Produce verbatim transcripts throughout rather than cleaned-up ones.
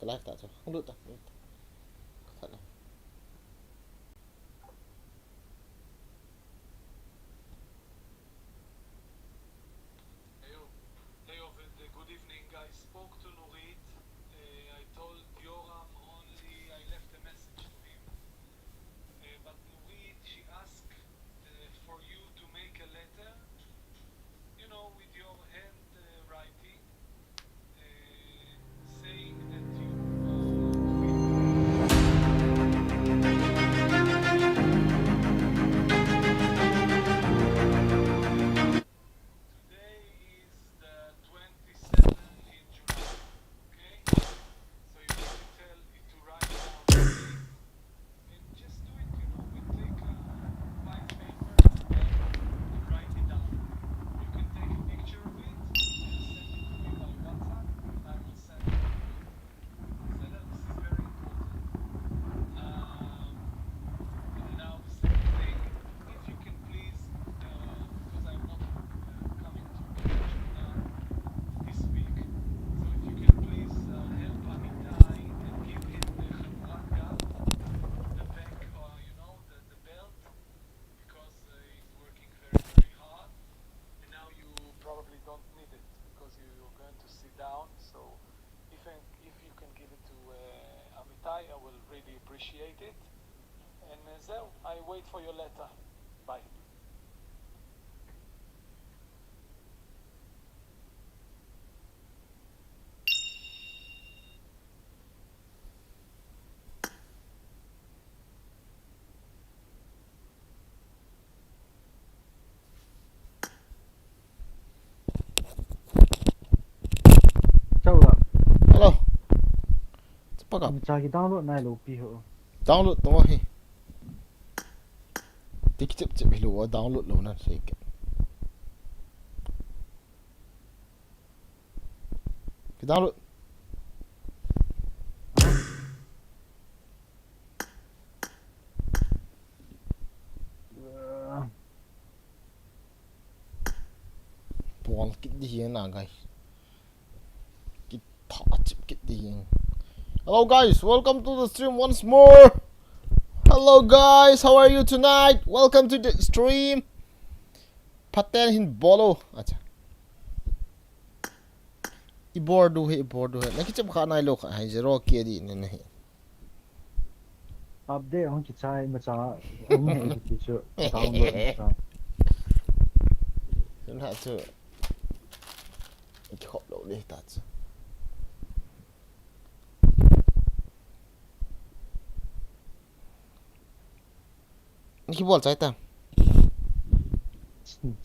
Ka live ta chu. Hung lut ta. Hung lut ta. Ka that na. Hey, Ovid, uh, good evening. I spoke to Nurit. Uh, I told Yoram only, I left a message to him. Uh, but Nurit, she asked, uh, for you to make a letter, you know, with your hand, uh, writing, uh, saying that you, uh, quit. Today is the twenty-seventh in July, okay? So you need to tell, to write down the date. And just do it, you know, we take, uh, white paper and write it down. You can take a picture of it and send it to me by WhatsApp, and I will send it to you. So that this is very important. Um, and now the second thing, if you can please, uh, because I'm not, uh, coming to Portugal now this week, so if you can please, uh, help Amitai and give him the חגורת גארד, the back, uh, you know, the, the belt, because, uh, he's working very, very hard, and now you probably don't need it because you, you're going to sit down. So if, if you can give it to, uh, Amitai, I will really appreciate it. And, uh, זהו, I wait for your letter. Bye. Chau la. Hello. Chapaka. Cha ki download nai lou pi ho. Download to hi. Tik chip chip hi lou, download lou na sei ke. Ki download. Bol kit di hian a, guys. Ki tha chip kit di hian. Hello, guys. Welcome to the stream once more. Hello, guys. How are you tonight? Welcome to the stream. Phaten hin bol o. Acha. I bor du he, i bor du he. Na kichep kha nai lou kha hai zero ki di ne ne he. Update hong kichai ma cha, hong he ki chu download ma cha. Sun ha chu. Ki hop lou le ta chu. Ni ki bol chai ta.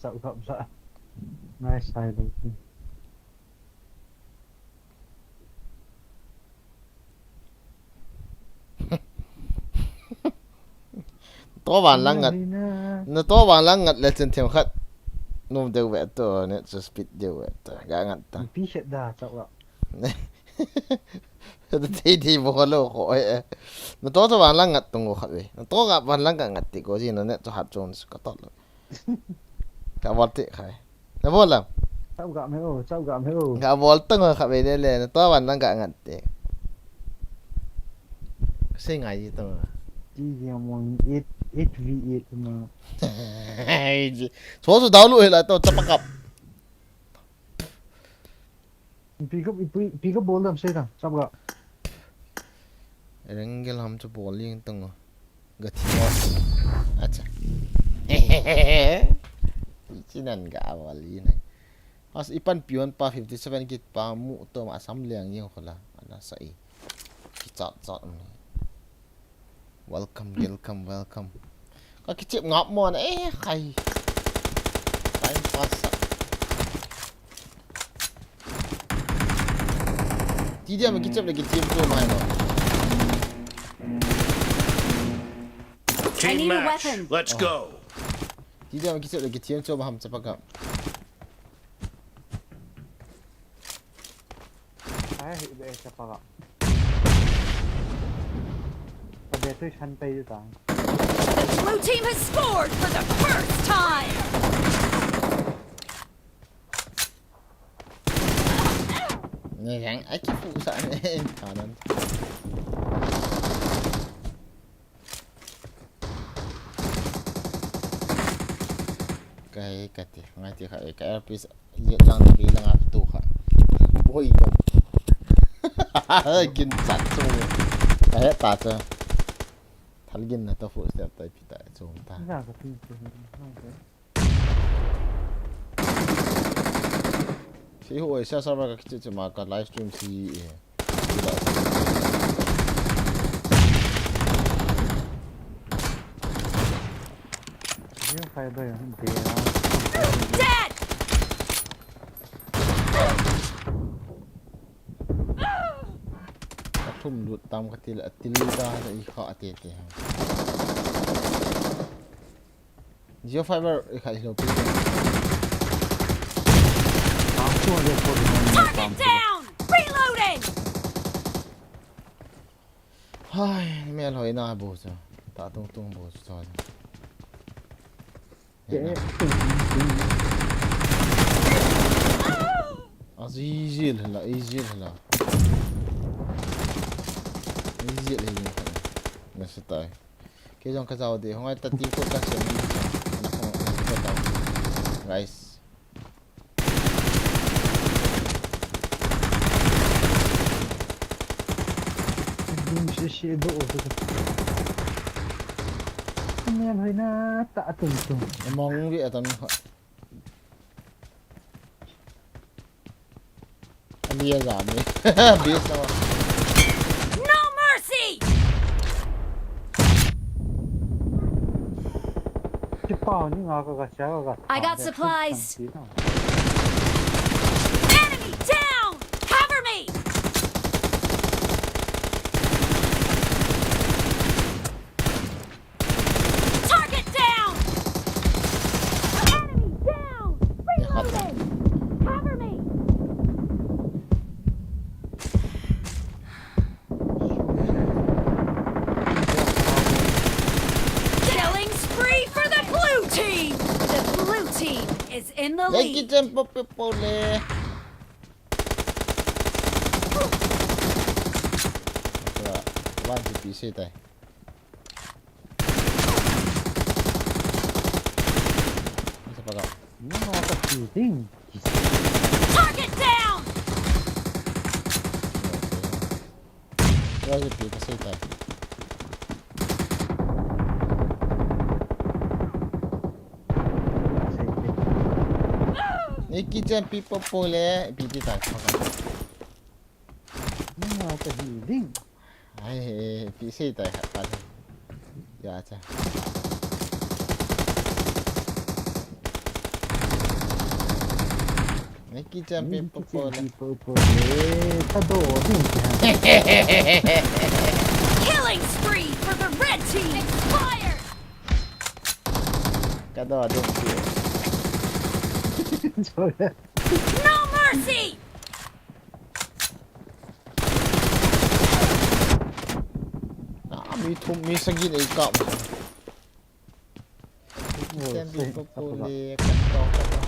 Chau gap la. Nice side. To van lang ngat. Na to van lang ngat le chen them khat. Num deu ve to, ne chu speed deu ve to. Ga ngat ta. Pi shet da chau la. Thei thei bo lo ko e. Na to to van lang ngat tung ko khat ve. Na to ga van lang ka ngat ti ko ji na ne to hat chon su ka to lo. Ka bol ti khai. Na bol la. Chau ga me o, chau ga me o. Ka bol tung ko khat ve le le. Na to van lang ka ngat ti. Sei ngai ji tung. Ji ji mo eight, eight v eight ma. So so download he la to chapakap. Pick up, pick up bol dam sei ta, chap ga. Rengel ham chu bol ling tang o. Ga thi mo. Acha. Chinan ga bol ling. As ipan pion pa fifty seven kit pa mu to ma sam liang ing khola. Ana sa i. Ki chat chat. Welcome, welcome, welcome. Ka kichep ngap mo na, eh, khai. Time pass sa. Ti dia ma kichep le kichep tu mai no. Team match. Let's go. Ti dia ma kichep le kichep tu ma ham chapa ka. Ai, hi be chapa ka. Ka be tu chan pai ta. The blue team has scored for the first time. Nang ai kifu sa ne. Kanan. Kai kati, ngai ti kha, ka L P sa, ye lang ti lang a tu kha. Boi ko. Gin chat chu. Ka he ta chu. Thal gin na to fu step tai pi ta chu ta. Nga ka pi chu. Si hu oi sa sa ba ka kichu chu ma ka live stream si e. Zero fiber, Dead! Ka thum lut tam ka til, a til ta na i kha te te. Zero fiber i kha i lo pi. Target down! Reloading! Hai, mel hoi na bo cha. Ta tung tung bo cha. A easy la, easy la. Easy la. Na sa tai. Kei jong ka jao de, hung ai ta team ko ka sem ni. Na ko ka jao. Guys. Dum shi shi do o ko. Mel hoi na ta tung tung. Mong vi atam. Ani a jam ni. Base na. No mercy! Kipa ni nga ka ga cha ka ga. I got supplies. Enemy down! Cover me! Target down! Enemy down! Reloading! Cover me! Killing spree for the blue team! The blue team is in the lead. Yankee jump up, up, up, le. One G P si tai. Isa pa ka. Ano ka shooting? Target down! Wala si Pita si Tay. Nikki Chan people pole, P T ta. Ano ka healing? Ai, P C ta ha pa. Ya cha. Nikki Chan people pole. People pole. Tado din. Killing spree for the red team. Expired. Kado din. Sorry. No mercy. Ah, mi thum, mi sagi nei kap. Chen bi ko ko le ka to ka to.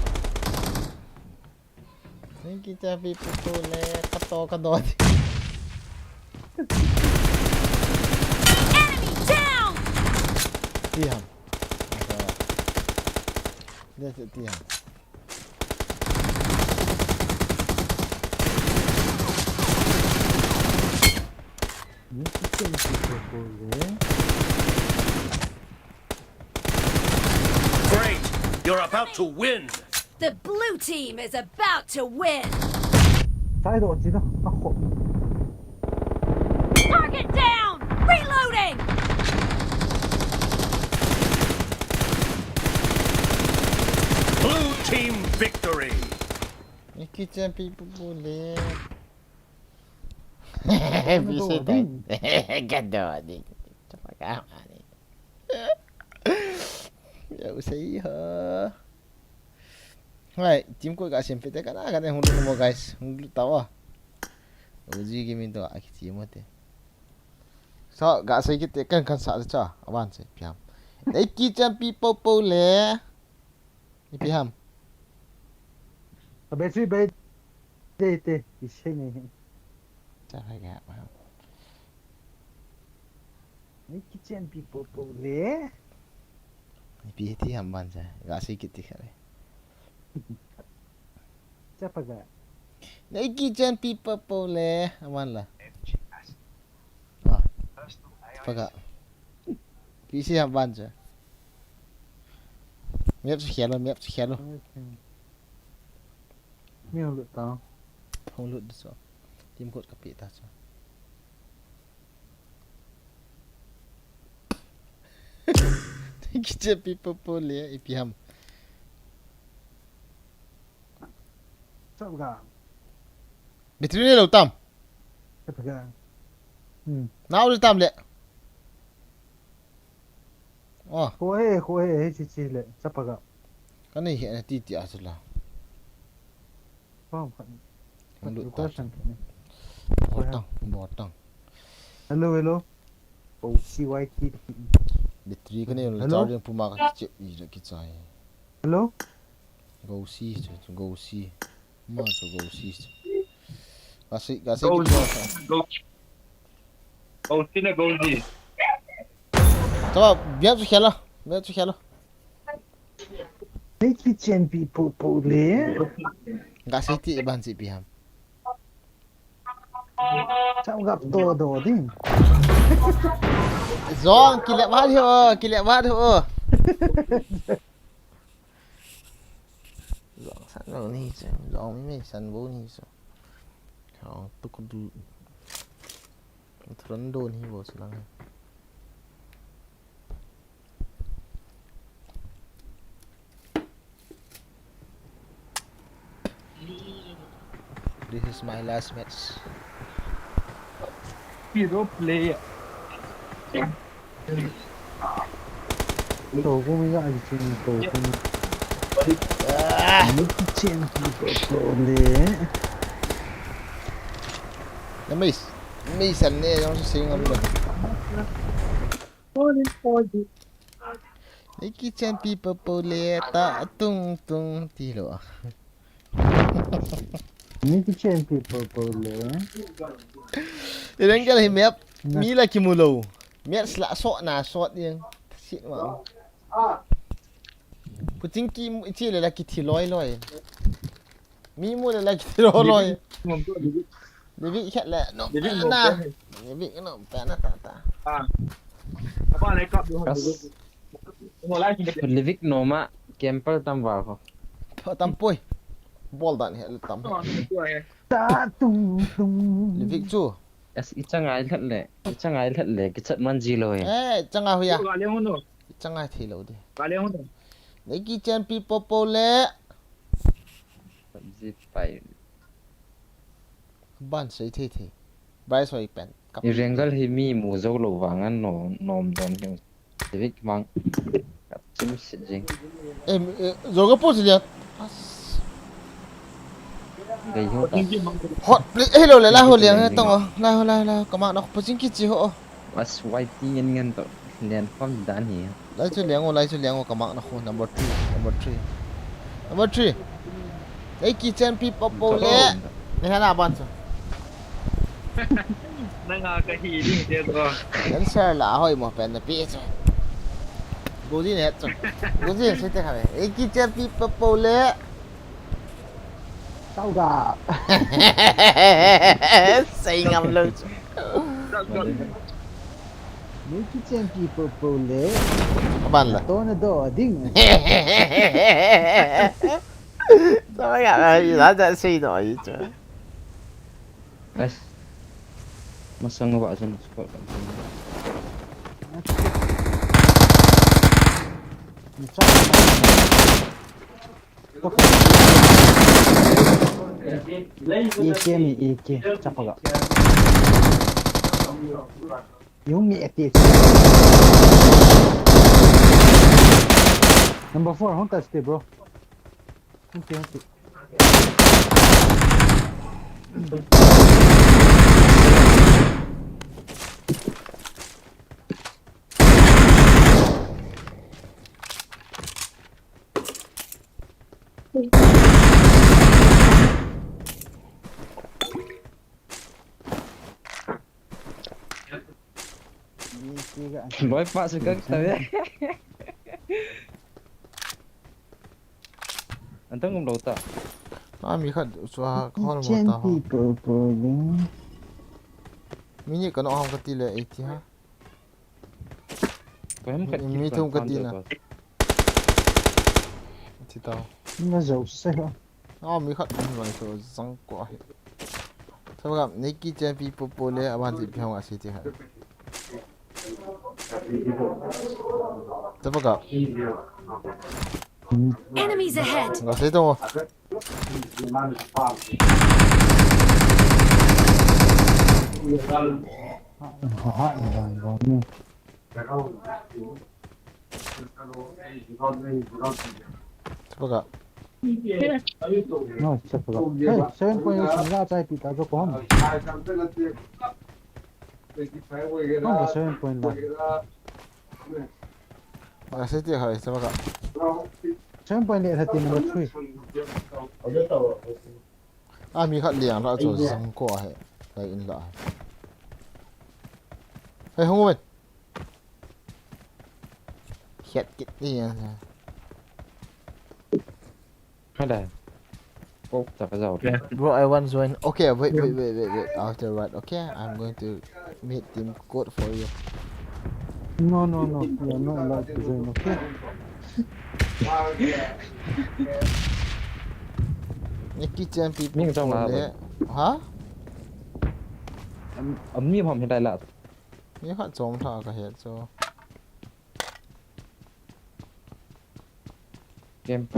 Chen ki chen bi ko ko le ka to ka to. Enemy down! Ti ham. Asa. Dia ti ham. Great! You're about to win! The blue team is about to win! Sai do chi na, a khop. Target down! Reloading! Blue team victory! Nikki Chan people pole. Bisa din. Gado din. Chapa ka ni. Ya usai ha. Hai, team ko ka sem pete kana kana hung lu mo guys. Hung lu tawa. Uji ki min to aki team mo te. So, ga sai kit te kan kan sa cha. Awan se piam. Nikki Chan people pole. Ipi ham. A battery bai. Te, te, ipi sei ngai. Cha pha ga. Nei kichenpi popo le. Ipi ti ham ban cha. Ga sei kit ti kha le. Cha pha ga. Nei kichenpi popo le. Aman la. Ah. Pha ga. Ipi sei ham ban cha. Map chu khel lo, map chu khel lo. Mi hung lut ta. Hung lut di chu. Team code ka pe ta chu. Kichenpi popo le, ipi ham. Chap ga. Battery le lo tam. Chap ga. Hmm. Nau le tam le. Oh. Ko he, ko he, he chi chi le, chapa ga. Ka nei he na ti ti a chu la. Pam khan. Hung lut ta. Botang, botang. Hello, hello. O C Y T. Battery ka nei le. Hello? Charging puma ka chep i le kichai. Hello? Go si chu, chu go si. Ma chu go si chu. Ga sei, ga sei. Go ki si, chu. Go. Go si na go si. Chapa, biak chu khel lo. Biak chu khel lo. Nei kichenpi popo le. Ga sei ti ban chi ipi ham. Chap ga to do ding. Jong, kile vat ho, kile vat ho. Jong san lo ni chu, jong mi me san bo ni chu. Jong tu ku du. Thuran do ni bo chu lang. This is my last match. Hero player. To ko mi ga ji chin to ko mi. Ah, mi ki chen ki ko ko le. Na mi, mi san ne jong si sing am le. Morning, Paul. Nei kichenpi popo le ta tung tung ti lo. Nei kichenpi popo le. Erangel hi map mi la kimu lo. Map sla so na so ding. Sit ma. Puting ki mu chi le la kithi loi loi. Mi mu le la kithi loi loi. Livik khat le, no, Livik no na. Livik no, pa na ta ta. Ah. Apa le kap do. Kas. Livik no ma, camper tam va ko. Tam poi. Bol dan he le tam. Ta tung tung. Livik chu. As i changai lhat le, i changai lhat le, kichat man ji lo he. Eh, changa huya. Ga le hon no. I changai thei lo de. Ga le hon no. Nei kichenpi popo le. Zip pai. Ban sei thei thei. Bryce hoi pen. Kap. Erangel hi mi mu jou lou vang an no, nom don hi. David mang. Kap chim sit jing. Em, eh, joga po jilian. As. Dei ho ta. Hot, please. Eh, lo le, la ho liang, eh, tong, oh. La ho, la ho, la ho. Kama na, po jing kichi ho, oh. As Y T ngen ngen to. Lian pam dan hi. Lai chu liang o, lai chu liang o, ka mark na khu, number three, number three. Number three. Nei kichenpi popo le. Nei hana ban chu. Nanga ka hi ding te ko. Answer la hoi mo pen na pi chu. Goji ne chu. Goji se te kha le. Nei kichenpi popo le. Tau ga. Sei ngam lou chu. Nei kichenpi popo le. Aban la. To na do ding. Sa ba ga la, la ja sei do i chu. As. Masang ba jan spot. A K mi, A K, chapa ga. Yung mi A K. Number four, hung touch te, bro. Hung te, hung te. Loi pa se kak ta ve. An tang um lo ta. Na mi khat chu ha khol mo ta ho. Mi ni ka no ham ka ti le eighty ha. Ko hem khat mi thum ka ti na. Ti ta. Ma zo se ho. Aw, mi khat min vai so zang ko ahi. Tabaka, Nikki Champi popo le aban ti piang asi ti hai. Tabaka. Enemies ahead. Nga sei to. Tabaka. No, tabaka. Hey, seven point eight la chai pi ta jo ko ham. Ham seven point la. Nga sei ti hai tabaka. Seven point eight hati number three. A mi khat liang la chu zang ko ahi. Lai in la. Hey, hung wen. Hiat kit ni a. Hello. Oh, tak ka zau. Bro, I want join. Okay, wait, wait, wait, wait, wait. After what? Okay, I'm going to meet team code for you. No, no, no. You are not allowed to join, okay? Nikki Champi. Ning zong la. Ha? Am, am ni hom hi dai la. Ni khat chom tha ka het so. Game pa.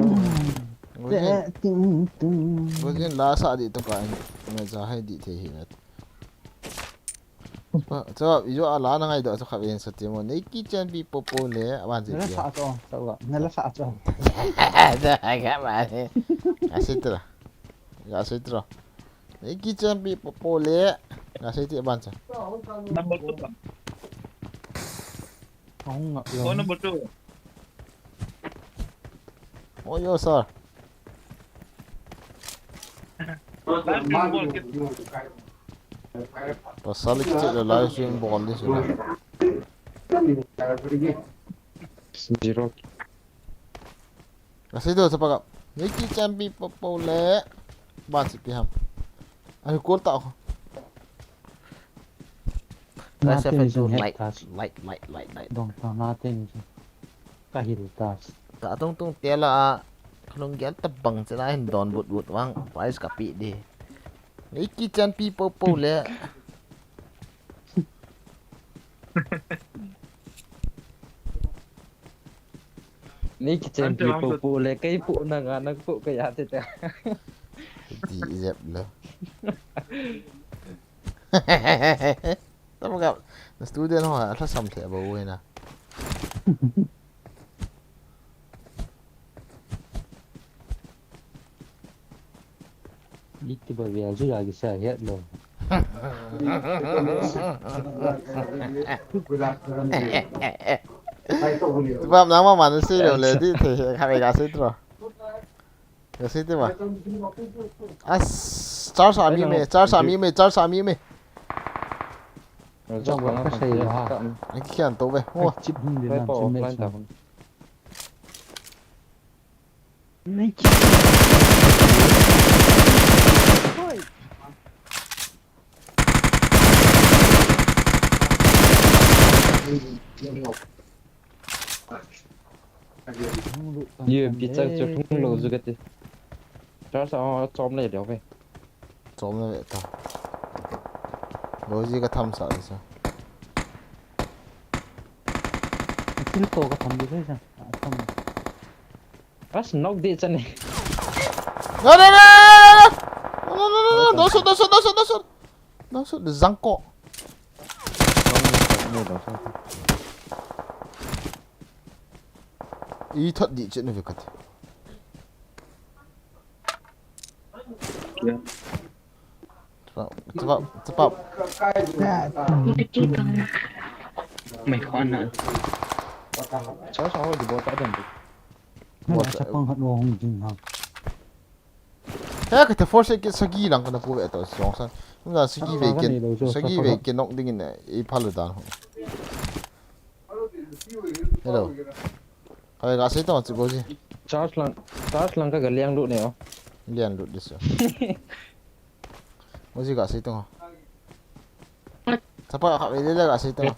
Gojin la sa di to ka in na za hai di the hi na. Cho, ijo ala na ngai do cho kha ven sa ti mo. Nikki Champi popo le aban je. Na la sa cho, sa wa. Na la sa cho. Da ga ma ne. Asitra. Asitra. Nikki Champi popo le. Asitra aban cha. Number two. Phone number two. Oh, yo, sir. Live stream bol kit. Pasal kit le live stream bol di sila. Zero. Kasi do sa pagap. Nikki Champi popo le. Ban si piham. Ay, call ta ako. Nice F F two, like, like, like, like, like. Dong ta natin. Kahil tas. Ta tung tung tela a. Kalung gel ta bang sila hin don but but wang. Price ka pi di. Nikki Champi popo le. Nikki Champi popo le. Kai pu na nga nang pu kaya te ta. Di zep le. Tama ka, na student ho, a thasam thei a bo uena. Iti ba via ju ya gisa het lo. Tibam nama mana si lo le di the he kha ga si tro. Kasi ti ba? As, charge ami me, charge ami me, charge ami me. Jang ba ka sei ha. Ai kian to be. Oh. Chip hung de na chip me. Nei chip. Ye, picture chu thung lo ju kati. Char sa, chom le deu ve. Chom le ta. Lo ji ka tham sa sa. Thil to ka tham ji sa. Tham. Ras nok de chane. No, no, no, no, no, no. No, no, no, no, no. Dosu, dosu, dosu, dosu. Dosu, zangko. I thot di chen vi kat. Tapa, tapa, tapa. Mai khon na. Sao sao di bota dan. Bota. Sapang hat lo hung ding ha. He, ka te force ke sagi lang ka na pu ve to song san. Mun la sagi ve ke, sagi ve ke nok ding in e phalu dan ho. Hello. Kave ga sei tong chu Goji. Charge lang, charge lang ka ga liang lut ne o. Liang lut di chu. Goji ga sei tong. Sapa kave le le ga sei tong.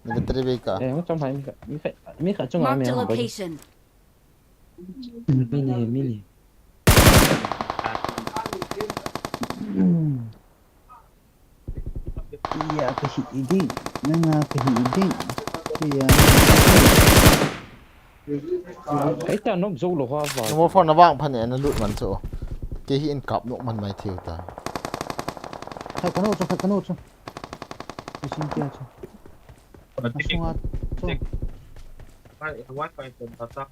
Ni battery be ka. Eh, mo chom hai mi ka, mi ka, mi ka chung a mi. Marked a location. Mini, mini. Iya, kahi iding. Nanga kahi iding. Iya. Kaita nok zo lo ha va. Number four na vang phan e na lut man chu. Kei hi in kap nok man mai thiu ta. Khat kano chu, khat kano chu. Isin kia chu. Asunga chu. Ai, Wi-Fi pon ta ta.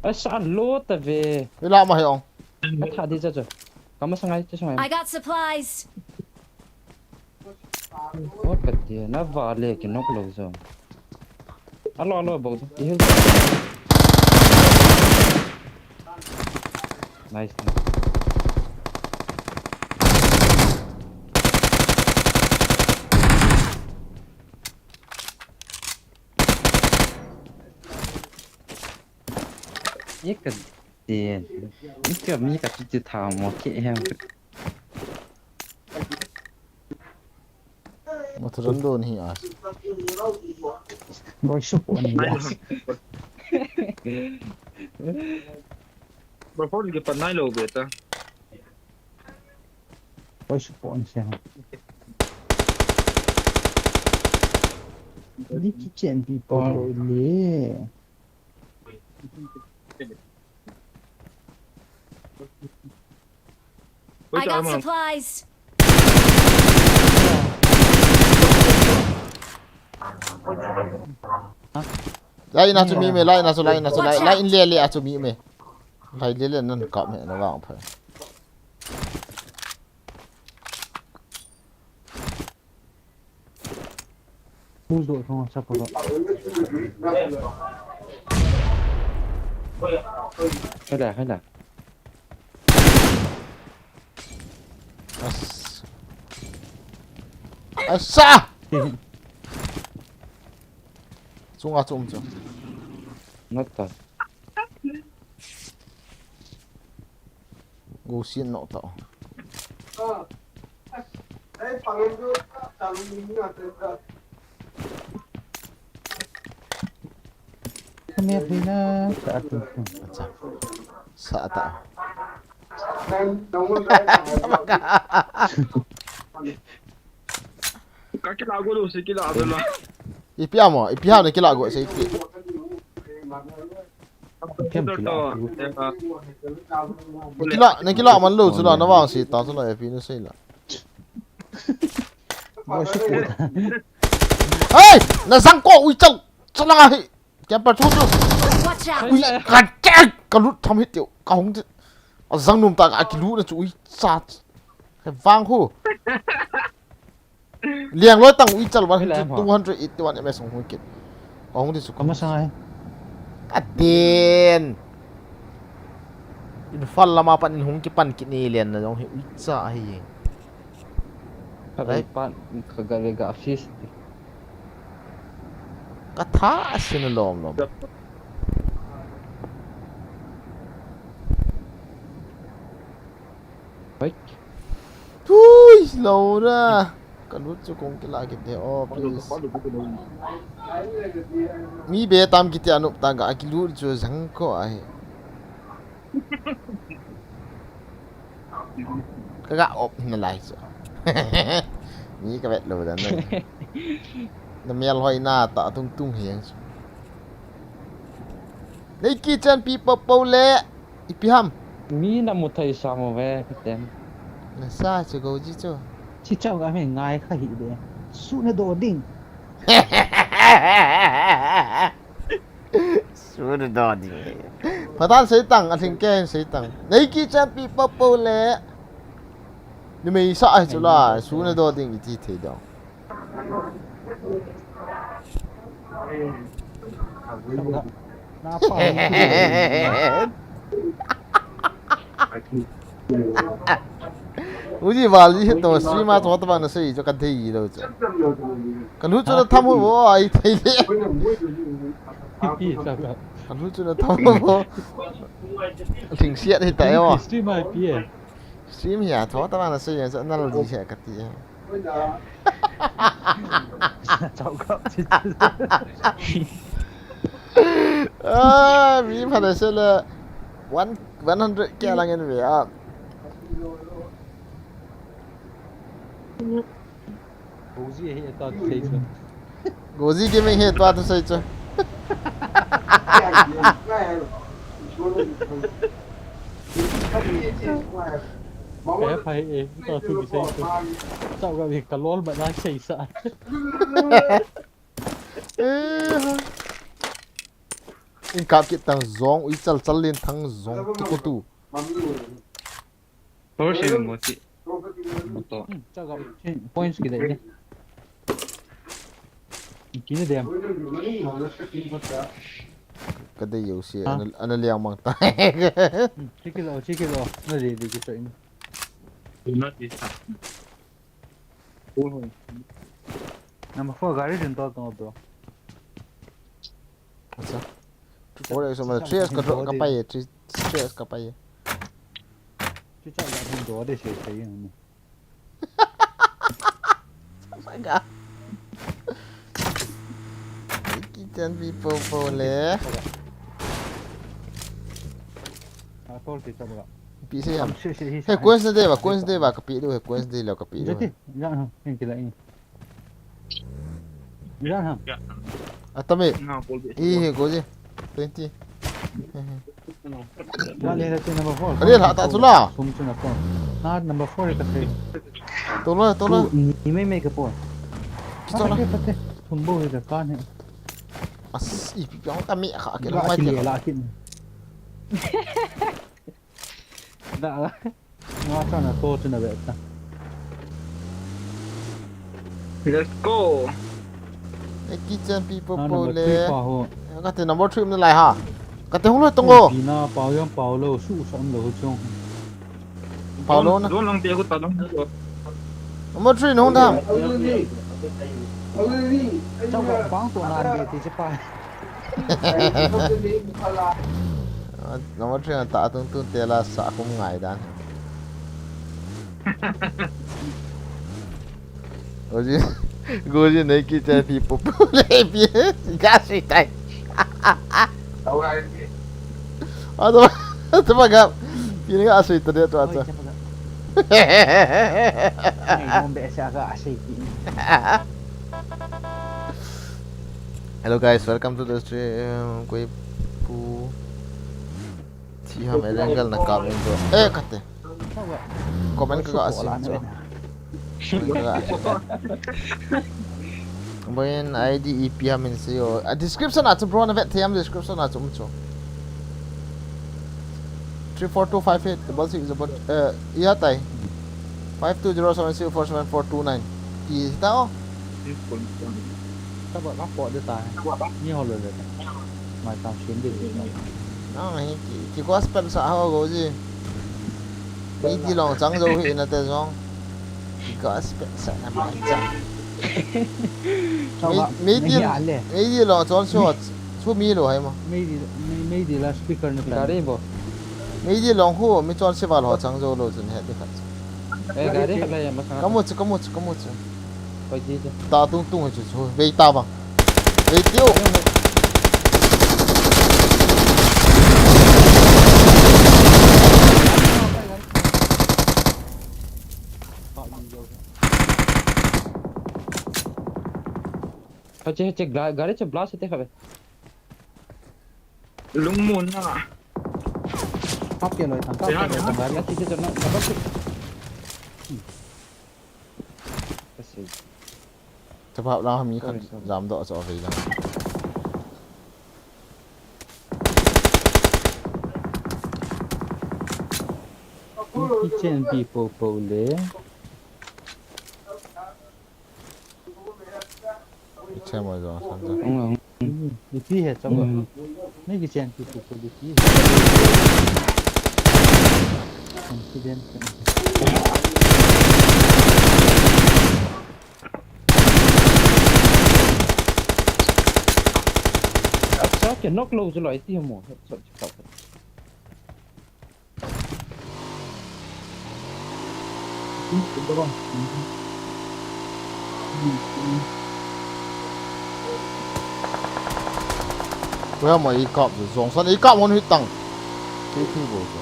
Asa lo ta ve. Ila ma he ong. Atha di cha cha. Kama sangai cha sangai. I got supplies. Oh, patia, na vale ki nok lo zo. Alo, alo, bo. Nice, nice. Ye ka ti, ye ka mi ka ti ti tha mo ke hem. Mo tha ran do ni a. Boy su po ni a. Ba phone ke pa nai lo be ta. Boy su po ni se. Ni ki chen pi po le. I got supplies. Lai na chu mi me, lai na chu, lai na chu, lai, lai in le le a chu mi me. Lai le le nan kap me na vang pha. Push doh thong sa ko. Hai da, hai da. As. Asa! Chunga chum chu. Not ta. Go sin no ta. Kami pina sa atin. Acha. Sa ata. Ka kila go lo se kila do la. Ipi amo, ipi ha na kila go se iti. Ipi am kila. Kila, na kila man lo chu la, na vang si ta chu la, ipi na sei la. Hey! Na sang ko, ui chal, chal nga hi. Camper chu chu. Watch out! Ui, ka chek, ka lut tham hi tiu, ka hung ti. A zang num ta ka kilu na chu, ui cha. He vang hu. Liang loi tang ui chal one hundred, two hundred eighty-one M S hung hung kit. Ka hung ti chu ka. Kama sangai. Aden. Imphal lama pan in hung kipan kit ni lian na jong hi ui cha hi. Ka gai pan, ka ga ve ga fist. Ka tha a sin lom lom. Hoi. Tui, lo ra. Ka lut chu kong kila kit de, oh, please. Mi be tam kiti anup ta ga kilut chu jang ko ai. Ka ga op na lai chu. Mi ka vet lo dan na. Na mial hoi na ta tung tung hiang chu. Nei ki chan pi po po le. Ipi ham. Mi na mu thei sa mo ve ka tem. Na sa chu go ji chu. Chi chau ga me ngai kha hi de. Su na do ding. Su na do ding. Patan sei tang, a thing ken sei tang. Nei ki chan pi po po le. Ni mei sa ai chu la, su na do ding i ti thei dong. Uji val ji to stream a to ta bang na sei chu ka thei lou chu. Ka lu chu na tham ho ai thei le. Pi sa ka. Ka lu chu na tham ho. Thing siat hi ta yo. Stream a pi e. Stream hi a to ta bang na sei chu na lo ji se ka ti. Chao ka chi. Ah, mi pha na se le one one hundred K lang en ve a. Goji he ta thei chu. Goji Gaming he ta thei chu. Pe phai e, ta thu ki sei chu. Chao ka vi ka lol ba na sei sa. Eh. In kap kit tang jong, ui chal chal len thang jong, tu ko tu. First aim mo ti. Mo to. Hmm, chao ka, points ki dei de. Ki ne dem. Ka dei yo si, Ha? ana, ana liang mang ta. Hmm, chikilo, chikilo. Na dei dei ki sa in. Do not disturb. Ui, ui. Number four, gari din to to, bro. Acha. Four X ma three X ka drop ka pai, three, three X ka pai. Chucha ga din do de se se yin. Saga. Kitchen people po le. Ah, tol ti sa ba. Pi se yam. Am, se, se, hi, He sa, coins na de ba, coins de ba, ka pi du, he coins de lo ka pi du. Jati, ya, ha, hin kila in. Jan ham. Atami. Nga, bol be. I he goji. Twenty. Nga le la number four. Are, la ta chu la. Sum chu na ko. Na number four ka sei. To lo, to lo. Tu ni mai mai ka po. Ki to lo. Pate, pate. Thum bo he ka kan he. As, ipi pi ang ta mi kha ke Ga lo mai ki te le lo. La ki. Da la. Nga sa na to chu na ve ta. Let's go. Hey, kitchen people Na po number le. Three pa ho. Ka te number three um na lai ha. Ka te hung lo tong o. Pi na pao yam pao lo, su sa um lo chung. Pao lo na. Zone lang te ko ta lang. Number three nung dam. Chao ka bang to na de ti che pa. Number three na ta tung tung te la sa kum ngai dan. Goji, goji nei ki te pi pu pu le pi ga sui tai. Ado, ado ba ga pi ga sui ta de to ata. Ai, mo be sa ga sui ki. Hello guys, welcome to the stream. Koi pu thi ham angle na kap in bro. Eh, kate. Comment ka ga asin cho. Comment ka ga asin. Boyin I D E P ham in si o. A description a chu bro na vet thiam description a chu um cho. Three four two five eight double six double, eh, iya tai. Five two zero seven six four seven four two nine. Ki ta o. Taba ka po de ta. Ni ho lo le. Mai tam sim de. Nang hi ki, ki gospel sa ho go ji. Mi di long chang jo hi na te jong. Ki gospel sa na mai chang. Mi, mi di, mi di long chon so. Chu mi lo hai ma. Mei di, mei, mei di la speaker ni plan. Gari bo. Mei di long hu, mi chon se val ho chang jo lo chun he di khat. Eh, gari khat la ya ma sa. Kamu chu, kamu chu, kamu chu. Koi di chu. Ta tung tung chu chu. Vei ta bang. Vei tiu. Hache, hache, ga-, gari chu blast te khabe. Lungmon na. Kap ke loi thang, kap ke loi thang, gari. Hache, hache, na, na, na. Kasi. Chapap lang mi khat jam doh cho vei lang. Kitchen people po le. Che mo jo san jo. Hm, hm. Hm, ipi he chang. Hm. Nei kitchen people ko ipi he. Confident. Acha, kei knock lou chu loi ti mo. Headshot chu kau. Koi ama i kap chu, jong san i kap mon hi tang. Kei thi bo chu.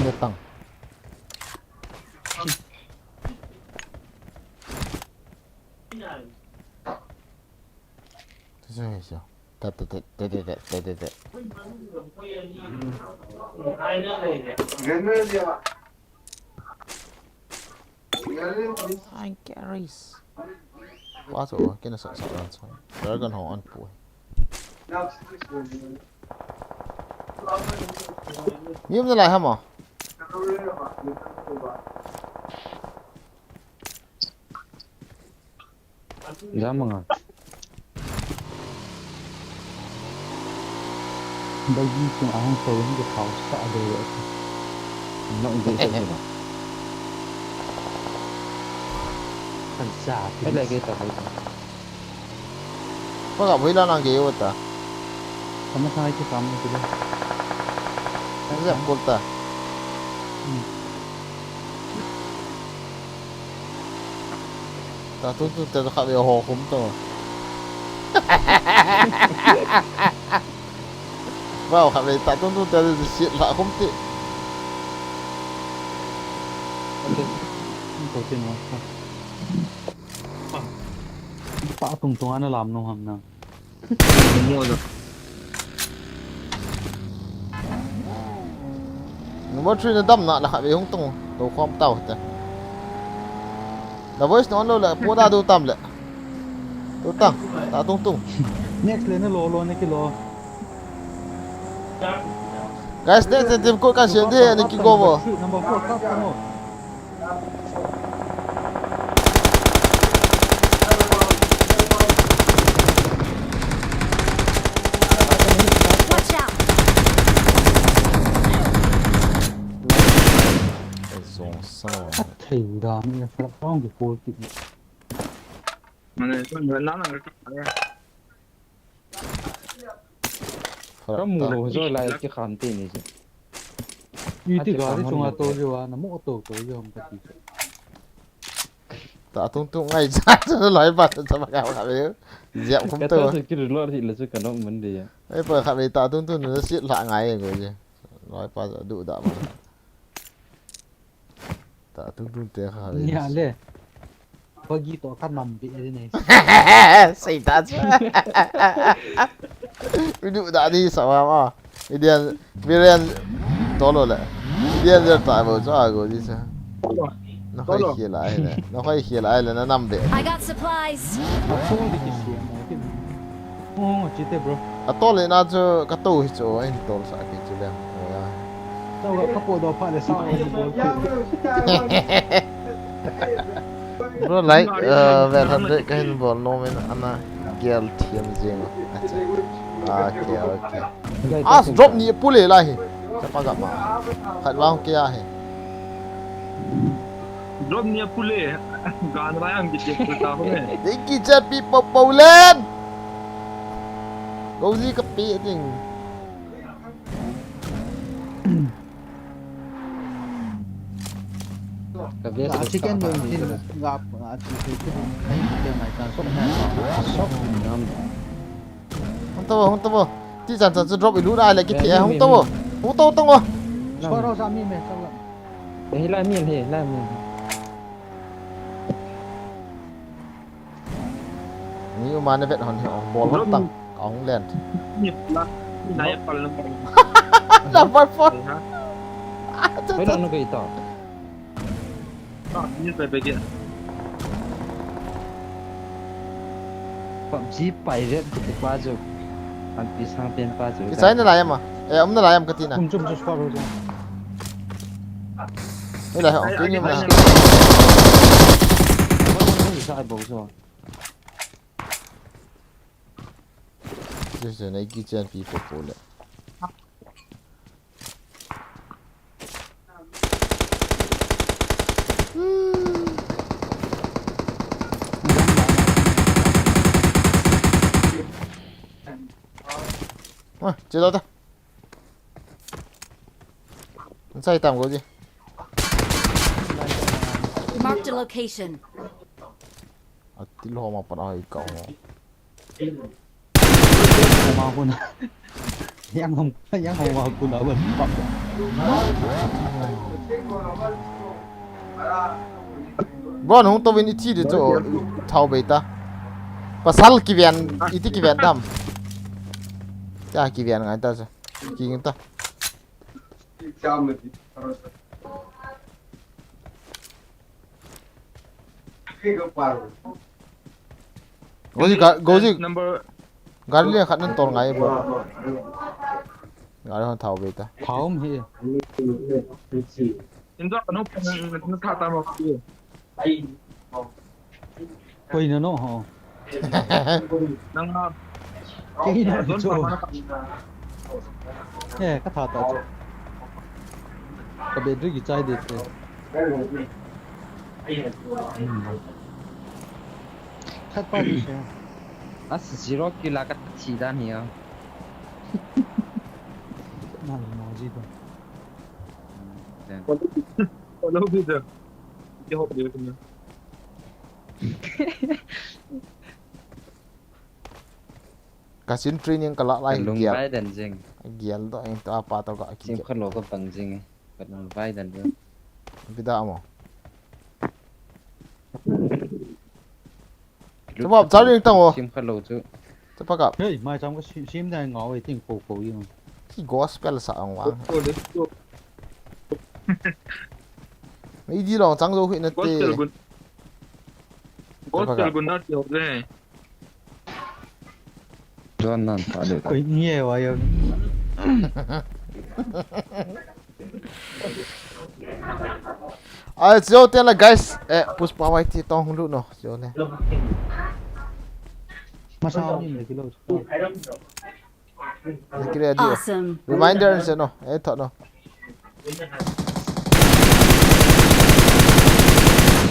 Ne tang. Te, te, te. Ai, carries. Wa to, kena sa sa ran sa. Dragon ho an pu. Mi um na lai ham a? Jam manga. Bagi chung ahung tau hin ke khau sa de. Nok de sa de. Kan sa. Ele ke ta. Paga boi la nang ke yo ta. Kama sa ki kam ni kilo. Zep kol ta. Hmm. Ta tung tung te kha ve ho khum to. Wow, kha ve ta tung tung te sit la khum ti. Ante. Ante no. Pa tung tung ana lam no ham na. Mo da. Number three na dam na la kha ve hung tung. To khom tau te. Da voice no lo la po da do tam le. To tang. Ta tung tung. Next le na lo lo ne ki lo. Guys, next team ko kan siam de ne ki go bo. Number four, top, come on. Watch out! Zong sao. Thei dan ni flat ground ki pol ki. Mane, so, na, na, na, na. Ka mu lo jo lai ki kham te ni je. I ti ga ri chunga to jo a, na mo to to jo ham ka ti. Ta tung tung ngai cha cha loi ba cha ba ka ka ve. Jep khum to. Ka ta ki lo ri le chu ka nok man de ya. Ai pa kha ve ta tung tung na sit la ngai go je. Loi pa du da ba. Ta tung tung te kha ve. Nia le. Bagi to ka nam be ri nei. Sei ta cha. Udu da di sa ma ma. Idian, Mirian to lo le. Idian zer ta bo cha go di cha. Na khoi khia lai le. Na khoi khia lai le na nam be. I got supplies. Ko di ki si mo ki. Oh, chite, bro. A tol le na chu ka to hi chu, a hin tol sa ki chu le. Oh, ya. Sao ka po do pha le sao ka bol. Bro, like, uh, well, hundred ka hin bol nom in ana gel thiam jing. Acha. Ah, okay, okay. As drop ni pule lai hi. Chapa gama. Khat vang kia hi. Drop ni pule. Gan rai ang ki pule ta ko ne. Thank you, Chappy Popoland. Go zi ka pi ding. Ka ve. Ga chicken ding tin, ga, ga chicken ding. Ai, chicken mai tan sok na. Sok nam. Hung tao, hung tao. Ti chan chan chu drop i lut a le ki thi a, hung tao. Hung tao tao. Squad house a mi me, chang la. Hi lai mi, hi lai mi. Ni u ma na vet hon hi ong bol hon tang. Ka ong len. Ni la. Ni na ya pal na. Number four. Oi, lang na kei ta. Ah, ni pe pe ke. PUBG pirate kiti pa chu. An pi sang pen pa chu. Ki chai na lai ma. Eh, um na lai am ka ti na. Kum chum chu squad ho chu. Ni lai ho, tu ni ma. Sa ai bo chu. Just an A K chan people for it. Ah, che da da. Sai tam go ji. Marked a location. Ati lo ma pa ai ka ho. Homa kuna. Yang hom, yang homa kuna ban. Bon hung to win iti de cho thau be ta. Pasal kiven, iti kiven dam. Ya kiven ngai ta cho. King ta. Goji ga-, goji. Number. Gari le khat nan tor ngai bo. Gari hon thau be ta. Thau um hi. Indoh no, no tha ta mo. Koi na no ho. Nang a. Kei na cho. Eh, ka tha ta cho. Ka battery kichai de te. Khat pa ni se. As zero kill a ka thi dan hi a. Na mo ji do. Follow video. Video hop dia kena. Kasin training kala lai lung gial. Bai dan jing. Gial do eng to apa to ga ki. Sim khalo ko pang jing. Ka lung bai dan jing. Bida mo. Chapa, chari tang o. Sim khalo chu. Chapa ka. Hey, mai cham ka sim, sim dai ngau ei ting ko ko yung. Ki gospel sa ang wang. Go, go, let's go. Mai di long chang zo hui na te. Gospel gun. Gospel gun na ti ho de. John nan ta de. Koi ni e wa yo. Ai, jo te la guys, eh, Pushpa Y T tong hung lut no, jo le. Masa ni le kilo. Ni kire di. Awesome. Reminder se no, eh, thot no.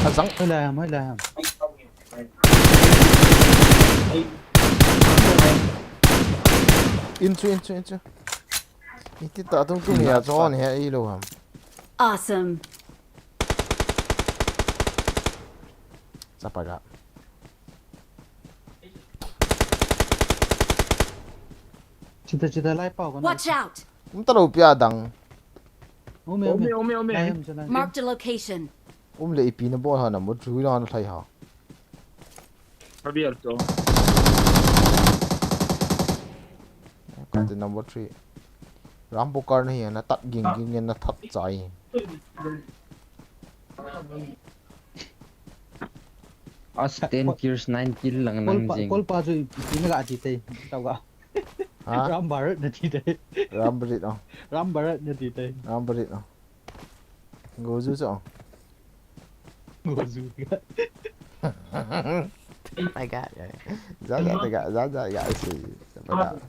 Azang. Hoi la ham, hoi la ham. In chu, in chu, in chu. Iti ta tung tung ya chon he i lo ham. Awesome. Chapa ga. Chita, chita lai pau ka na. Watch out! Um ta lo pia dang. Um e, um e. Ome, ome, ome. Lai um, chita lai. Marked a location. Um le ipi na bol ha na mo chu na na thai ha. Abi al to. Ka te number three. Rambo car na hi na tat ging ging na that chai. As ten kills, nine kill lang nang jing. Kol pa chu ipi na ga ti te. Tau ga. Ha? Ram Bharat na ti te. Ram Bharat, oh. Ram Bharat na ti te. Ram Bharat, oh. Gozu chu, oh. Gozu. Ai ga, ai ga. Za, za, za, za, za, za, si. Za, za.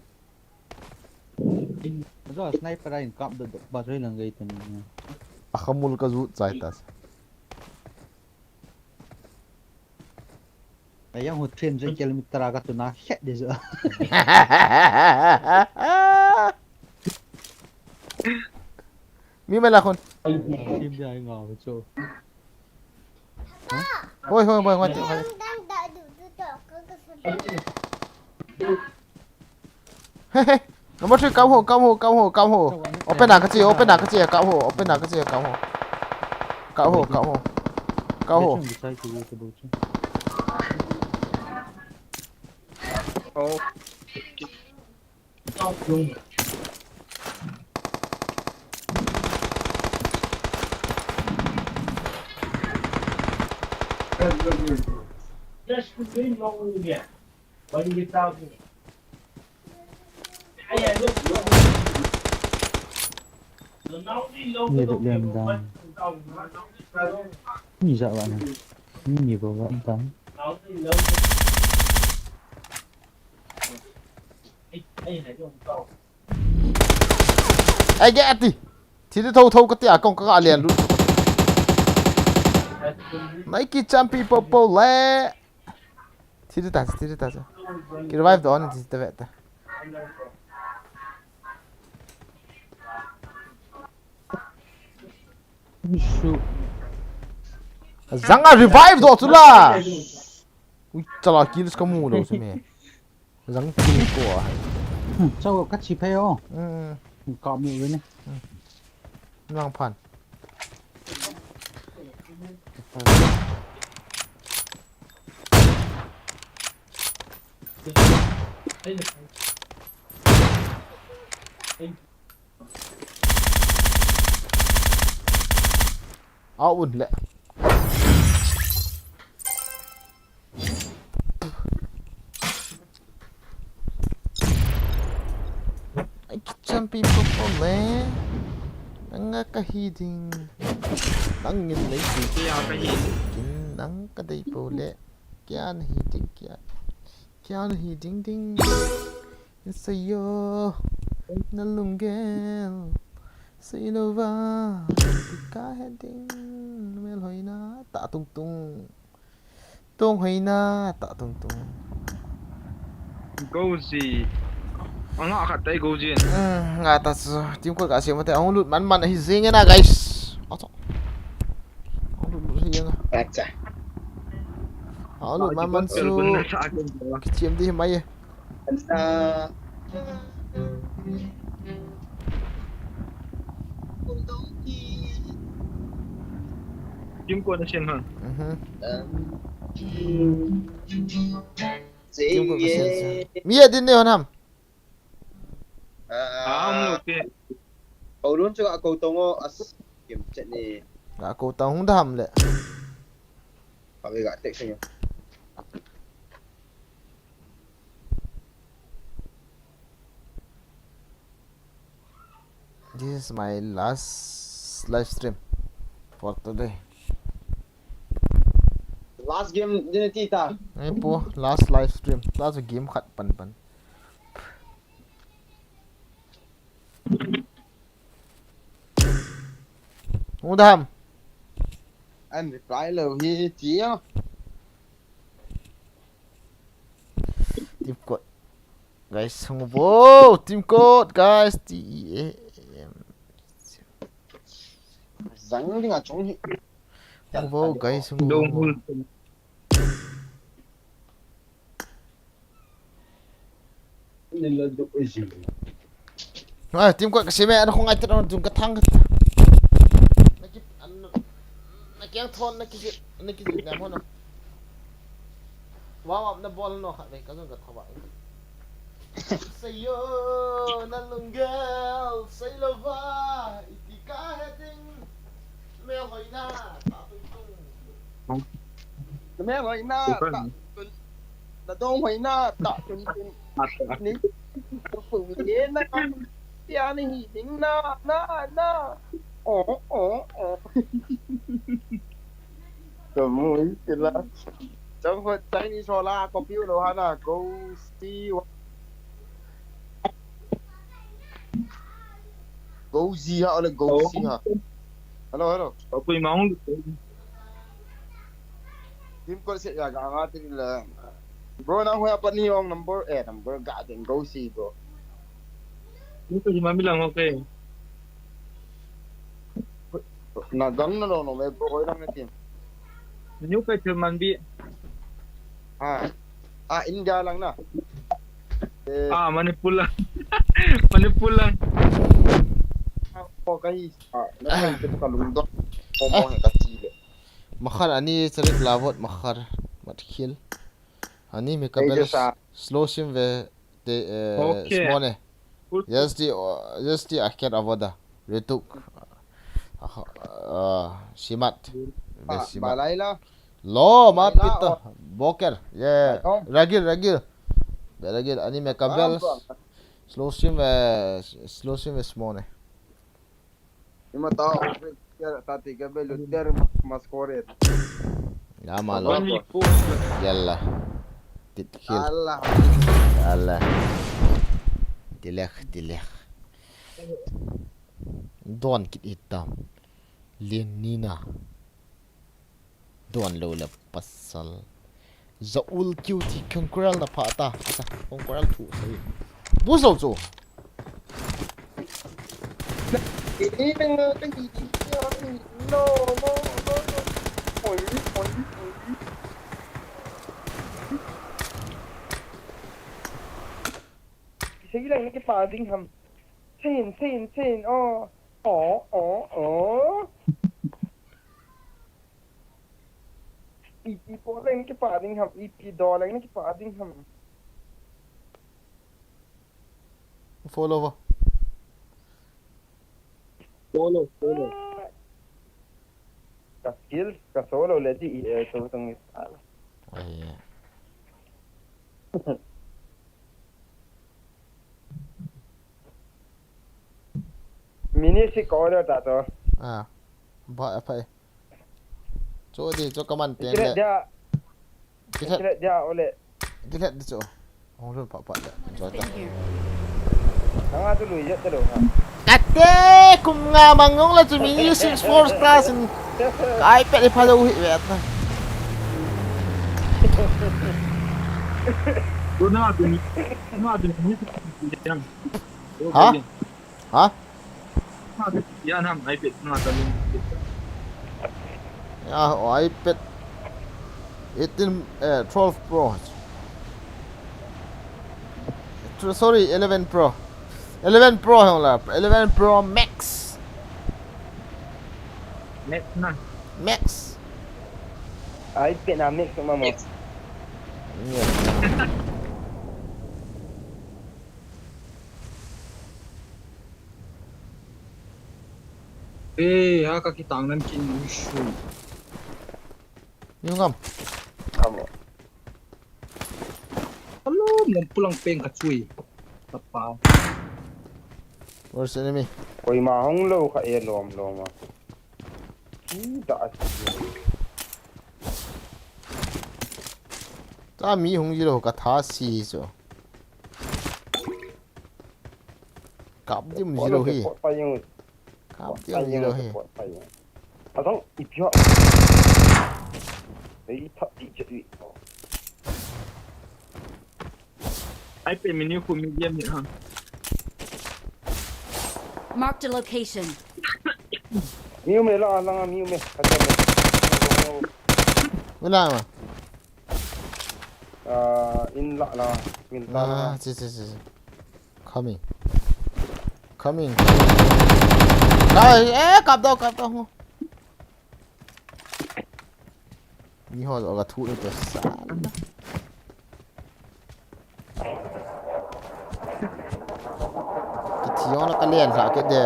Zo sniper a in kap do do ba roi lang gai tun. A khamul ka zu chai ta. Ayang hu three hundred kilometer a ka tuna khet de zo. Mi mai la khun. Sim dia nga ho cho. Hoi, hoi, hoi, hoi, hoi. Hey, hey. Number three, kau ho, kau ho, kau ho, kau ho. Open na kachi, open na kachi, kau ho, open na kachi, kau ho. Kau ho, kau ho. Kau ho. Oh. Ni duk lem dang. Ni ja wa na. Ni ni bo wa dang. Ai ge ati. Thi de tho tho ka ti a kong ka ka lian lut. Nike champion po po le. Thi de ta, thi de ta. Ki revive do on thi de ve ta. Zanga revive doh chu la. Ui, chala kills kamu lou chu me. Zang kill ko a. Hmm, chau ka chi phei o. Hmm. Ka mu ve ne. Nang phan. Au un le. Ai, kichampi popo le. Nanga kahi ding. Nangin nei ti. Kei a kahi. Kin nang kadei po le. Kei a nahi ding kei a. Kei a nahi ding ding. Seiyo, na lunggel, seilouva, iti kahe ding, melhoina, ta tung tung. Tunghoina, ta tung tung. Goji. Anga khat tai Goji. Hmm, nga ta chu, team code ka siam te, ahung lut man man ahi jing e na, guys. Acha. Ahung lut lut hi jing a. Acha. Ahung lut man man chu. Kichiam di mai e. Team code na siam ha. Mhm. Team code ka siam. Mi a din ne hon ham. Ah, um, okay. Kau lun chu ka kau tong o, as kim chet ni. Ka kau tong hung dam le. Ka ve ka tek sing. This is my last live stream for today. Last game din ti ta. Ai po, last live stream. Last game khat pan pan. Hung dam. An reply lou hi ti a. Team code. Guys, hung vo. Team code, guys. T E A M. Zang ding a chung hi. Hung vo, guys, hung vo. Ai, team code ka siam e, ana khongai tet, ana dung ka thang. Na ki, an, na kiang thon, na ki, na ki, na mo no. Warm up na bol no kha ve, ka zong ka thawa. Seiyo, na lunggel, seilouva, iti kahe ding. Melhoina, ta tung tung. Melhoina, ta tung. Na donghoina, ta tung tung. Ni, tung tung ye na. Tia ni hi ding na, na, na. Oh, oh, oh. Kamu kila. Chang ho Chinese ho la, copy lo ha na, go see what. Go see ha, ole go see ha. Hello, hello. Ko koi ma hung. Team code se ya ga nga tin la. Bro, nang hoya pat ni ong number, eh, number ga den go see bro. Ni ko ma mi lang okay. Na gang na lo no me bro, hoi lang na team. New ka thil man bi. Ha. Ah, India lang na. Eh. Ah, Manipur lang. Manipur lang. Ah, ko kai. Ah, na kai ka lung do. Ko mo ka ti le. Makhar ani charik lavot makhar matkhil. Ani me kabel slow sim ve te, eh, small ne. Yes di, oh, yes di akhir avoda. Retuk. Ah, simat. Ve simat. Lo, ma pita. Boker. Yeah. Ragil, ragil. Ve ragil. Ani me kabel slow sim ve, slow sim ve small ne. Ima ta office ya ta ti ka belu der ma score. Ya ma lo. Yalla. Tit khil. Allah. Allah. Tilek, tilek. Don kit itam. Lien nina. Don lo le pasal. Zaul kiu ti Conqueror na pha ta. Ata, Conqueror thu sai. Push lou chu. Sei lang na kipa ding ham. Sein, sein, sein. Oh, oh, oh, oh. Ipi po lang na kipa ding ham. Ipi do lang na kipa ding ham. Follow ba. Follow, follow. Ka kill, ka solo le di, eh, tu tung. Ai. Mini si ko le ta to. Ah. Ba, apa eh. Chu di, chu kaman teng le. Kile dia. Kile. Kile dia, ole. Kile di chu. Hong lhun pha pha le. Enjoy ta. Nanga tu lui je ta lo ha. Kate, kum nga mang ngong la chu Mini six four class in. Ka iPad i pha lo hi vet na. Tu na tu ni. Na tu ni. Ha? Ha? Yan ham iPad na ta lung. Ya, oh, iPad eighteen, eh, twelve Pro. Tw-, sorry, eleven Pro. Eleven Pro hong la, eleven Pro Max. Max na. Max. iPad na Max ma mo. Max. Yeah. Eh, ha ka kitang nan kin issue. Yung ngam. Amo. Alo, ngam pulang peng ka chui. Tapa. Where's the enemy? Koima hung lou kha e lom lom a. Ki da a si. Ta mi hung ji lou ka tha si chu. Kap dim ji lou hi. Kap dim ji lou hi. Adang ipi ha. Ei, tha, ei, chet, ei. Ai pe mini khu mi diam ni ha. Marked a location. Miu me la, la, miu me. Kata me. Wala ma. Ah, in la, la. Min ta la. Ah, si, si, si, si. Coming. Coming. Ai, eh, kap dau, kap dau. Mi ho jo ka thu ni te sa. Kithi ho na ka len sa ke de.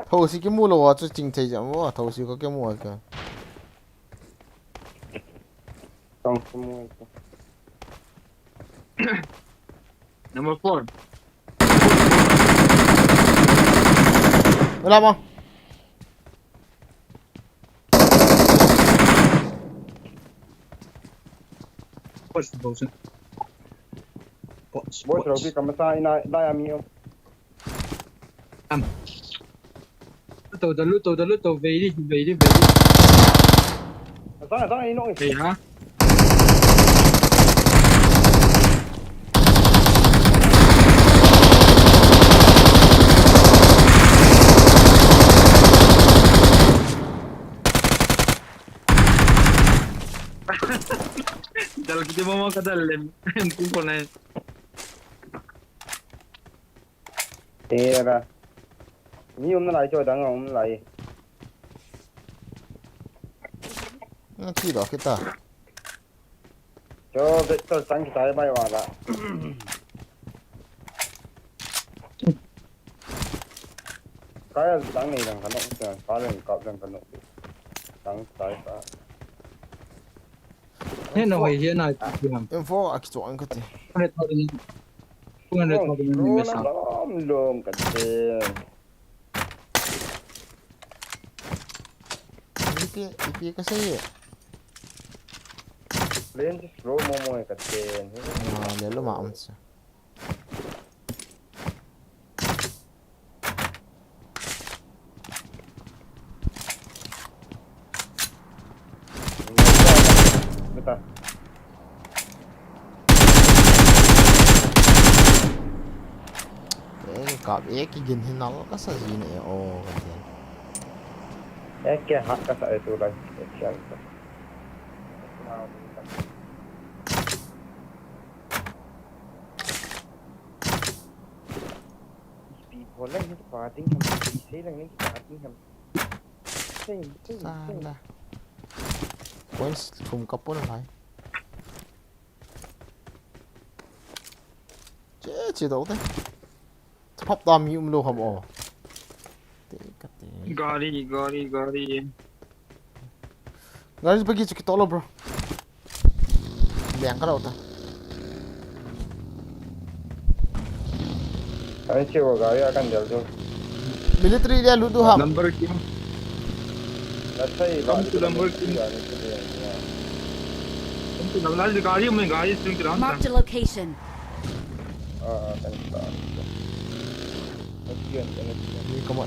Tho si kimu lou chu ching thei jam wo, tho si ko kimu ka. Tong kimu ka. Number four. Wala mo. Boss, boss. Boss, boss. Robi, kamasa ina, dai ami. Am. Lut to, da lut to, da lut to, vei di, vei di, vei di. Asang, asang, ino. Vei ha? Dal kiti mama ka dal lem. Em, tu ko nai. Tera. Mi um nalai chu dang um lai. Na thi lo kita. Cho vector sang kita bai wa la. Kaya sang nei dang kano sa kalen kap dang kano. Sang sai sa. He na hoi he na ti ham. Info a kichon ka ti. Two hundred thousand. Two hundred thousand ni me sa. Lom lom ka ti. Ipi, ipi ka sei. Lens slow mo mo ka ti. Ah, le lo ma am sa. Beta. Kap e, kigin hi nal kasa jin e o kati. Ek ke hat kasa e tulai. Ek ke hat kasa. Speed bol lang ni pa ding ham, sei lang ni pa ding ham. Sei, sei, sei. Sala. Points thum kapon lai. Che, che dau te. Thap ta mi um lou ham o. Te ka te. Gari, gari, gari. Gari bagi chu kitol lou, bro. Leng ka lou ta. Ai che wa gari akan del tu. Military dia lut du ham. Number kim? Nasai ba. Come to number kim? Come to number, gari mai, gari swing kira. Marked a location. Ah, ah, kan sa. Ni kama.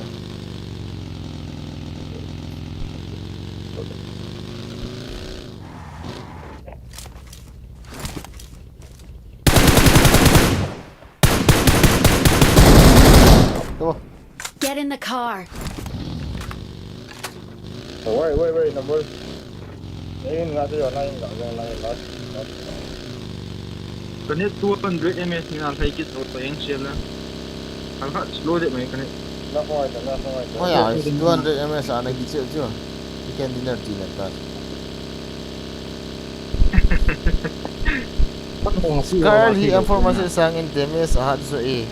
Get in the car. Wait, wait, wait, number. Nine, nine, nine, nine, nine, nine. Ka net two hundred M S ni na thai kit to eng sel la. Ang ha slow de mai ka net. Na ko ai ta, na ko ai ta. Oh ya, it's two hundred M S ana ki cheu chu. You can dinner ti na ta. Scar hi M four masi sangin damage ahat jo e.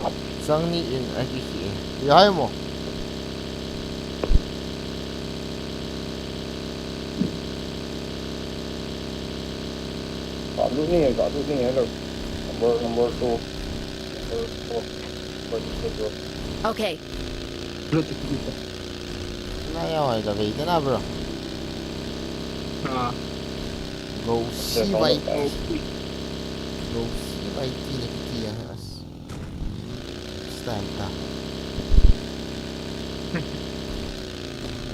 Sangni in aki hi e. Ya hai mo. Ka lut ni, ka lut ni, hello. Number, number two. Number four. Number two. Okay. Lut ni. Na ya wai da vei na, bro. Ah. Go si vai. Go si vai ti ni ki ya. Style ta.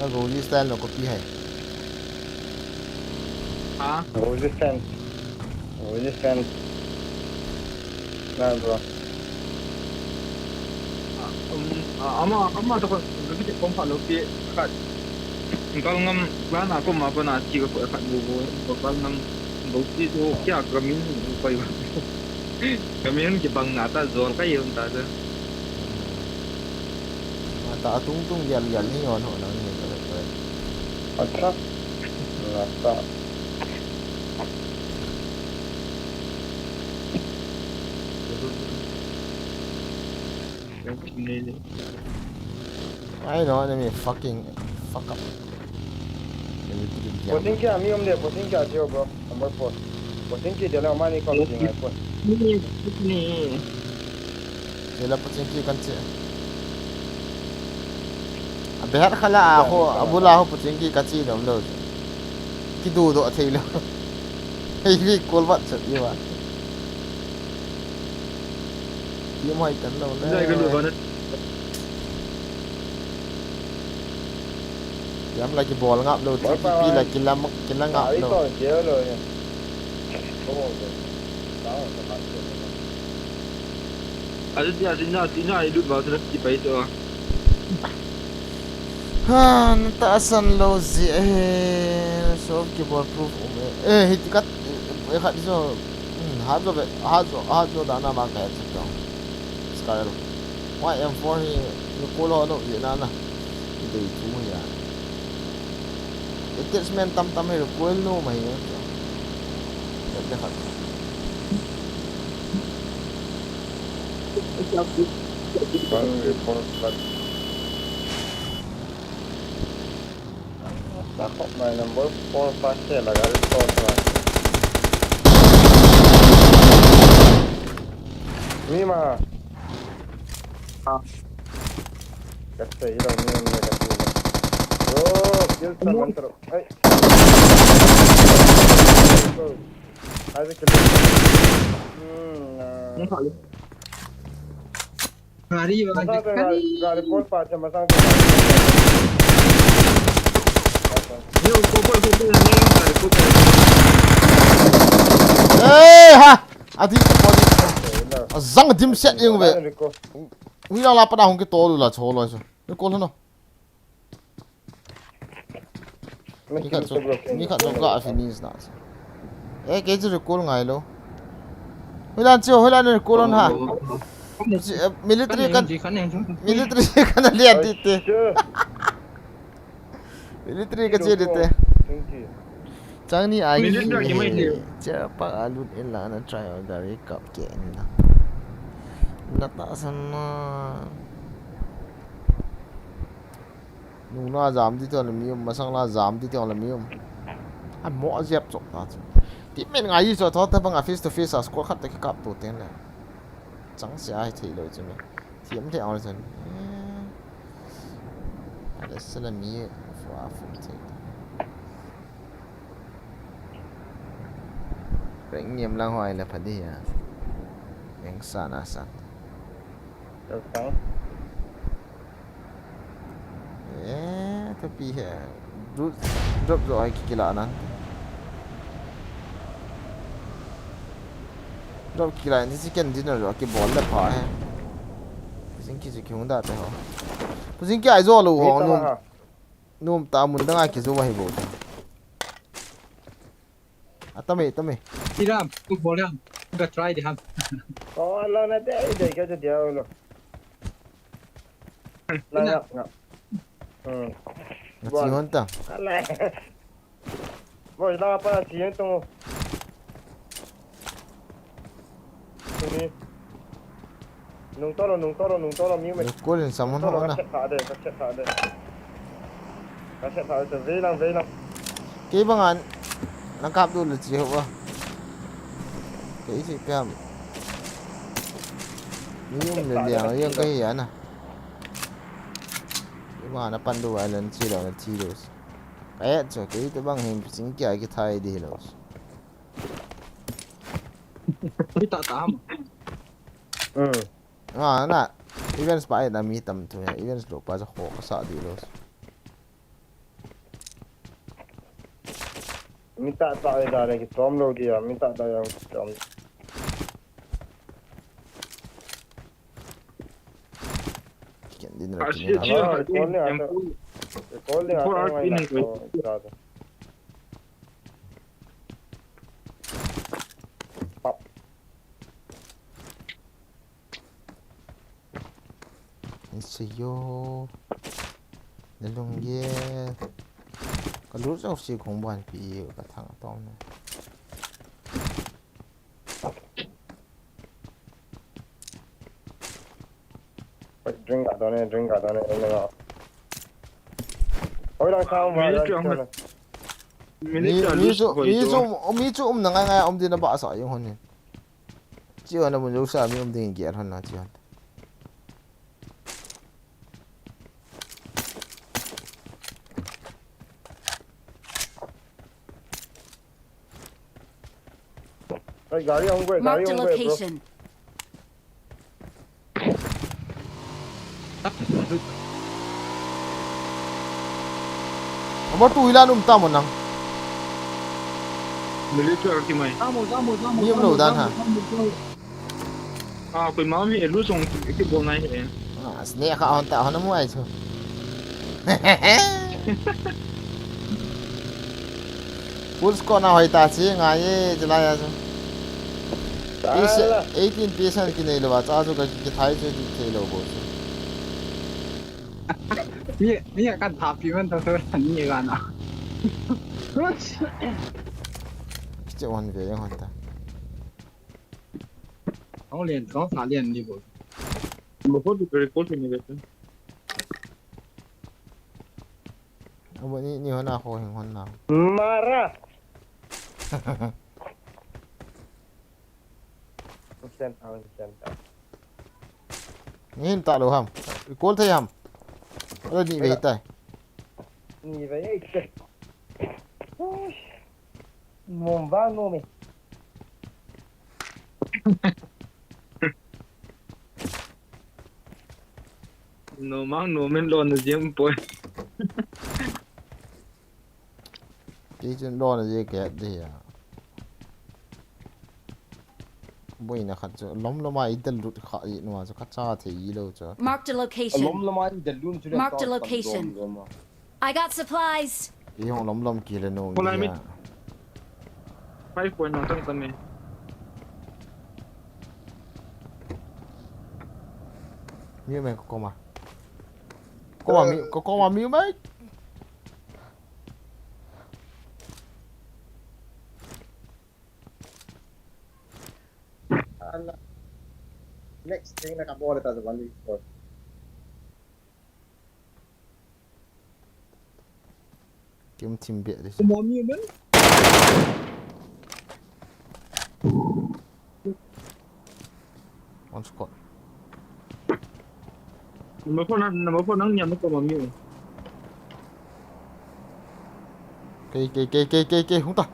Ago, ye style no copy hai. Ha? Go ye style. Go ye style. Na, bro. Ah, um, ah, ama, ama to ko, ko ti kom pa lo pi khat. Kal ngam, la na ko ma pa na ti ko khat bu bu, ko kal ngam. Bauti tu kya kamin pai ba. Kamin kibang na ta zol ka yun ta ta. Mata atung tung yal yal ni yon ho na ni ko ko. Acha. Nata. Ni ni. I know enemy fucking fuck up. Pochinki a mi um de, Pochinki a cheo, bro. Number four. Pochinki de la mani kom jing ai pon. Ni, ni. Jela Pochinki kan che. Abe har khala a ho, abula ho Pochinki ka chi nom lo. Kidu do thei lo. Hei vi kol vat chat iwa. Team hoi tan lo le. Jai ka lu ba na. Yam la kibol ngap lo, T P P la kila, kila ngap lo. Adu dia sina, sina idu ba tu ti pai to. Ha, nata asan lo ji eh, so kibol proof um eh. Eh, hiti kat, eh, khat jo. Hmm, ha jo ve, ha jo, ha jo da na ma ka headset jong. Scar lo. Wa M four hi, ni ko lo no ji na na. Ki dei thu hi a. Attachment tam tam hi ko lo mai ya. Let me khat. One report, but Takop mai number four pa se laga ri to to. Ni ma. Ah. Ka sei lo ni ne ka tu. Bro, kill sa man tro. Ai. Bro. Ai kill. Hmm. Ni kha le. Gari, gari, gari. Gari, gari, pol pa, chama sang. Yo, ko, ko, ko, ko, ne, gari, ko, ko. Eh, ha! Adi, ko, ko. Azang dim set yung ve. Ui la la pa da hung ke to lu la cho lo so. Recall no. Mi khat chu, mi khat chu ka finish na. Eh, kei chu recall ngai lo. Hoilan chu, hoilan recall on ha. Military kan, military kan lian ti ti. Military ka che ti ti. Chang ni ai. Military ki mai ti. Che pa alun in la na try gari kap ke in la. Na ta san na. Nung na jam ti tong le mi um, masang la jam ti tong le mi um. A mo a jep chok ta chu. Ti men ngai chu tho ta bang a face to face a score khat ta ki kap to ten le. Chang se ai thei lo chu me. Thiam thei ang le chun. A le se le mi fua fum thei. Reng niam lang hoi le phadi ya. Eng sa na sa. Tao tao. Eh, tapi he. Drop, drop jo ai kikila nan. Drop kikila ni chicken dinner jo kibol le pha he. Jing ki ji ki hung da te ho. Jing ki ai jo lo ho num. Num ta mun dang ai ki jo wa hi bo ta. Atame, atame. Iram, tu bol ham. Ga try di ham. Oh, Allah na de, de ka de dia lo. Na ya, na. Hmm. Na chi hon ta. Allah. Boy, la pa chi hon to. Tuni. Nung tolo, nung tolo, nung tolo, mi me. Nung tolo, sam hon ho na. Ka set pha de, ka set pha de. Ka set pha de, ve lang, ve lang. Kei bang an. Lang kap du le chi ho ba. Kei chi pem. Mi um le liang, yang ka hi ana. Kei bang an pan du island chi lo na chi lo. Ka et cho, kei te bang hin sing kia ki thai di lo. Ui, ta, ta, ma. Hmm. Ah, na. Events pa ai na mi tam tu ya. Events lo pa ja ho ka sa di lo. Mi ta ta ai da le ki tom lo di ya. Mi ta ta ya ki tom. Ken din ra. Ah, ken shit, din ra. Shit, ah, shit, call ni ah, shit, call ni ah, four hours call ni in ah, ago. Oh, ita ta. Pap. Ese yo. Nalung ye. Ka lut jong si khong ban pi ka thang tong ne. Drink ka don e, drink ka don e, ina nga. Oi, lang sound ba, minute lang chu, sound. Minute mi, chu mi chu, hoi mi chu, chu. Mi chu um na ngai ngai um din na ba sa yung hon ni. Chi hon na mun jo sa mi um ding ge hon na chi hon. Hey, gari ahung koi, gari ahung koi, bro. Marked a location. Aba tu ilan um ta mo nang. Dali tu aki mai. Tamo, tamo, tamo, mi um lo tamo, dan ha. Tamo, tamo, tamo. Ah, koi ma mi elu song ki bol nai he. Ah, sne kha hon ta hon mu ai chu. Full score na hoi ta chi ngai ye, chila ya chu. Sala. Eighteen percent ki nei lo ba, cha chu ka ki thai chu ki thei lo bo chu. Ni, ni kan tha pi man to to ni ga na. Ki che wan ve yang hon ta. Kong lian, kong sa lian ni bo. Bo ko tu kare ko tu ni ga. Abo ni, ni hon a ho hing hon na. Mara. Sen ta, sen ta. Ni hin ta lo ham. Kol thei ham. Ala ni ve ta. Ni ve ei te. Ush. Nom vang nom e. Nom vang nom e, lona jeng poi. Kei chun lona jeng kei di a. Boina khat chu lom lom a i del lut kha i nu a chu ka cha thei i lo chu. Marked a location. Lom lom a i del lut chu le Marked a ka location. Lom lom a. I got supplies. I hong lom lom ki le no. Hold on, ni mate. A. Five point no tang tang me. Mi me ko ma. Ko ma mi, ko, ko ma mi me. Ala. Next thing na ka bol ta one score. Kim team bia di. Mo mi men. One squad. Number four na, number four nang niam ko ma mi. Kei, kei, kei, kei, kei, kei, hung ta.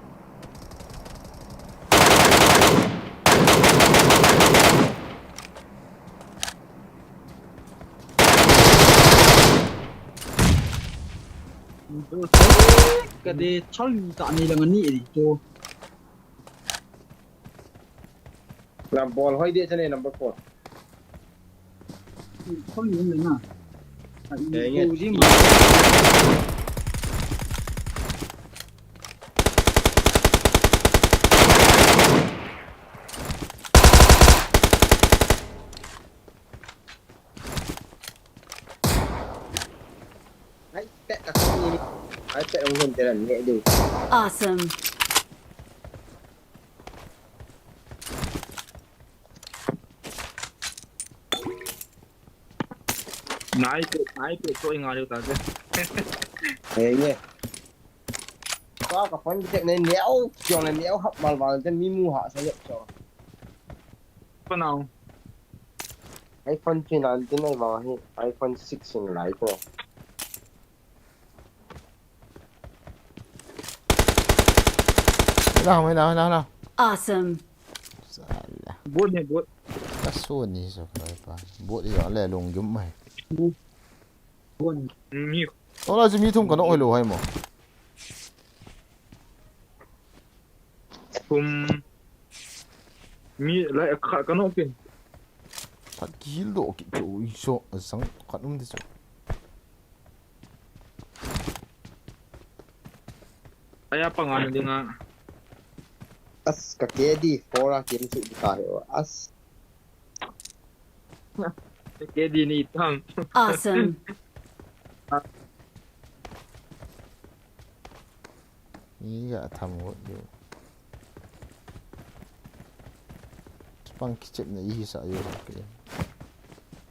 Ka de chal ta ni lang ani ri to. Lam bol hoi de chane number four. Khol ni le na. Ai, eh, nge. Ko ji ma. Ai, pet ka khol ni. Ai, pet ong hon te ran nge de. Awesome. Nai pe, nai pe, so inga liu ta ke. Hei nge. Sa ka phone kitek nei neo, kiong le neo hap mal val te mi mu ha sa yep cho. For now. iPhone chin an tin nei vang hi, iPhone six in lai ko. Hei na, hei na, hei na, hei na. Awesome. Sala. Bot ni, bot. Ka so ni so kai pa. Bot i le lung yum mai. Bot ni. Mi. Ola ji mi thum ka no hoi lo hai mo. Thum. Mi lai kha ka no ke. Phat kihil doh kit chu i so sang khat um ti chu. Aya panga na dinga. As ka K D four a kim su ta he as. K D ni tam. Awesome. Ni ga tham ngot yo. Kipang kichep na i sa yo ke.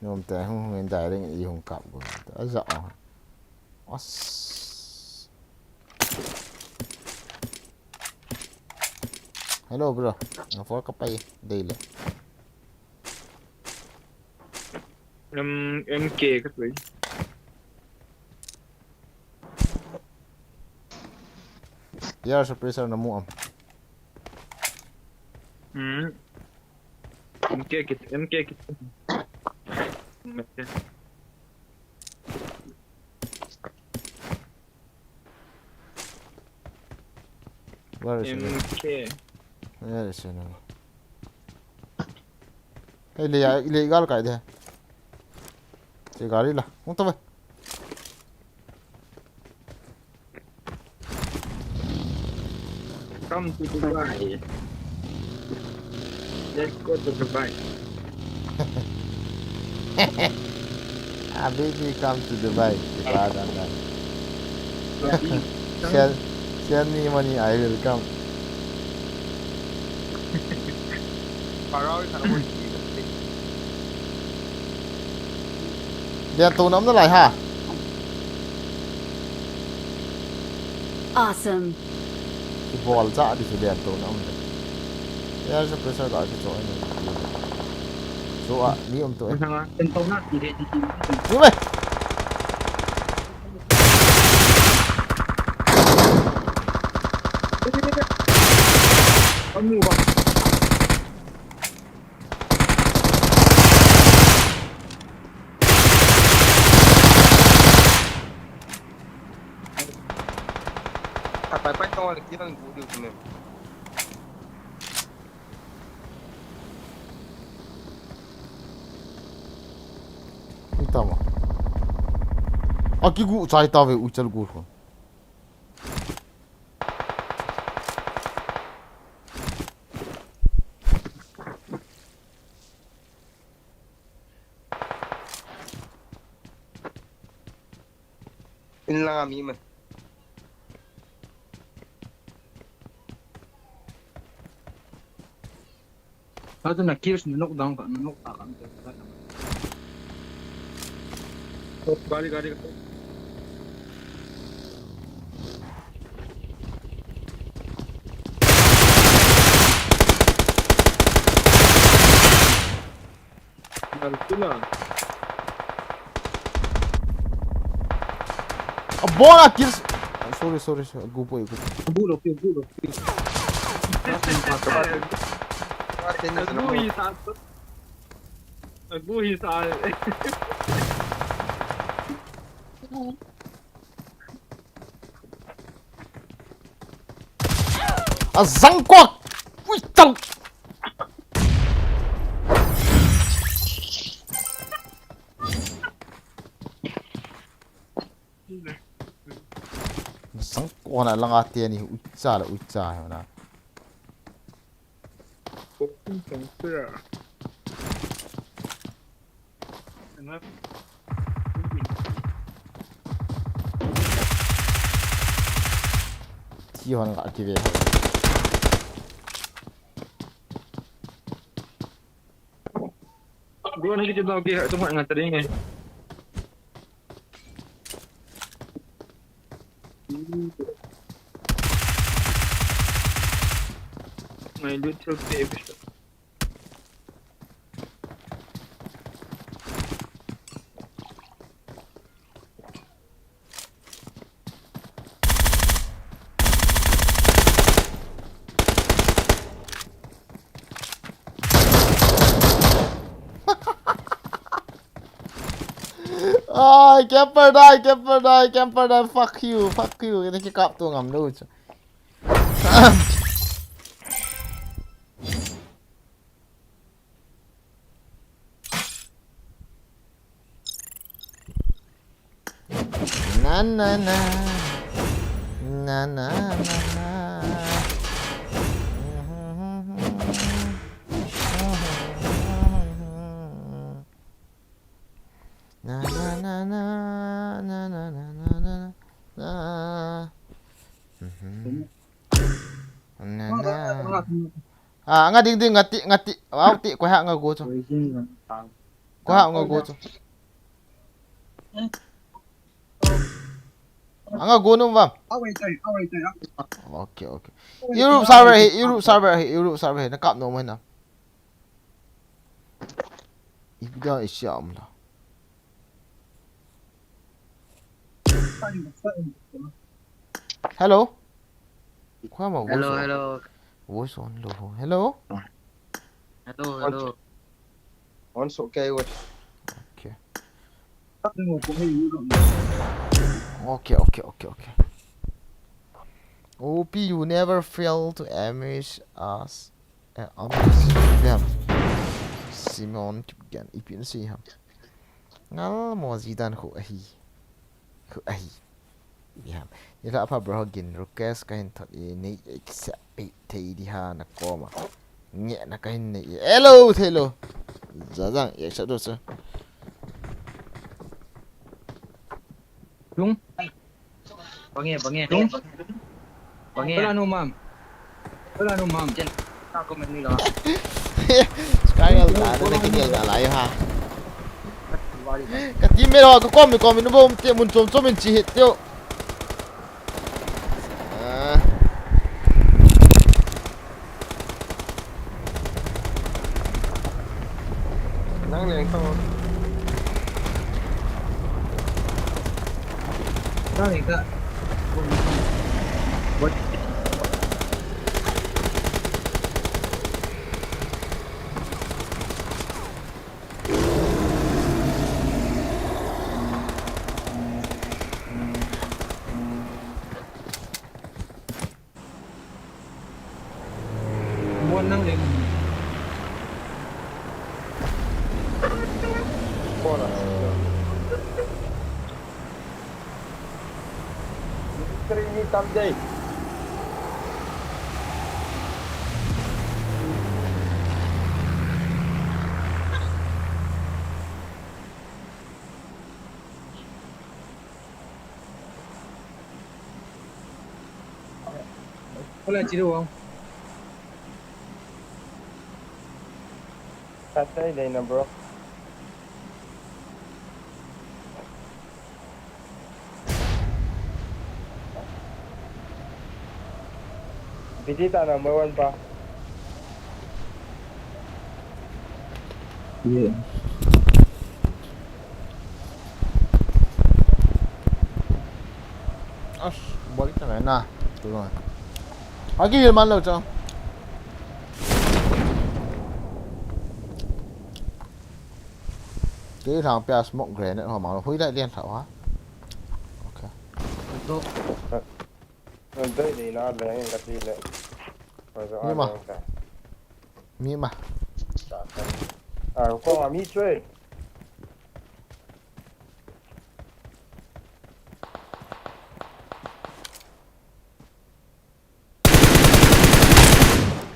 Nom ta hung hung en dai reng i hung kap go. Ta za a. As. Hello, bro. Nga for ka pai dei le. M, M K ka tui. Air suppressor na mu am. Hmm. M K kit, M K kit. M K. Where is it? M K. Where is it? Hey, le, le gal kai de. Che gari la. Hung to ve. Come to Dubai. Let's go to Dubai. Habibi, come to Dubai. Kita dandan. Send, send me money, I will come. Lian to nam na lai ha. Awesome. Kibol cha di chu lian to nam le. Air suppressor ka kicho ni. Chu a mi um to. Thanga, ten to na ti re ti ti. Chu ve. Amu ba. Apai pai tong le kiran gu diu ne. Tama. Akigu chai tave uichal gu ho. In langa mi man. Hatu na kills na knock down ka, na knock down ka. Oh, gari, gari, gari. Abona kills. Sorry, sorry, sorry. Gupo, gupo. Gulo, gulo, gulo. Agu hi sa. Agu hi sa. Azang ko. Ui, tau. Masang ko na langa teni uicha la uicha na. Ti hon nga kive. Bro, ni kiti dog ke, tum nga tadi ngai. Ngai lut thil te. Ai, camper die, camper die, camper die, fuck you, fuck you. Kena kikap tu ngam lu. Na, na, na. Na, na, na, na. Na, na, na, na. Mhm. Na, na. Ah, nga ding ding, nga ti, nga ti. Wow, ti, ko ha nga go chu. Ko ha nga go chu. Anga go nung vam. Okay, okay. Europe server hi, Europe server hi, Europe server hi. Na kap nom na. Ipi da isi am la. Hello. Hello, hello. Voice on lo. Hello. Hello, hello. On so kai wet. Okay. Okay, okay, okay, okay. O P, you never fail to amaze us. Eh, amaze them. Simon Kipgen, ipi na si ham. Ngal mo Zidane ko ahi. Ko ahi. Ni ham. Ni la apa bro gin request kahin thot e nei accept pe thei di ha na koma. Nge na kahin nei. Hello, hello. Jajang, accept do sir. Lung. Bange, bange. Lung. Bange. Wala no mam. Wala no mam. Jen. Ako man nila. Sky al da na kini al da lai ha. Ka teammate ho, ka kom, kom, no bom te mun chom chom in chi hit teo. Ah. Nang leng tong. Nang leng ta. What? Buat nang leng. Buat lah. Kari ni tam dei. Hola, chiru. Sat dei na, bro. Bidi ta number one pa. Yeah. As, balik na na. Tulung. Agi, man lo cha. Kei lang pia smoke grenade ho mang lo. Hui lai lian thau ha. Okay. Ento. Ento ni na le nge ka ti le. Mi ma. Mi ma. Ah, ko ma mi chwe.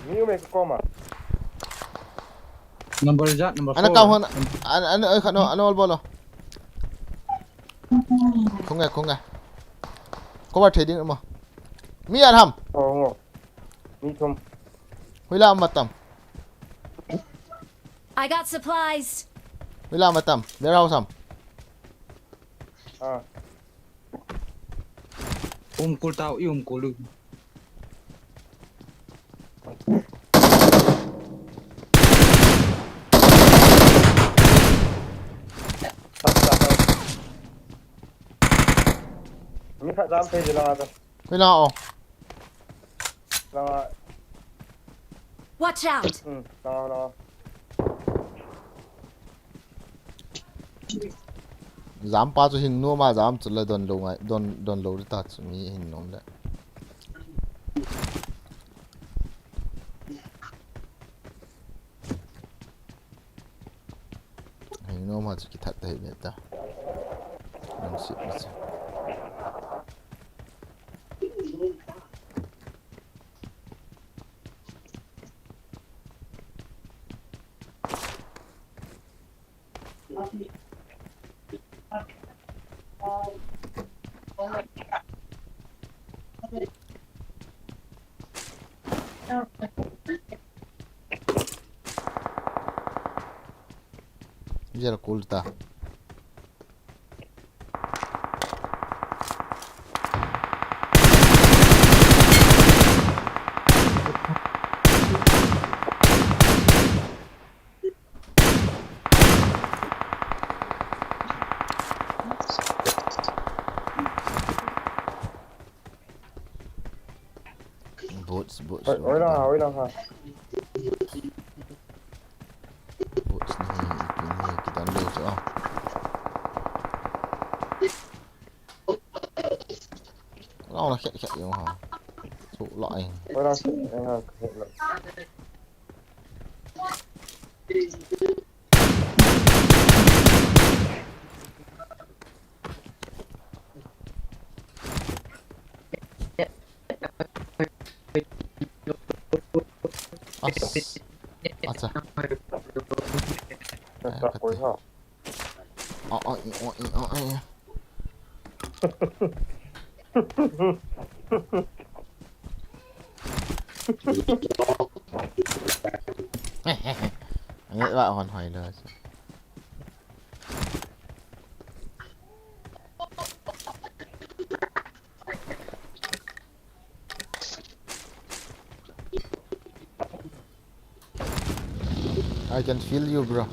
Mi um e ka koma. Number jat, number four. Ana ka hon, ana, ana, ai, khat no, ana ol bolo. Khunge, khunge. Cover thei ding mo. Mi ar ham. Oh, ngo. Mi thum. Hui la ma tam. I got supplies. Hui la ma tam. Warehouse ham. Ah. Um kul tau, i um kul u. Mi khat jam phei je langa ta. Phei la o. Langa. Watch out! Hmm, langa, langa. Jam pa chu hin nom a, jam chu le don lou ngai, don, don lou ta chu mi hin nom le. Hin nom a chu kithat ta hi ve ta. Nang sip ni chu. Jera kulta. Bots, bots. Oi, oi lang ha, oi lang ha. Bots nahi, ipi nahi, kidan lou chu a. Lang na khet khet jong ha. Chu la in. Oi lang khet, oi lang khet la. As. Acha. Oi ha. Oi, oi, oi, oi, oi. Nge wa hon hoi lo. I can feel you, bro.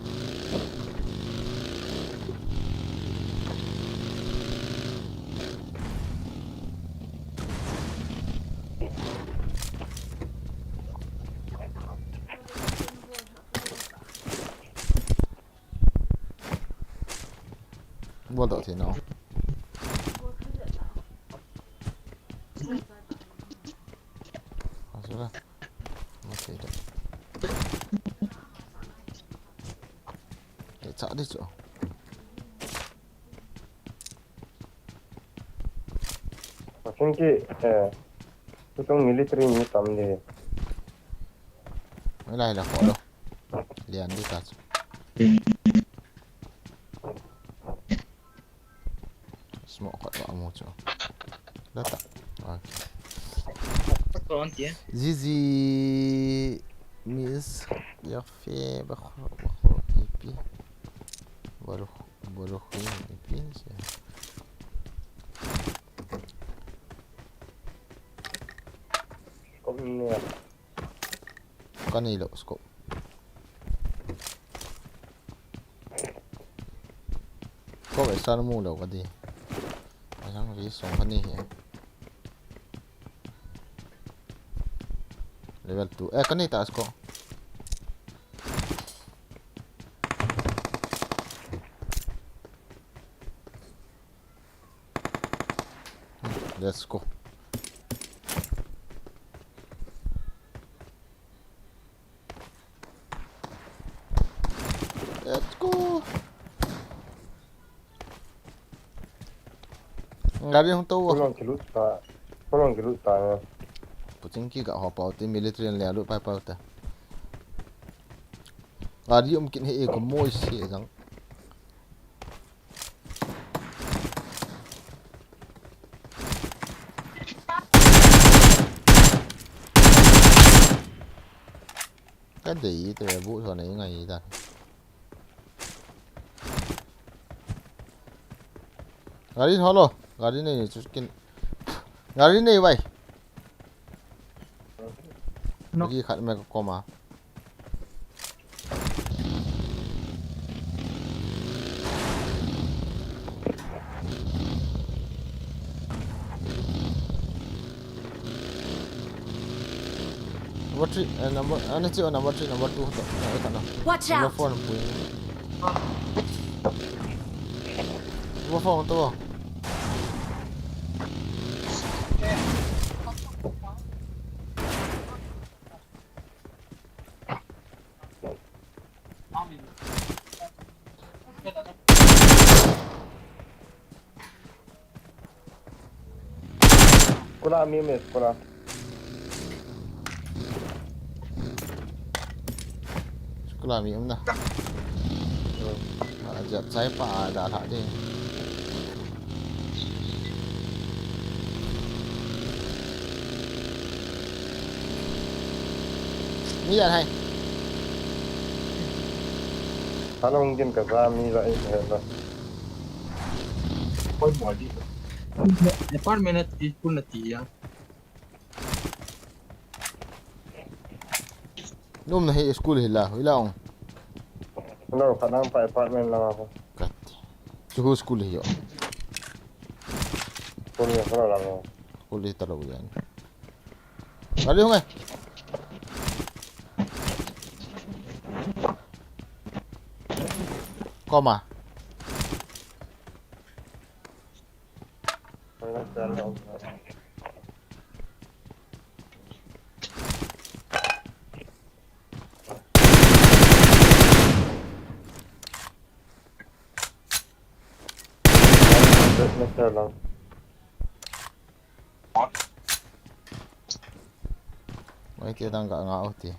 Bol doh thei nau. Asura. Bol thei doh. Te cha di chu. Makin ki, eh, tutung military ni tam de. Mai lai la kho lo. Lian di ta chu. Smoke kho lo amu chu. La ta. Okay. Patron ti. Zizi Miss Yafe bakho bakho ipi. Baru baru ipi. Kom ni. Ka nei lou scope. Scope e san mu lou ka di. Asang ri song ka nei hi. Level two. Eh, ka nei ta scope. Let's go. Let's go. Gari hung tou. Kolong kilut ta. Kolong kilut ta. Puting ki ga ho pau te military le lut pai pau ta. Gari um kin he e ko moi se jang. Ka dei te bu so nei ngai ta. Gari holo, gari nei chu kin. Gari nei vai. No. Gari khat me ka koma. Number three, eh, number, ah, number three, number two to. Watch out! Number four pui. Number four to. Kula mi me kula. Kula mi um na. A jat chai pa da tha de. Mi ya hai. Halong gin ka za mi la e la. Koi mo di. Apartment at school na ti ya. Num na hi school hi la, hi la ong. No, ka nang pa apartment la ko. Kat. Chu hu school hi yo. School hi la la. School hi ta lo yan. Gari hung e. Koma. Mai ti dang ka nga o ti.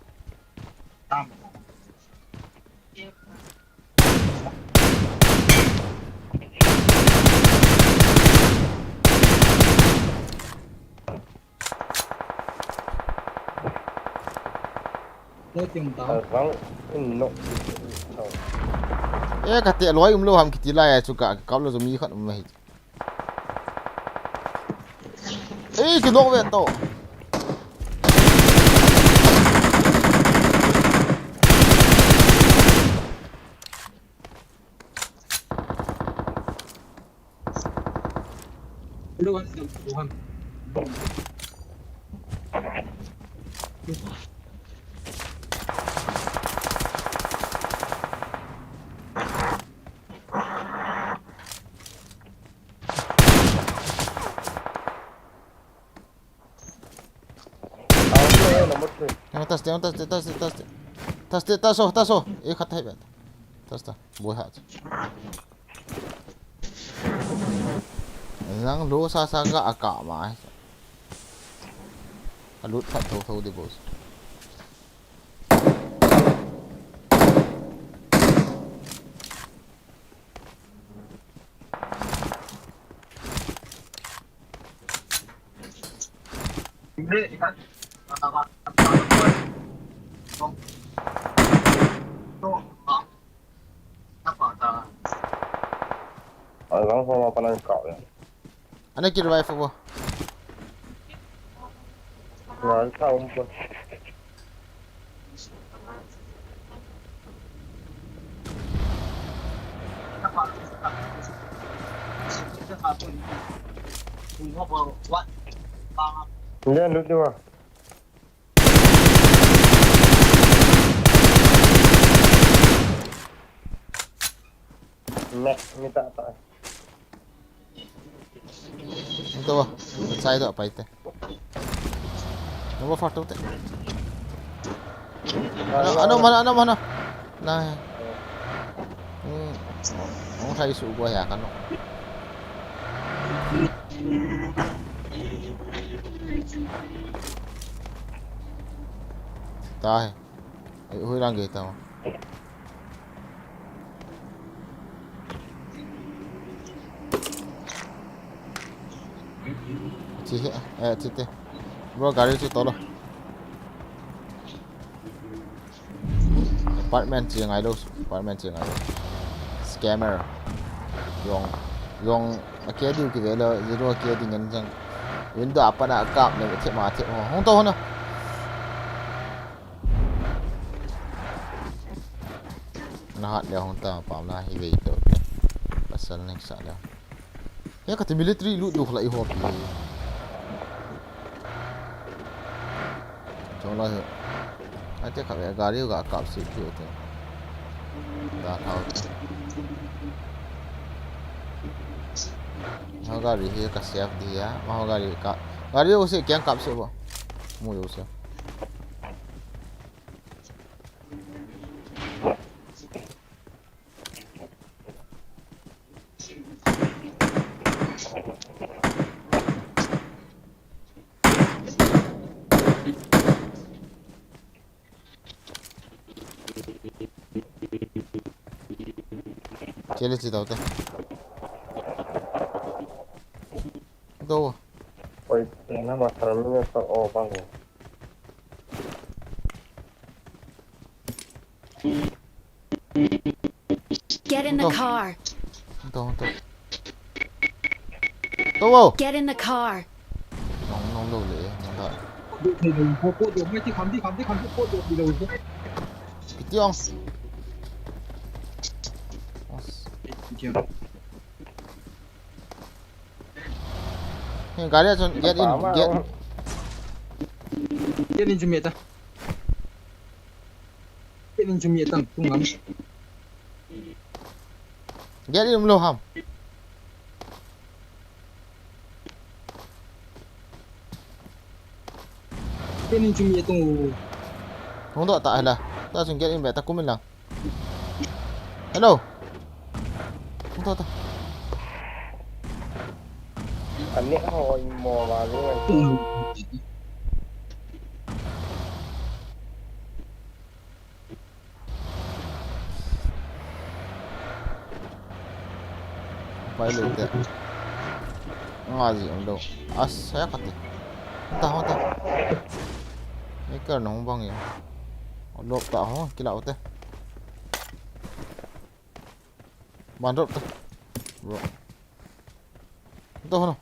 Loi tiang ta. Rang in nok. Eh, ka te loi um lou ham kiti lai a chu ka kap lou chu mi khat um mai. Ei, kinok ve to. Hello, one, two, one. Number three. Number three, number three, number three. Taste, taste, taste, taste. Taste, taste, taste. Eh, khat hai bet. Taste, taste. Boi hat. Nang lo sa sa ga aka ma. A lut phat tho tho di boss. Ang lang ko mapanang kau ya. Ana ki revive bo. Na, ang tao mo. Hindi, ang loot, di ba? Meh, mita ta. Ito ba? Side a paite. Number four to te. Ano, ano, mana, ano, mana? Na. Hmm. Ang sa isu ko ya kano. Tahe. Ai, hui lang ge ta. Chi he, eh, chi te. Bro, gari chu tolo. Apartment chi ngai lo, apartment chi ngai lo. Scammer. Jong, jong, a kia diu ki ve lo, zero a kia ding ngen jang. Window apat a kap le, thep ma, thep ho. Hung to ho na. Na hat le hung ta, pam na hi ve to. Pasal next sa le. Ya kati military loot du khala i ho pi. Chong la he. Ate kha ve gari ga kap si pi te. Da thao. Ha gari hi ka save di ya. Ma ha gari ka. Gari ho se kya kap se bo. Mu yo se. Chele chi tau te. Do. Oi, na ma thar mi sa o bang. Get in the Ito. Car. Ito, ito. Ito, wow. Get in the car. Nong, nong lo le, nong da. Kiti ong. Os. Hey, gari a chun, get in, get. Get in chu mi ta. Get in chu mi ta, tung ngam. Get in um lo ham. Get in chu mi ta. Hung doh ta hala. Ta chun get in be ta kum in lang. Hello. Ito, ito. Ani ho mo ba ni. Pai le te. Nga ji um lo. Asa kati. Ta ho ta. Ni kar nong bang ya. Lok ta ho, kila te. Ban drop ta. Bro. To ho no.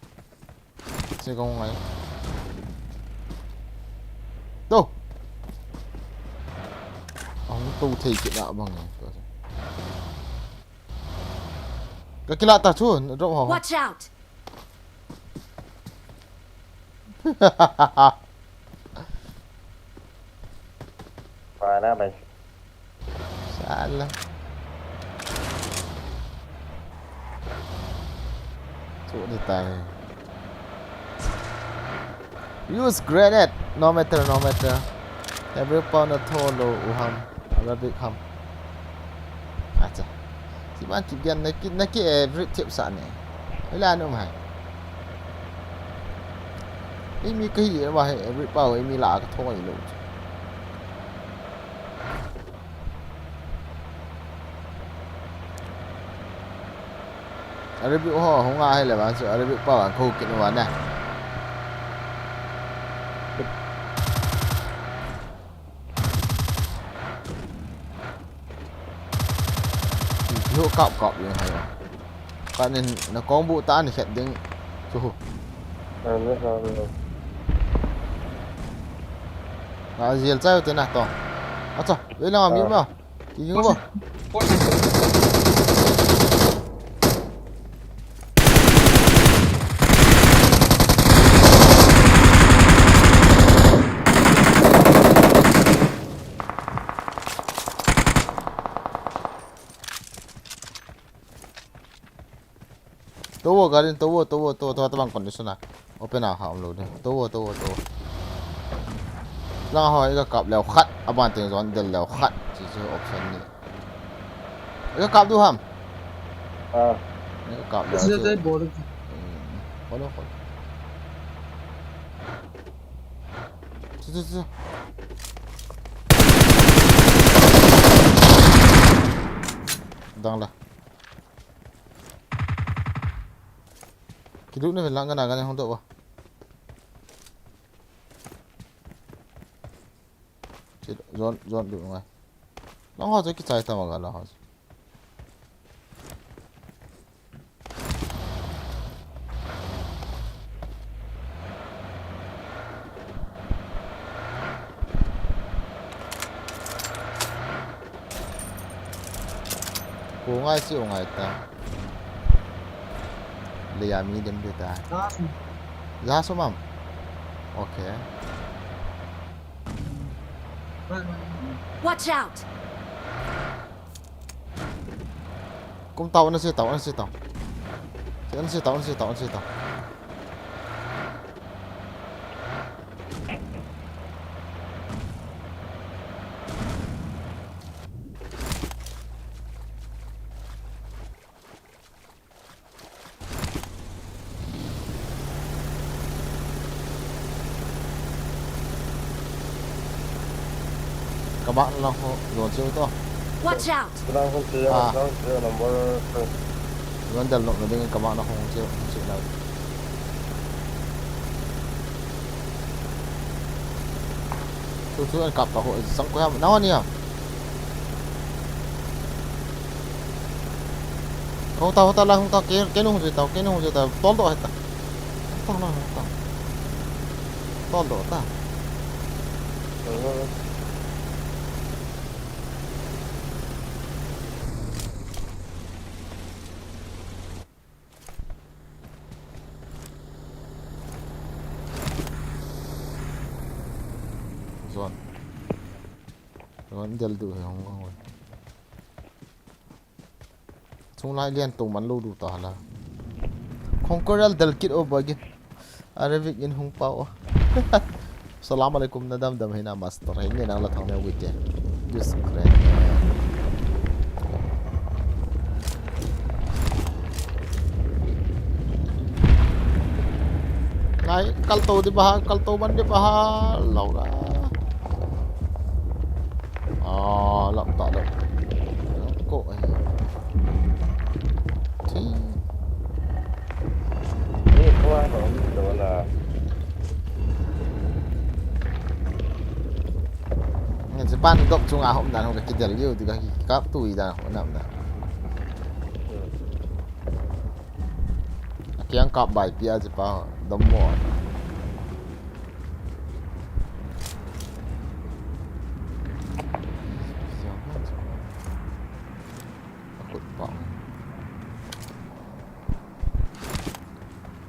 Se kong ngai. To. Ang to thei kit na bang e. Ka kila ta chu, drop ho. Watch out! Para bai. Sala. Chu ni tai. Use grenade. No matter, no matter. Every pound a tholo u ham. Arabic ham. Acha. Kiman ki gen na ki, na ki every tip sa ne. Ila no mai. Eimi kahi e, va he, every pau eimi la ka thong ai lo. Arabic ho, hung a hi le vang chu, Arabic pau an ko kin wa na. Lo kap kap yang hai. Ka nin na kong bu ta ni khet ding. Chu. Na ziel chai te na to. Acha, ve la mi ma. Ki yung ba? Towo, garin towo, towo, towo, towo, tabang condition a. Open a ha um lo de. Towo, towo, towo. Lang ho, iga kap leo khat, aban teng zon del leo khat. Chi chi option ni. Iga kap du ham. Ah. Iga kap leo. Sila chi. Tai bol. Hmm. Follow, follow. Chi, chi, chi. Dang la. Kidu ne lang kana kana hong do wa. Zon, zon du ngai. Lang ho je kichai ta ma ga lang ho. Ko ngai si o ngai ta. Le ya mi dem de ta. Za sum. Za sum am. Okay. Watch out! Kum tau, ana si tau, ana si tau. Ana si tau, ana si tau, ana si tau. Kabah na lang ho, zon siu to. Watch out! Lang ho siu, ah, lang siu number three. Zon del nok na ding kabah na ho siu, siu na. Chu chu an kap ta ho, sang ko ham, na ho ni ham. Hung ta, hung ta la, hung ta, ke, ke nung je ta, ke nung je ta, tol do heta. Hung ta la, hung ta. Tol do ta. Zon. Zon del du he hung hung. Chunglai lian to man lo du ta la. Conqueror del kit o bagin. Arabic in hung pao. Salam alaikum, na dam dam hina master. Hei nge nang la thang ne wite. Just great. Ngai, kal to di baha, kal to ban di baha. Lo la. Ah, lap ta lap. Ko, eh. Thi. Ni ko a ko ni lo la. Ni se ban dok chunga hom dan ho ka kidel liu ti ka ki kap tu i dan ho nam dan. Akiang kap bai pia je pa dom mo. Akut pa.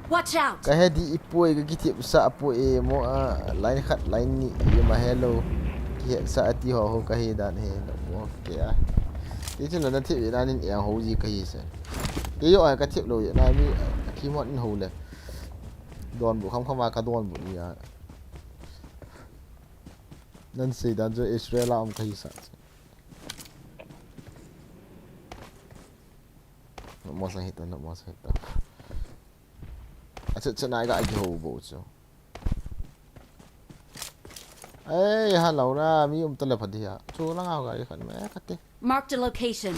Watch out! Ka he di ipoi, ka kithipsah poi e mo a, line khat, line ni, ima hello. Kihetsah ati ho ho ka he dan he lo mo ke a. Ti chun na thip dan in eng ho ji ka hi se. Kei jong ka thip lou, na mi, a kimot in ho le. Donbut kham kham a ka donbut ni a. Nan sei dan chu Israel a um ka hi sa. Mo sa hita, mo sa hita. Acha, acha, na ga agi ho bo chu. Ei, hello na, mi um tale pha dia. Chu langa gari khat me kati. Marked a location.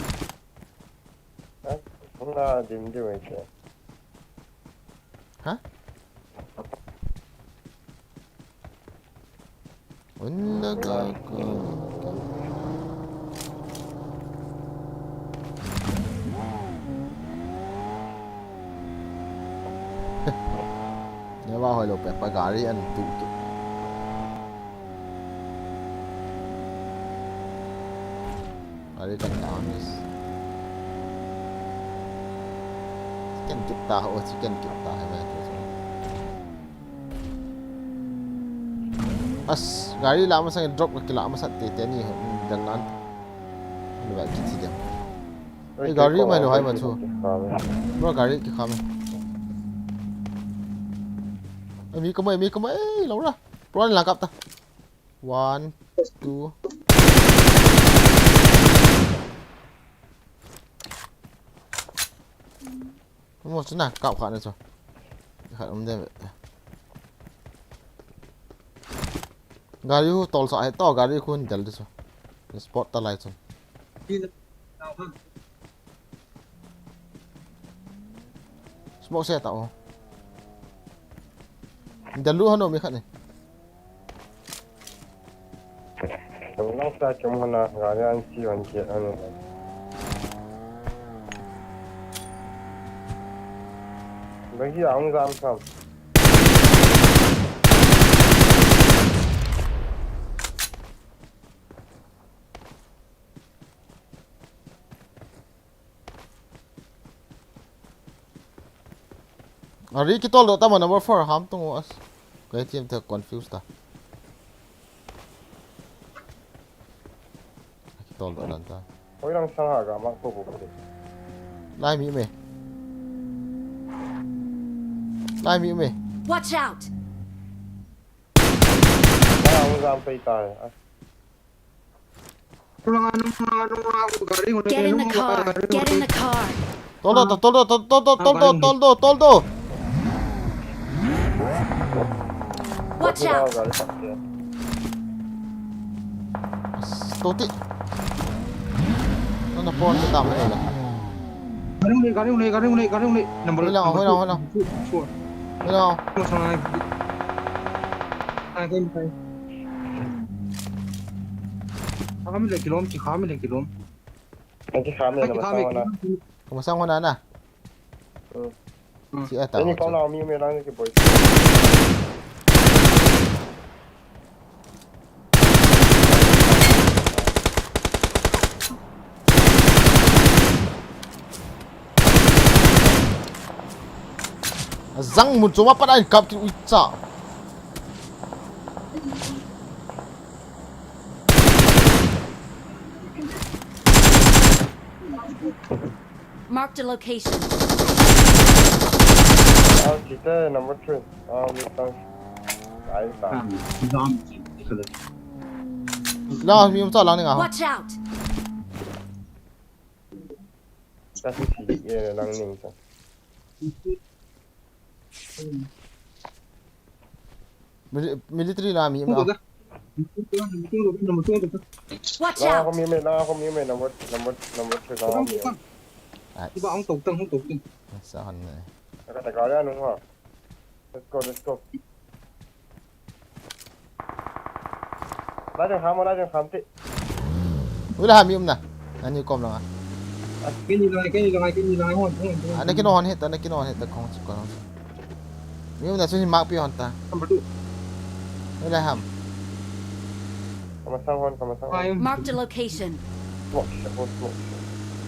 Eh, hung na dim diu e ke. Ha? Unda ka ko. Ne ba hoi lo pe pa gari an tu tu. Gari kan ta miss. Chicken kit ta ho, chicken kit ta hai mai tu. As, gari la masang drop ka kila masat te te ni, hmm, dan nan. Ni ba kit si dem. Ei, gari mai lo hai ma chu. Bro, gari ki kham. Ei, mi kamai, mi kamai, ei, lo ra. Bro, ni la kap ta. One, two. Mo chu na, kap kha na chu. Khat um de. Gari hu tol sa he to, gari khu ni dal de chu. Spot ta lai chu. Smoke se ta o. Dal lu hanu mi khat ni. Nang sa chom hana, gari an si an ke an. Bagi ang zam sam. Ari kitol do tama number four ham tung as. Kaya team ta confuse ta. Kitol do nan ta. Hoi lang sang ha ga mak ko ko ko. Lai mi me. Lai mi me. Watch out! Lai ang zam pei tai. Get in the car. Get in the car. Toldo, to-, toldo, to-, toldo, toldo, toldo, toldo. Watch out. Toti. Nana pon kita mana lah. Gari ule, gari ule, gari ule, gari ule. Number, hoi lang, number hoi lang, two. Hoi lang. Sure. Hoi lang. Mo sang ai. Ai, kai, kai. Kami le kilom, ki kami le kilom. Ang ki kami na masang na. Kamasang ko na na. Hmm. Hmm. Si Eta. Ini kau na mi me lang ki boy. Zang mun choma pat a in kap ki uicha. Marked a location. Ah, kita number three. Ah, mi tang. Ai ta. Ah, zam si, ikale. La, mi um cha lang ni nga. Watch out. Kasi si, ye lang ni sa. Mili-, military na mi ma. Watch out! Lang ako mi me, lang ako mi me, number, number, number three, lang ako mi. Ai. Iba ang tawk tang, ang tawk tang. Sa han na. Taka, taka, yan, ha. Let's go, let's go. Lai jeng kham, lai jeng kham ti. Ui la ha mi um na. Ani kom langa. Kini lai, kini lai, kini lai, hon, hon, hon. Ana kino hon hita, ana kino hon hita, kong chi kong. Mi um na su hi mark pi hon ta. Number two. Ui la ham. Kamasang hon, kamasang hon. Marked a location. Smoke, smoke, smoke.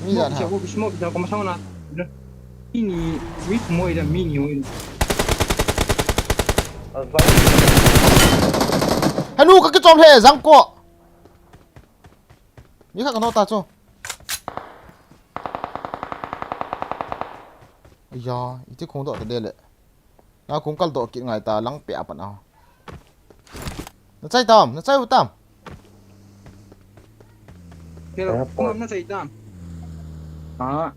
Mi la ha. Smoke, smoke, kamasang hon na. Mini, mi khumoi da, mini oi. Hanu ka kichom he, zang ko. Mi kha ka no ta chu. Aya, iti khong do ta de le. Na khong kal do kit ngai ta lang pe apan a. Na chai tam, na chai u tam. Hello, airport. Kum na chai tam. Ah.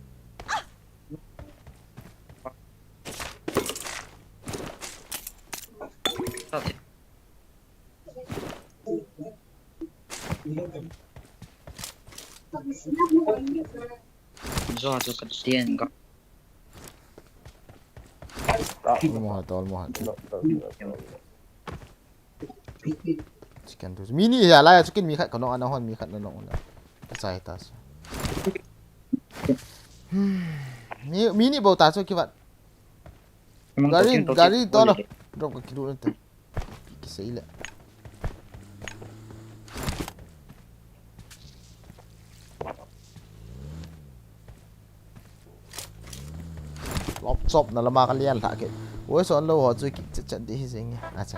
Zo chu ka tien ka. Mo ha tol mo ha. Chicken tu. Mi ni ya la ya chicken mi khat ka nong ana hon mi khat na nong na. Ka chai ta sa. Mi mi ni bo ta chu kivat. Gari gari to lo. Drop ka kilu na te. Kisei le. Lop chop na lama ka lian lha ke. Voice on lo ho chu ki chat chat di hi jing. Acha.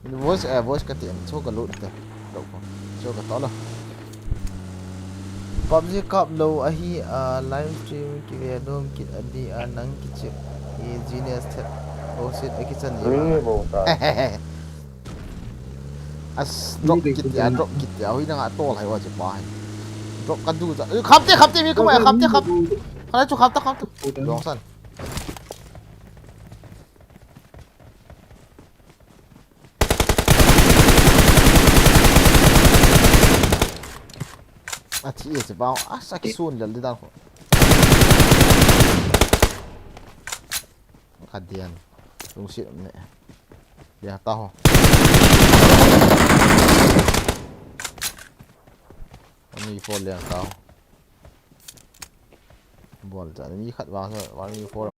Voice eh voice ka tiam chu ka lut te. Lo ko. Chu ka to lo. PUBG kap lo ahi a live stream ki ve dom kit a di a nang ki chip. Hi genius thet. Oh shit a ki chan ni. Ring ni bo ta. As drop kit ya, drop kit ya. Hui na nga tol hai wa che pa hai. Drop ka du ta. Kham te kham te mi ko mai kham te kham. Khala chu kham ta kham ta. Dong san. A thi e che ba. A sa ki sun lel di dan ko. Ka dian. Lungsit ne. Ya ta ho. Ani fo liang ta ho. Bol ta ni khat vang sa, vang ni fo.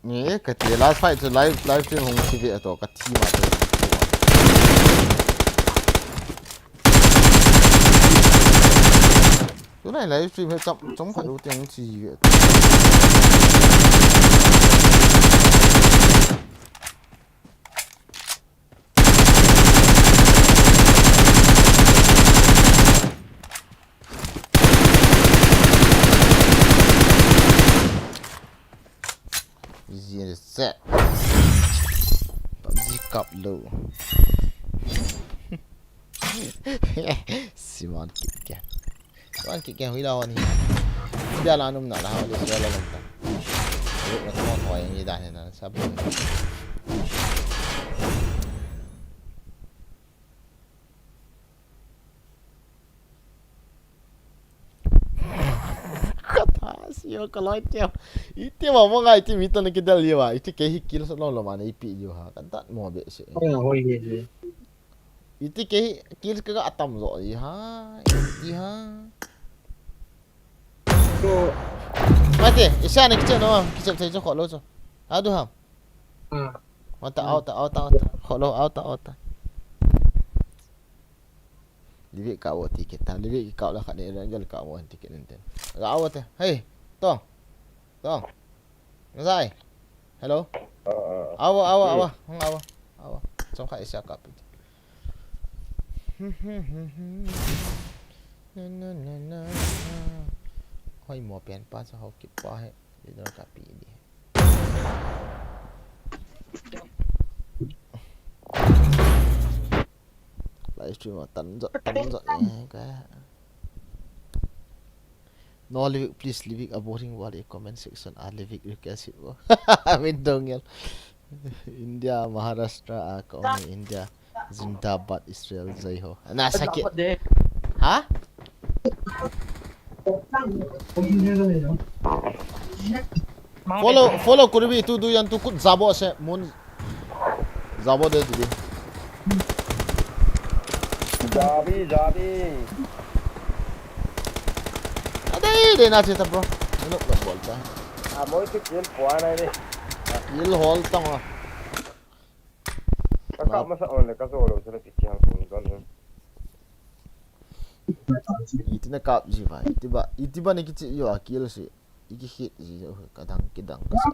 Ni ka ti last fight chu live, live stream hung si ve to ka thi ma. Tu nai live stream he chom chom khat u tiang si ve. Zin se. PUBG kap lo. Siman kit ke. Siman kit ke hui la hon hi. India la num na la ha le sia la lam ta. Ru na ko hoi ni da he na sa bu. Kata sio ka loi teo. Iti ma mo ngai ti mi to na ki dal liwa. Iti ke hi kill so lo lo ma na ipi liwa ha. Ka dat mo be se. Oi, oi, oi, oi. Iti ke hi kill ka ga atam zo i ha. Iti ha. So, mate, isa na kiche no, kiche thei cho kholo cho. Adu ham. Ah. Wata auta auta auta. Kholo auta auta. Live ka wo ticket ta. Live ka la khat ne ran jal ka wo ticket nen ten. Ga wo te. Hey. To. To. Zai. Hello. Awa awa awa. Hung awa. Awa. Chong kha isa ka pi. Na na na na. Hoi mo pen pa sa ho ki pa he. Video ka pi di. Live stream a tan jot tan jot e ka. No Livik, please Livik a boring wall e comment section a Livik request it bo. Min dong yal. India Maharashtra a ka ong India Zindabad Israel jai ho. Na sakit. Ha? Follow, follow kurbi tu du yan tu kut jabo se mun jabo de di. Jabi, jabi. Adai de na cheta bro. Nuk nuk bol ta. A moi tu kill pua na ni. Kill hol tang a. Ka kap masa on le ka zo lo sala ki kiang kung don. Iti na kap ji vai. Iti ba, iti ba ni kichi yo a kill si. Iki hit ji yo ka dang ki dang ka sa.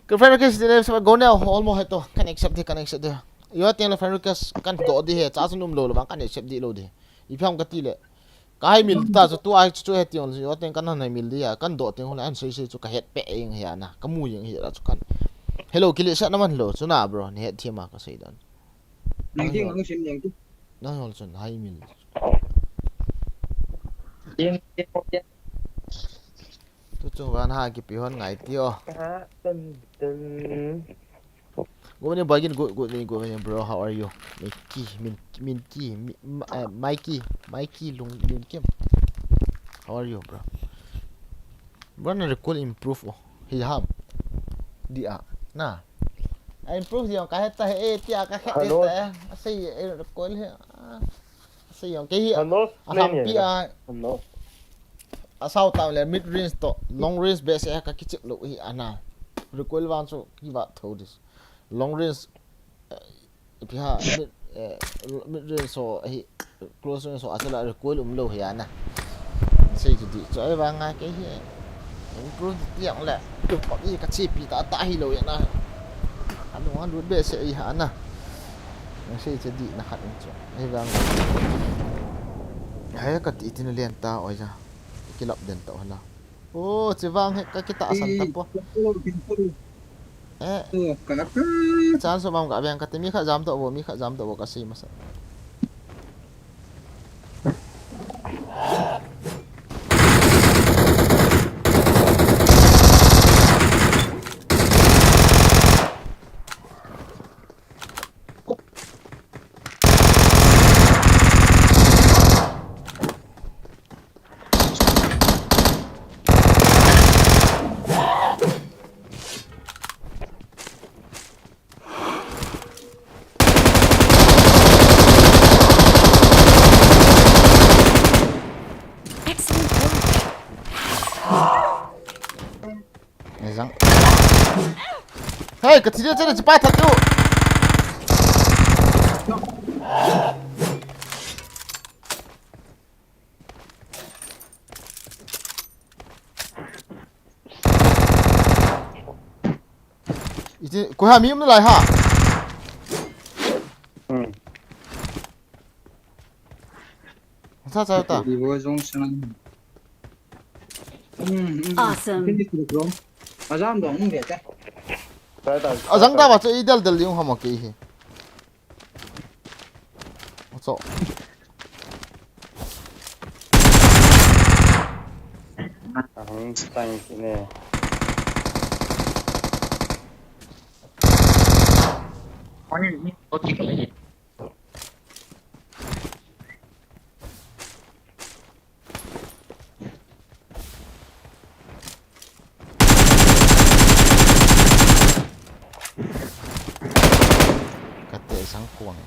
Ka friend request de sa go now all mo heto. Kan accept de, kan accept de. Yo tiang la friend request kan do de he. Cha su num lo lo bang kan accept de lo de. Ipi ham ka ti le. Ka hai mil ta chu tu ai chu he tiang yo tiang kan han hai mil de ya. Kan do tiang ho la an sei sei chu ka het pe eng he na. Ka mu eng he la chu kan. Hello, kile sa na man lo. Chu na bro, ni het thima ka sei dan. Nang ting ang sim yang tu. Nang hol chun hai mil. Yen, yen, yen. Tu chu van ha kipi hon ngai ti o. Ka tan tan. Good evening, Boy Gin. Good, good evening, good evening, bro. How are you? Minky, Min, Minky, Mi, Ma, uh, Mikey, Mikey Lung, Lung Kim. How are you, bro? Bro, na recoil improve o. Hi ham. Di a. Na. A improve di ka heta he, eh, tia ka heta. Hello. Eh. A sei, eh, recoil he. Ah. A sei yong ke hi. Hello. A ham pi a. Hello. A sao tam le mid range to long range be se ka kichip lo hi ana. Recoil vang chu ki va tho dis. Long range, eh, ipi ha, mid, eh, mid range so hi, close range so a chu la recoil um lo hi ana. Sei chu di chu ai vang ngai ke hi. Improve ti yang le. Tu pa i ka chi pi ta ta hi lo ya na. Anu anu be se i ha na. Sei chu di na khat in chu. Ai vang ngai. Hai ka ti tin len ta oi ja. Kilap den ta hala. Oh, chivang he ka kitahsan ta po. Eh. Chance mam ka veng ka ti mi kha jam to bo, mi kha jam to bo ka sei masa. Excellent work. Ngai jang. Hey, ka thi dia chana chipa that tu. Iti, ko ha mi um lai ha. Hmm. Sa sa ta. Ibo jong sang. Hmm, hmm. Awesome. Finish the bro. Ajam dong, hmm, beta. Sa ta. Ajang ta ba che i del del yung ha ma ke hi. Acho. Ahung sang ne. Kate sang kuang.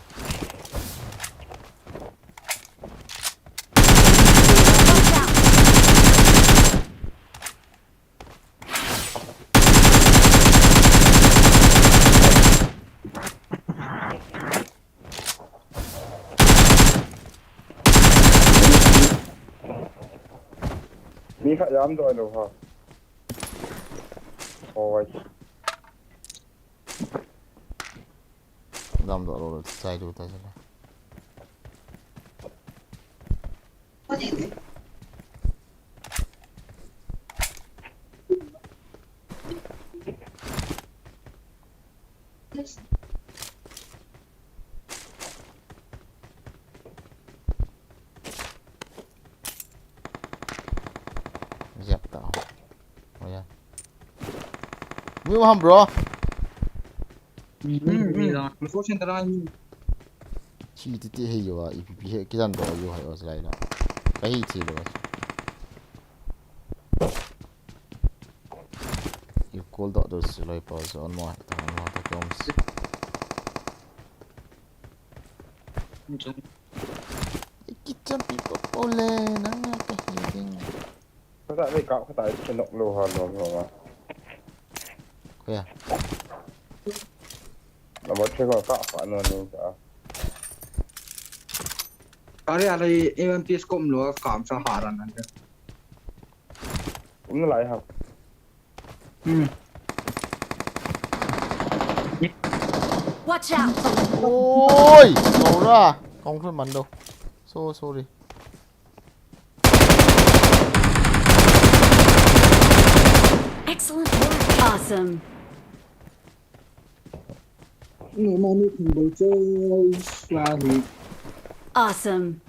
Mi khat jam doi lou ha. Oi. Jam doi lou chai lou ta jale. Jep ta. Oh ya. Mi um ham, bro. Hmm, hmm. Resource center a ni. Chi ti ti hei yo a, ipi pi he, kijan do yo hai os lai la. Ka hi thi lo. You call the others, like, pause on mo, ta mo, ta kom. Kitchen people pole, nang ya ka hi ding. Kata le ka, kata le chenok lo ha lo lo ma. Kaya. Na mo che ko ka pa no ni ka. Are ale even peace kom lo kam sa haran an. Um lai ha. Hmm. Watch out! Oi! Nora! Kong thun man do. So sorry. Excellent work. Awesome. Awesome.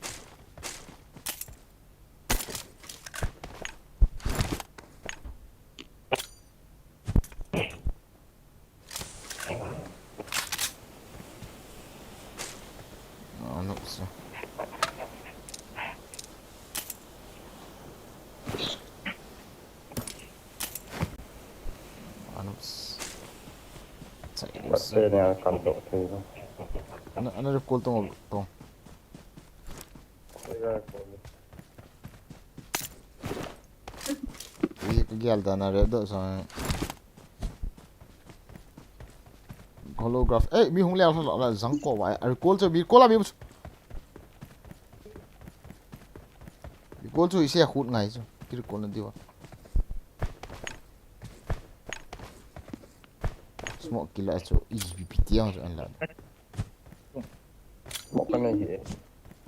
Nope, so. Ano, s-, sa-, Patse niya kanto tayo. Ano, ano recall tong, tong? Ih, ka gel da na red dot sa. Holograph. Eh, mi hung leo la, la, jang ko wa. Recall chu, recall a mi. Recall chu ise khut ngai chu. Recall na diwa. Smoke kila chu. Ih, bi pi tiang chu an la. Mo ka nei hi.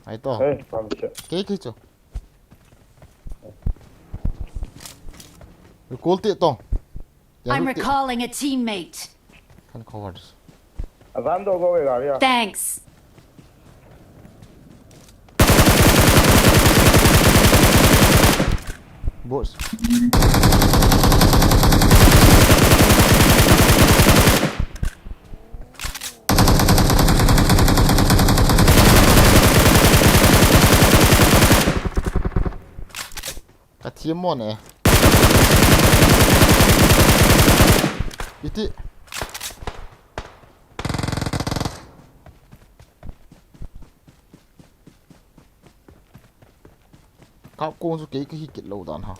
Ai to. Hey, pam che. Ke ke chu. Recall te to. Ya I'm recall te. Recalling a teammate. Kan cover. Avan do go ga ya. Thanks. Boss. Ka thiam mo ne. Iti. Kap kong chu kei ka hi kit lo dan ha.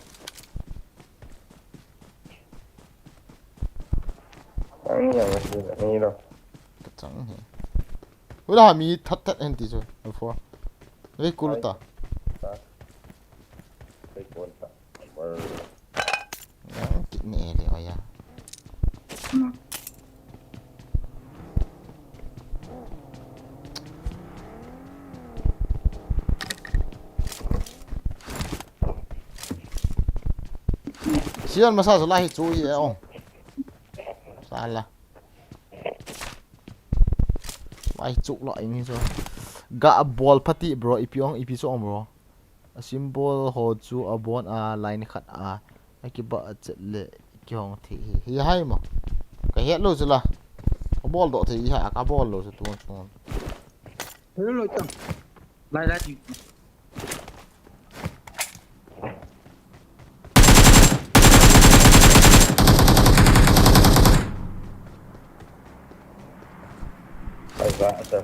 Ang yang ni ni lo. Ka chang hi. Ula mi that that hen ti chu. Info. Ei kul ta. Ei kul ta. Yang kit ni e le oya. Sian masa sala hi chu ye ong. Sala. Mai chuk lo ing hi chu. Ga bol phati bro, ipi ong, ipi chu ong bro. A symbol ho chu a bon a line khat a. A kiba a chet le kihong thei hi. Hi hai mo. Ka het lo chu la. Ka bol doh thei hi ha, ka bol lo chu tuan tuan. Hello, lo tam. Lai, lai. Ai, va, ata.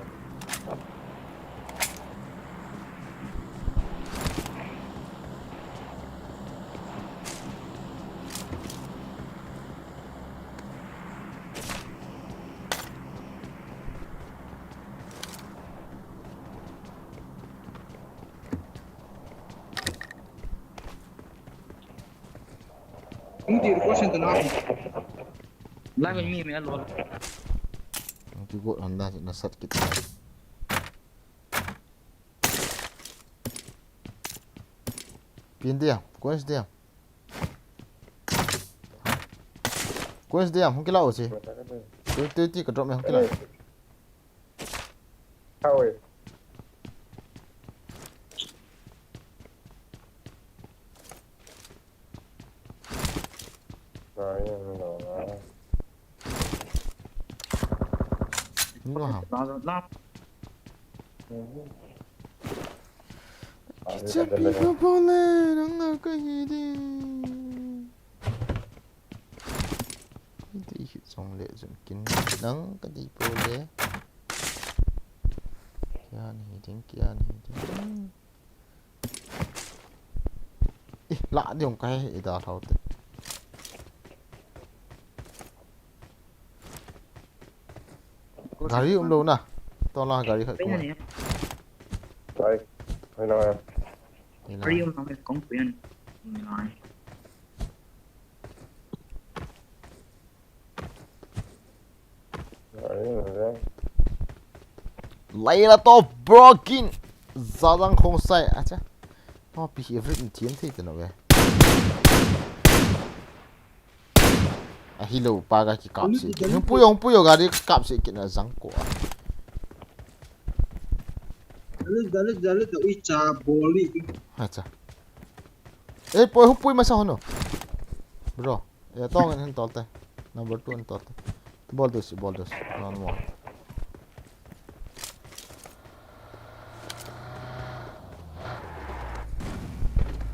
Hung ti ko sen ta na. Lai mi mi alo. Hung ti ko anda na sat kit. Pin dia, coins dia. Coins dia, hung kila o si. Tu tu ti ka drop me hung kila. Hao e. Ai, no, no. Nga. Na, na. Kichapi ka bole, nang na ka hi di. Di hi song le zun kin. Nang ka di bole. Kia ni ding, kia ni ding. Ih, la diong kai, ida thau te. Gari um lo na. To la gari khat kuma. Ai, ai na. Ni la. Gari um na me kong pian. Ni la. Laila to broken. Zadang khong sai. Acha. No pi hi every in thiam thei te no ve. Ahilo pa ka ki kap si. Hung puyo, hung puyo gari kap si kit na jang ko. Dale, dale, dale, da ui cha boli. Acha. Eh, poi, hung pui masa hono. Bro. Ya, tong en tol te. Number two en tol te. Bol dus, bol dus. Non mo.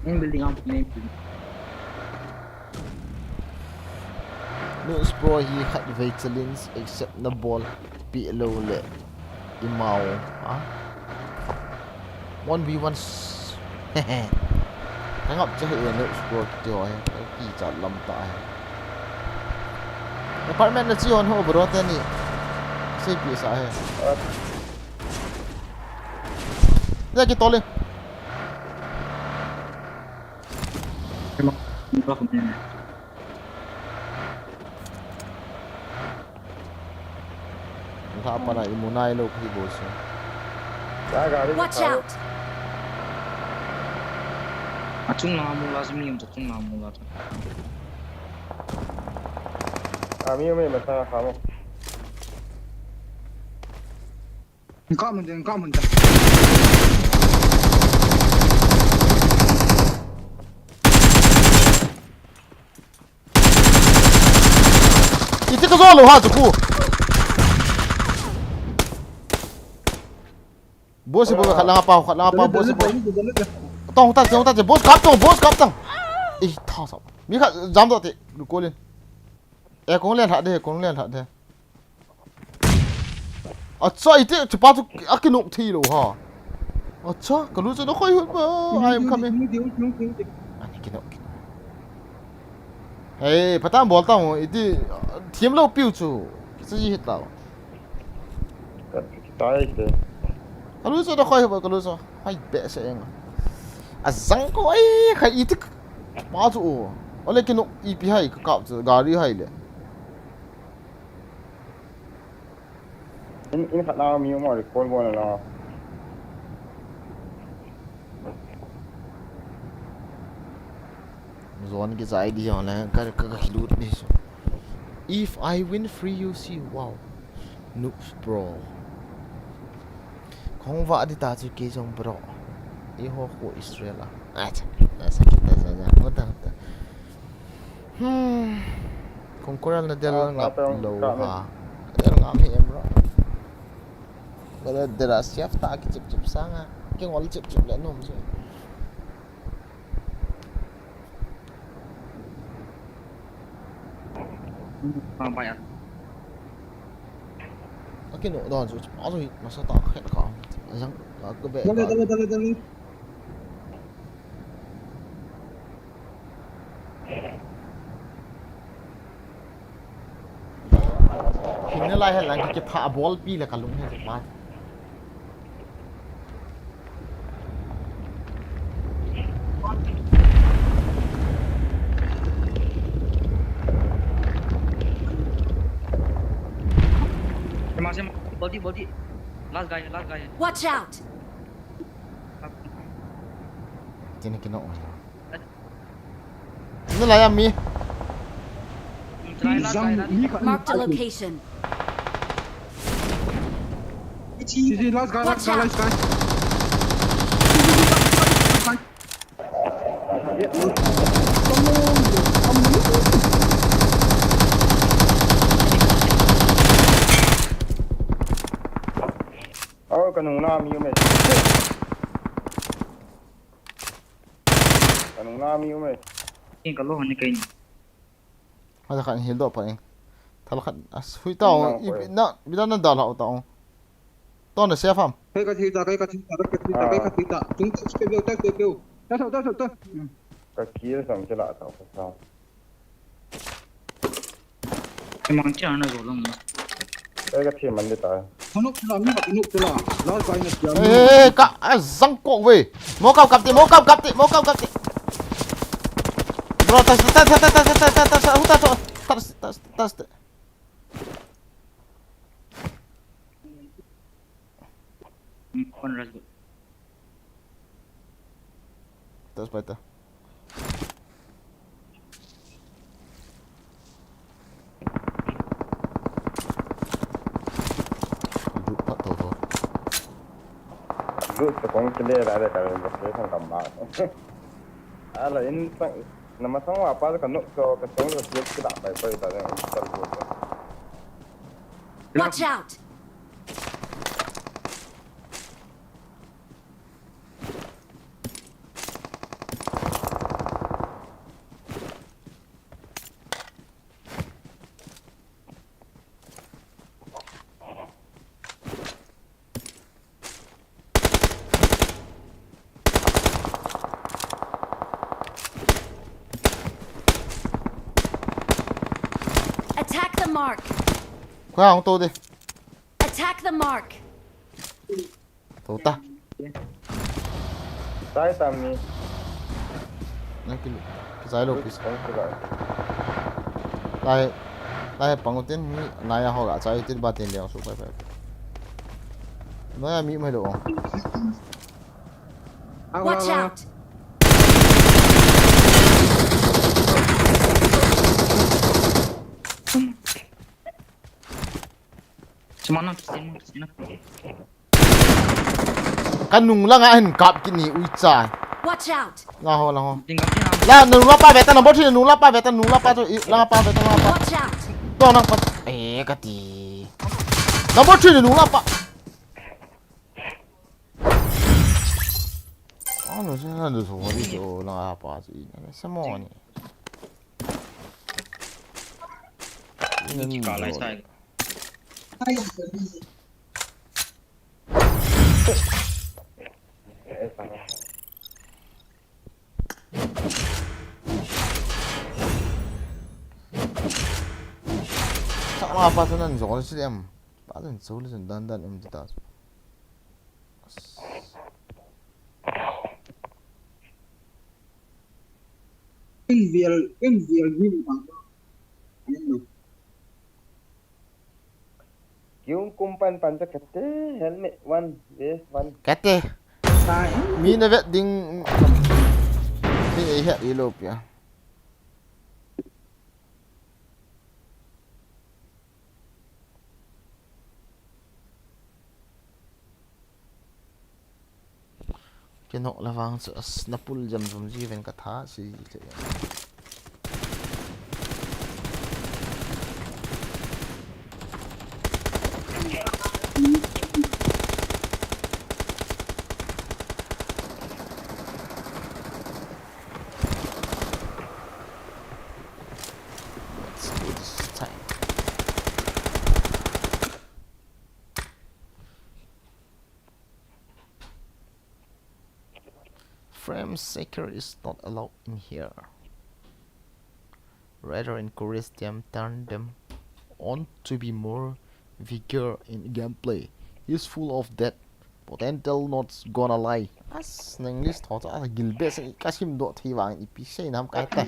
Main building ah, main building. Nus Pro hi khatvei challenge accept na bol pi lo le imau. Ha? One v one. Hang up che he Nus Pro ti ho he. Ki cha lam ta he. Apartment na chi hon ho bro te ni. Sei pi sa he. Ya ki tole. Tha pana imu nai lou khi bo se. Watch out! Achung langa mu la, mi um achung langa mu la. Ami um e masa kha mo. Ka mun den, ka mun den. Iti ka zo lou ha chu ku. Boss, boss, khat langa pau, khat langa pau, boss, boss. Tong ta, tong ta, boss kap tong, boss kap tong. Ih, tha sa. Mi khat jam doh te, lu kolin. Eh, kong len lha de, kong len lha de. Acha, iti, chupa chu akinok thei lou ha. Acha, ka lu chu na khoi hut ba. I am coming. Ani kinok, kinok. Hey, patan bol ta mo, iti, thiam lou piu chu. Kisa ji hit tau. Ka tai te. Ka lu chu na khoi hut ba, ka lu chu. Hai be se eng. Ajang ko ai, khai iti. Pa chu o. Ole kinok ipi hai, ka kap chu, gari hai le. In, in khat na mi mo recall bol na. Zone ki zai di hon le, ka, ka, ka lut ni so. If I win free U C, wow. Noobs bro. Kong va di ta chu ke jong bro. I ho ko Israel a. Acha, acha, acha, acha, acha. What the, what the? Hmm. Kong koral na del ngap lou ha. Del ngam hi em bro. Bro, dera siap ta ki chip chip sanga. Ki ngol chip chip le nom chu. Bang bai a. Akinok don chu pa chu masa ta khet ka. Ajang ka be. Dale, dale, dale, dale. Hinna lai hel lang ki pha bol pi la ka lung he pa. Sema, sema. Body, body. Last guy, last guy. Watch out! Tini kino. Ni la ya mi. Mark the location. Last guy, last guy, last guy. Oh, kanung na mi ume. Kanung na mi ume. Ing kalo hani kain. Ada kan hil do pa ing. Thal khat as hui ta ong. Na, bila na dal ha ta ong. Ton na safe ham. Kai ka thita, kai ka thita, kai ka thita, kai ka thita. Tung ta step ta step. Ta ta ta ta. Ka kill sam chila ta sa. Mang cha na zo lang. Kai ka thi man de ta. Kanok chula, mi ka kanok chula. Last guy na siya. Eh, ka azang ko we. Mo kap kap ti, mo kap kap ti, mo kap kap ti. Bro, tas tas tas tas tas tas tas tas tas tas tas tas tas tas. Kon ras go. Tas pai ta. Group pa to ho. Group to kong kile la de ka lo ke sang kam ma. Ala in sang na ma sang wa pa ka nok so ka song ka kile kila pai pai ta de ka lo. Watch out! Koi hang to de. Attack the mark. To ta. Sai tam ni. Na kilu. Kisai lo kis. Sai kila. Lai. Lai pang tin mi nai a ho ga chai tin ba tin leng su pai pai. Nai a mi mai lo. Watch out! Simon, Simon, Simon. Ka nung langa hin kap kit ni ui chai. Watch out! La ho, la ho. Ding kap kit na. La, nung la pa ve ta, number three, nung la pa ve ta, nung la pa chu, i, la pa ve ta, la pa. Watch out! To nang pa. Eh, ka ti. Number three, nung la pa. Ano siya na doon sa mga dito lang apa si Ina. Sa mo ni. Ina ni. Ka lai sai. Sa mga apa sa nan sa ko si em. Paling sa ulit sa dandan em dito. Invial, invial game bang. Ano? Yung kumpan pansa kate, helmet one, vest one. Kate. Sai. Mi na vet ding. Ding eh, eh, ilo pia. Kinok la vang chu as na pul jam jom ji ven ka tha si le. Let's do this time. Frame shaker is not allowed in here. Rather encourage them, turn them on to be more vigor in gameplay. He's full of that potential, not gonna lie. As na English tho cha gilbe se ka sim do thi wang ipi sei nam ka ta.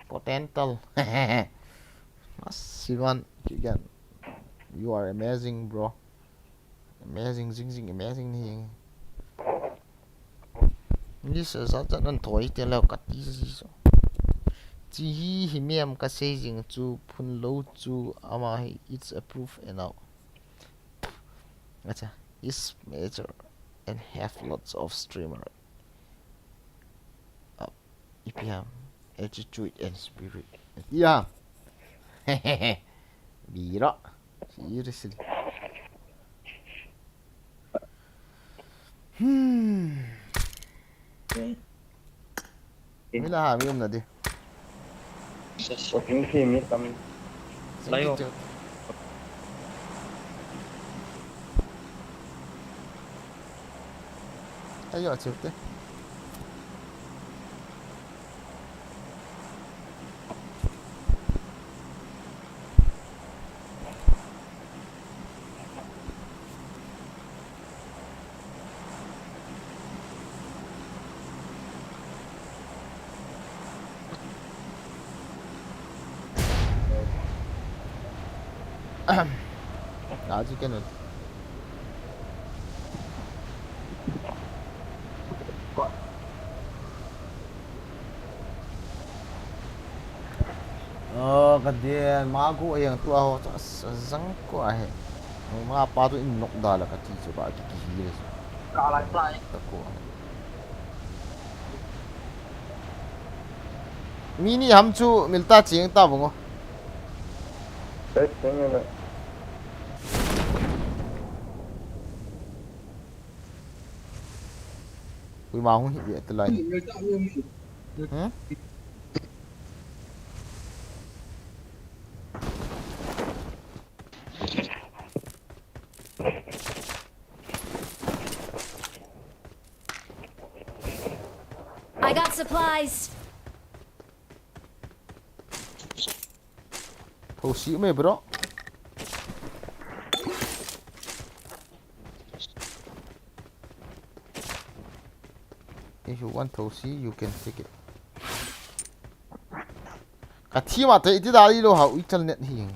Potential. As Sivan again. You are amazing, bro. Amazing, zing, zing, amazing ni. Ni sa sa chan an thoi te lau ka ti si so. Chi hi hi miam ka sei jing chu phun lo chu ama hi it's a proof enough. Acha, is major and have lots of streamer. Up. Ipi ham, attitude and spirit. Ipi ham. Bira. Seriously. Hmm. Mi la ha, mi um na di. Working team mi tam. Layo. Ayo, chute. Ahem. Aji kenu. Oh, ka dia, ma ko yang tu aho, zang ko ahe. Ma pa tu in nok da la ka ti chu ba ki ki hi le. Ka lai lai. Ta ko ahe. Mi ni ham chu mil ta ching ta bung o. Test teng le. Ui ma hung hi bia te lai. Hmm? I got supplies. Thou si me, bro. If you want to see, you can take it. Ka thi ma te iti da li lo ha, ui chal net hi.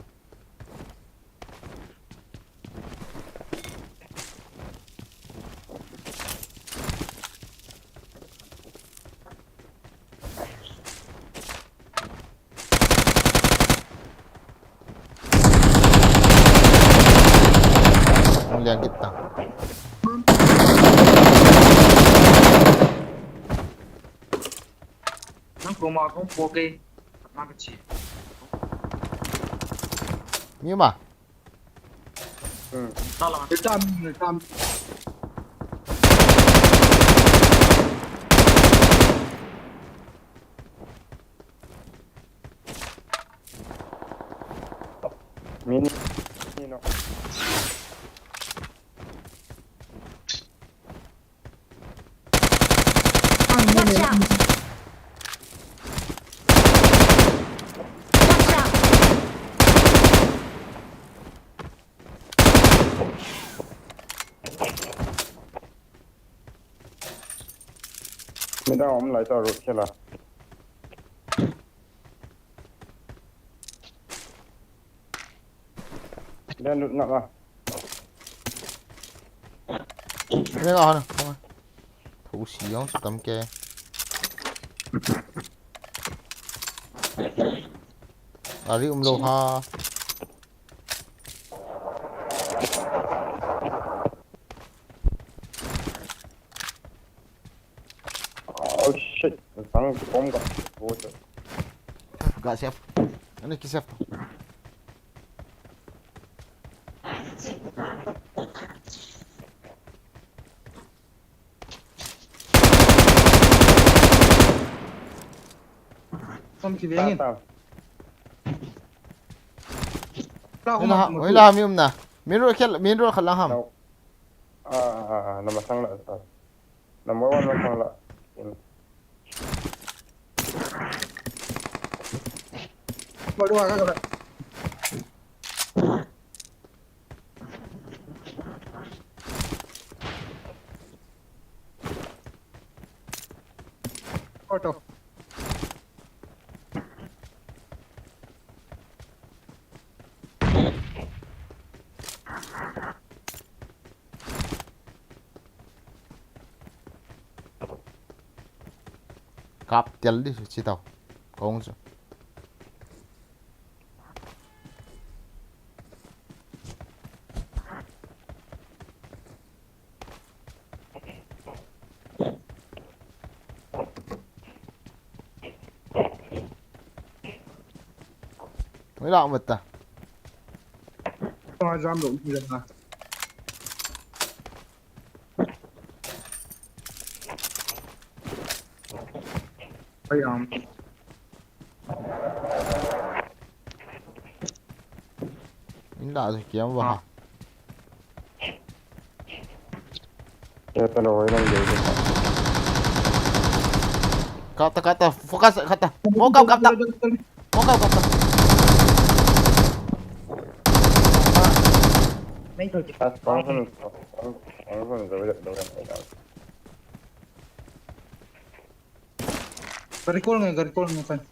Ang liang kita. Nang kuma kong poke. Nang kachi. Miu ma. Hmm. Salah. Hitam, hitam. Mini, mini no. Watch out! Watch out! Midang om lai ta road khela. Dan lut ngap a. Ni la hon. Tho si jong sa tam ke. Gari um lou ha. Oh shit, sang bom ka. Ga sef. Ani ki sef. Som ki vengin. Ta, ta. Oi la, oi la, mi um na. Main road khel, main road khat lang ham. No. Ah, ah, ah, na masang la. Number one masang la. Baru agak. Auto. Kap tel di, si tau. Kong su. Oi la, mata. Tong jam lo, ni la. Ai, um. Inda se kiam va. Ah. Ya ta lo, oi lang de. Kata, kata, focus, kata. Mau kau, kata. Mau kau, kata. Main road kita. Pas, pas, pas, pas, pas, pas, pas, pas. Gari call ngai, gari call ngai, friend.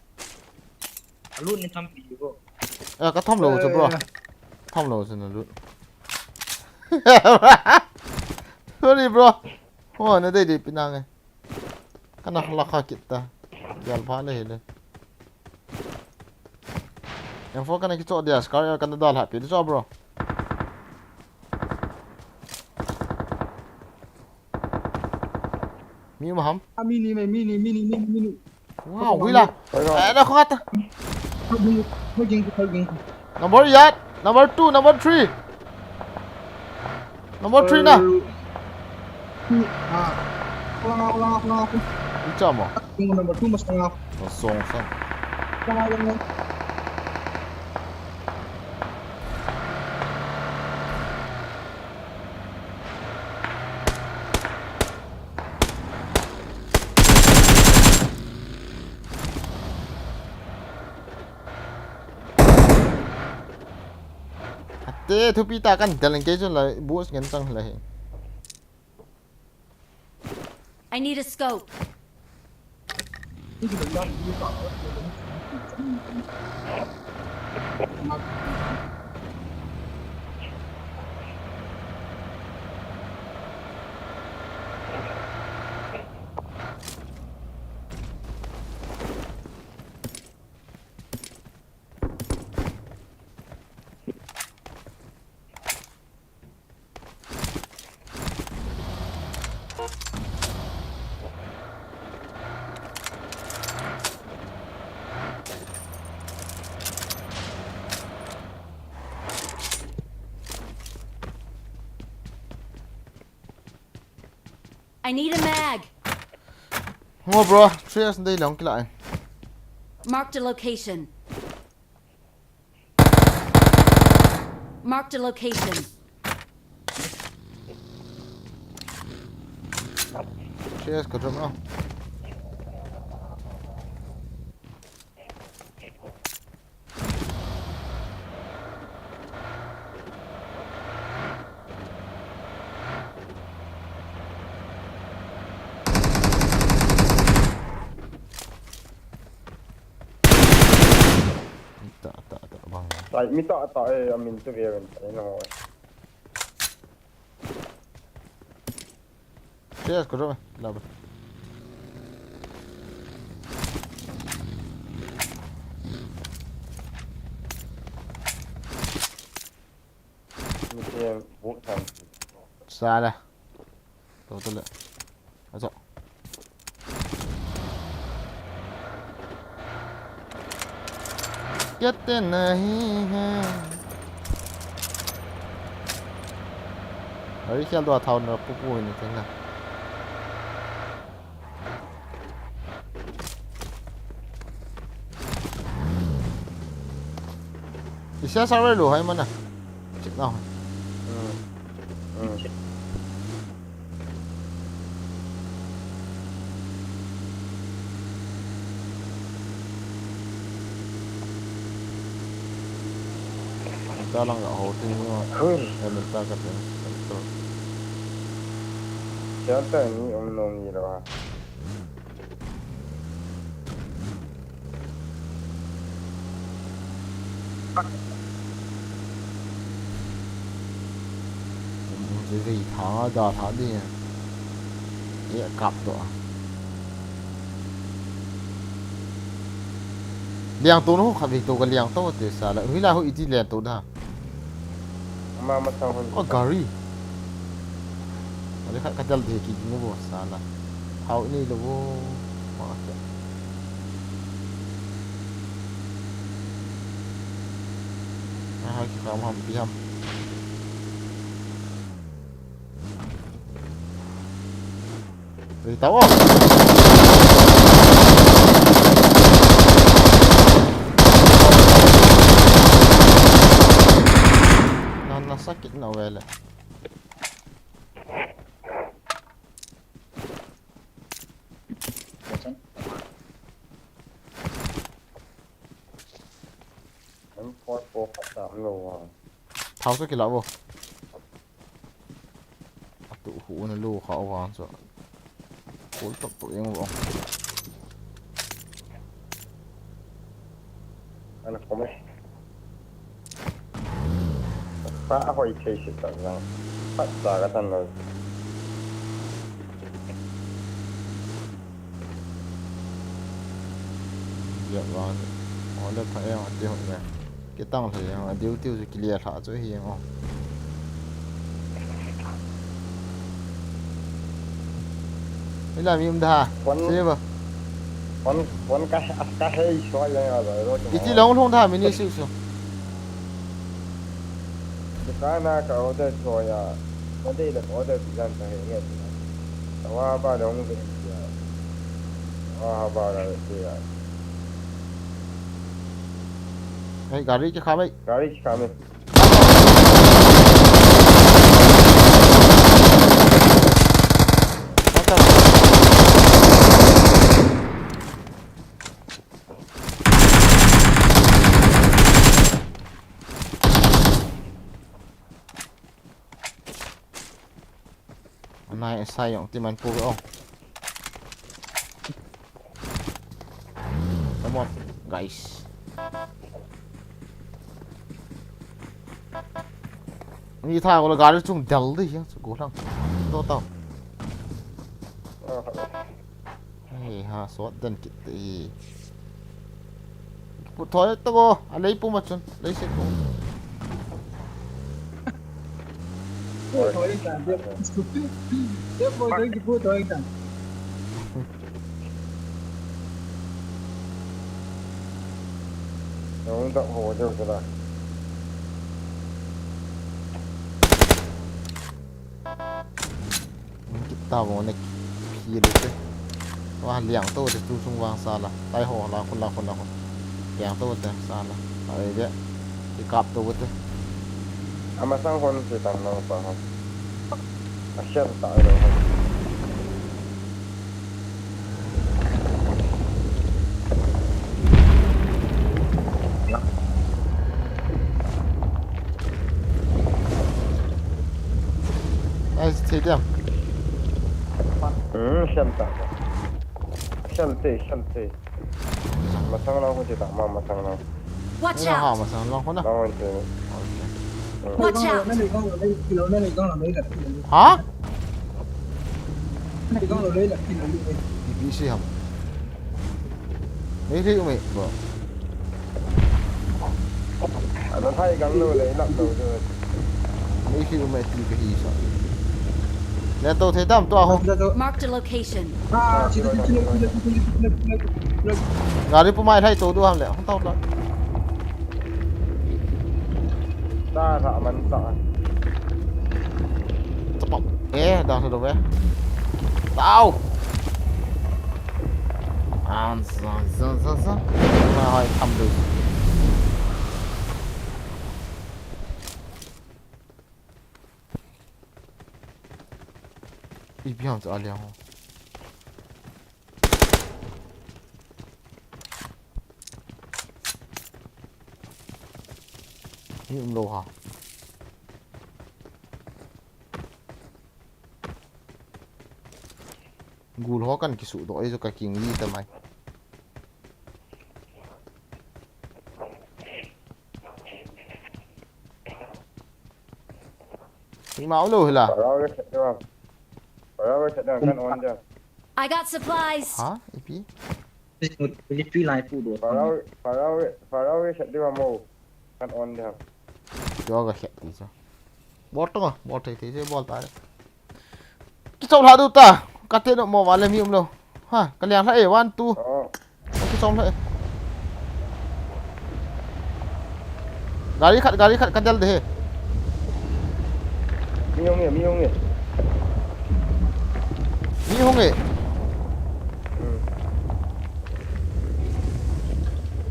Alut ni tham pi ko. Eh, ka tham lo chu, bro. Eh. Tham lo chu na lut. Sorry, bro. Oh, na dei dei pi na ngai. Kana la kha kit ta. Yal pha le hi le. Yang fo kana ki cho dia, Scar kana dal ha pi cho, bro. Mi um ham? Ah, mini, mini, mini, mini, mini. Wow, wila. Oi, oi. Eh, na khata. Hugging, hugging, hugging. Number yat, number two, number three. Number three na. Eh, ah. Ulang, ulang, ulang, ulang. Icha mo. Number two, mas ulang. Masong sang. Ulang, ulang, ulang. Ate, thupi ta kan del kei chun la boost ngen chang la hi. I need a scope. I need a mag. Ngo bro, three S dei lang kila. Marked a location. Marked a location. Cheers, ka drop na. Ta, ta, ta, bang. Sai, mi ta, ta, eh, amin tu ve ven, sai no. Cheers, ko ro, la ba. Mi te bu tan. Sala. To to le. Aso. Kya te nahi hai. Ari khel do thau na pu pu ni te na. Isa sa lo hai mana. Check now. Hmm. Hmm. Talang ka ho tin no. Hmm. Ano ta ka tin. Shelter ni um no ni lo. Vei tha da tha di. Ye kap to. Liang to no kha vei to ka liang to te sa la. Hui la hu iti liang to da. Ama masang hon. Oh, gari. Gari khat ka dal de ki ding bo sala. Thau nei lo bo. Ma ka. Aha, ki kam ham pi ham. Ri tau. Na, na sakit na wele. Thau sa kila bo. Atu hu na lu kha wa so. Kul tok tok yang bo. Ana kome. Sa a hoi thei si ta jang. Pat sa ka tan lo. Ya wa. Ole pha ya ti ho ya. Kitang le ya. Diu tiu ki lia tha chu hi ngo. Ila mi um da. Kon, se ba. Kon, kon ka, ka hei so ya ya ba ro. Iti long long da mi ni siu su. Ka na ka order so ya. Ko de da order bi jan ta he ya. Wa ba long ve ya. Wa ba la ya. Hey, gari ke kha mai. Gari ke kha mai. Anai sai yong ti man pu ong. Come on, guys. Ni tha ko la gari chung del di hiang chu ko lang. To tao. Hei ha, sot den kit te hi. Pu thoi to bo, a lei pu ma chun, lei se ko. Pu thoi ta, de, de, de, pu thoi ta. Nung dak ho deu ka la. Kita mo ne phi le te. Wa liang to te tu sung wang sa la. Tai ho la khun la khun la khun. Liang to te sa la. Ai de. Ki kap to te. Ama sang hon se tang na pa ho. A shen ta lo ho. Ai, thei diam. Hmm, shen ta. Shen te, shen te. Masang lang ko ta, ma, masang lang. Watch out! Masang lang ko na. Lang ko te. Watch out! Ha? Ipi isi ham. Nei thei ume, bro. Ana thai gang lo le, lap lo de. Nei thei ume ti ka hi sa. Len to thei tam to a ho. Marked a location. Gari pu mai thai to du ham le, hung tao la. Ta ra man ta. Chapap. Eh, da sa do ve. Tao. An sa sa sa sa. Ma hoi tham du. Ipi ham cha liang ho. Ni um lo ha. Gul ho kan kisu do ei jo ka king yi ta mai. Ima ulo hila. Para we chat deu. Para we chat deu kan on deu. I got supplies. Ha? Ipi? Ipi lai pu do. Para we, para we, para we chat deu mo. Kan on deu. Kyo ga chat ti sa. Bol to, bol thei thei se bol ta. Kichom lha du ta. Ka te no mo vale mi um lo. Ha, ka liang lha e, one, two. Oh. Kichom lha e. Gari khat, gari khat ka del de he. Mi hung e, mi hung e. Mi hung e. Hmm.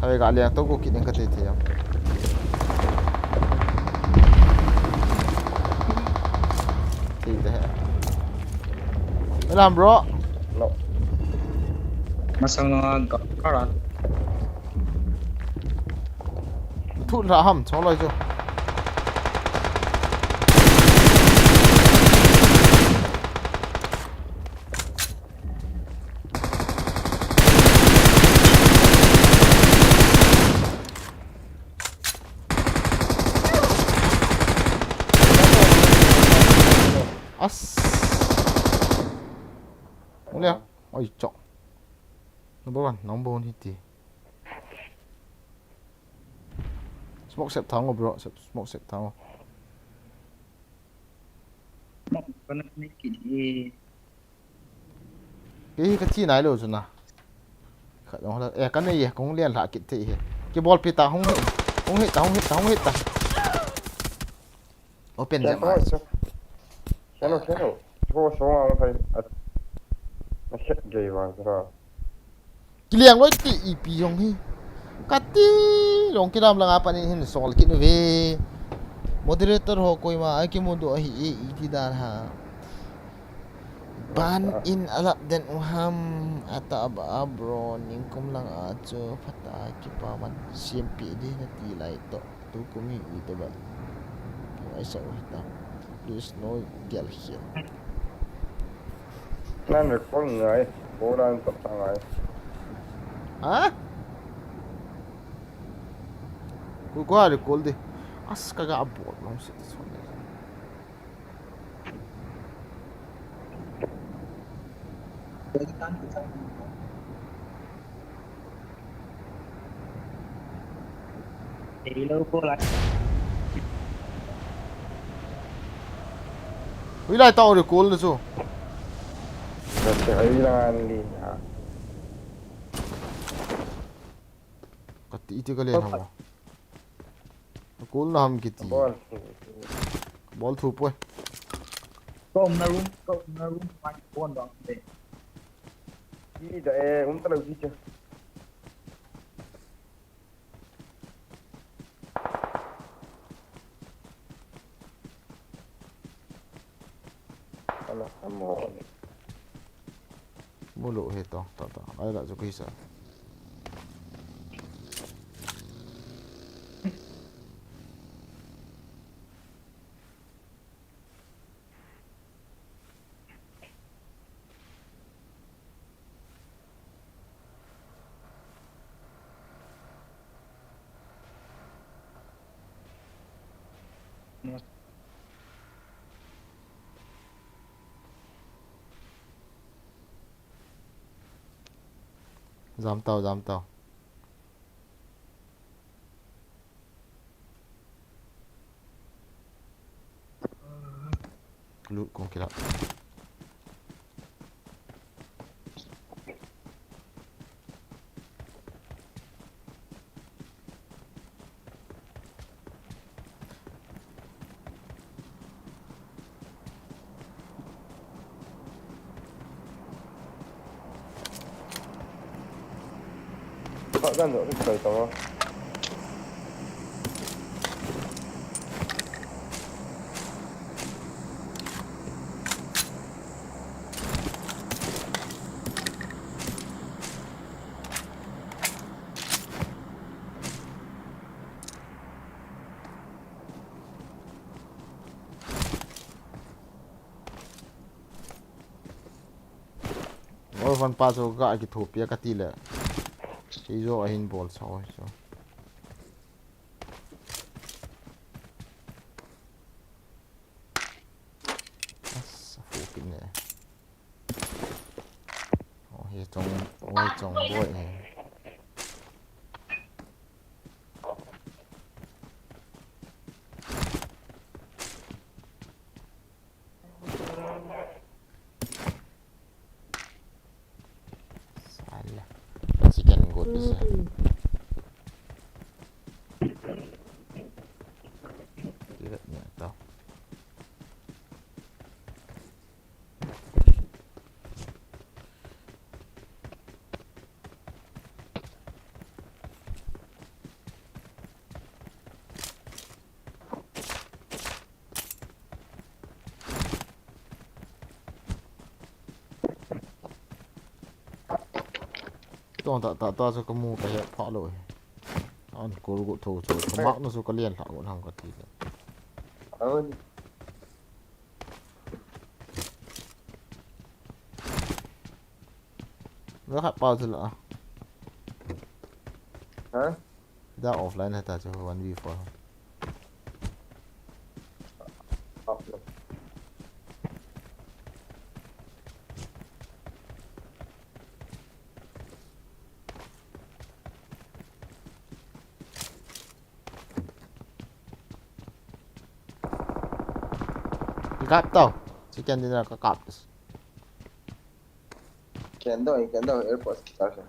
Hei, ga liang to ko kit ning ka te te ya. Te te he. Lam bro. No. Masang na ga kara. Thu la ham, chong loi chu. As. Ule. Oi, chok. Number one, number one hiti. Smoke sep thang o, bro. Sep, smoke sep thang o. Smoke, kana ni ki di. Ke hi ka thi nai lo chu na. Kha dong la. Eh, ka nei ye, kong lian la kit thei he. Ki bol pi ta hung he. Hung he ta, hung he ta, hung he ta. Open jam ai. Channel, channel. Ho so ang thai. At. Na set gei vang sa. Kiliang loi ti ipi jong hi. Kati long kilam langa panin hin sol kit uve. Moderator ho koima ai kimu do ahi e iti dan ha. Ban in alap den u ham ata ba bro ningkum langa chu phata kipaman siampi di nati lai to. Tukum hi ute ba. Ai sa u hita. Please no gel hian. Nan record ngai. Bolan tak ngai. Ha? Ku ko ari kol de. As ka ga bol long se so. Hello, ko lai. Hui lai tao ri kol na chu. Ka te ai lan li na. Ka ti ti ka len hama. Ka kol na ham kiti. Bol. Bol thu poi. Ka umna room, ka umna room, pa ki pon dong te. Ki da e, um ta lo ki cha. Ala, amo. Mulu he to, to, to. Ai la chu kisa. Jam tau, jam tau. Loot kong kila. Pak dan dok ni kau tama. Oi, van pa chu ka kithopi a ka ti le. Keijo ahin bol sa oi chu. Asa, fu kin ne. Oh, hi chong, oi chong boi ne. Sala. Chicken good is. Give it me to. Tong ta, ta, ta chu ka mu ka he pha lo. An kol go tho chu. Ka mak na chu ka lian lha go nang ka ti le. An. Ve khat pau chu la. Ha? Da offline ha ta chu one v four. Offline. Kap tau. Chicken dinner ka kap. Ken dong, ken dong, airport kita sa.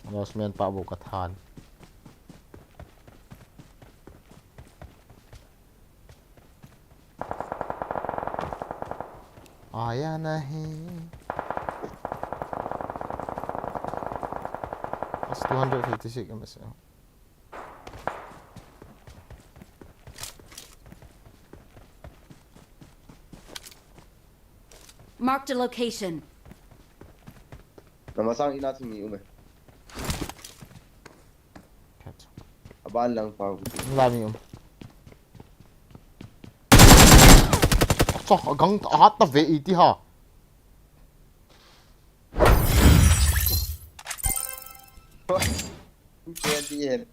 Announcement pa bu ka than. Aya nahi. That's two hundred fifty-six M S. Marked a location. Namasang ina thimi ume. Kat. Aban lang pa. Lami um. Chok, gang ta hat ta ve iti ha. Kedi hen.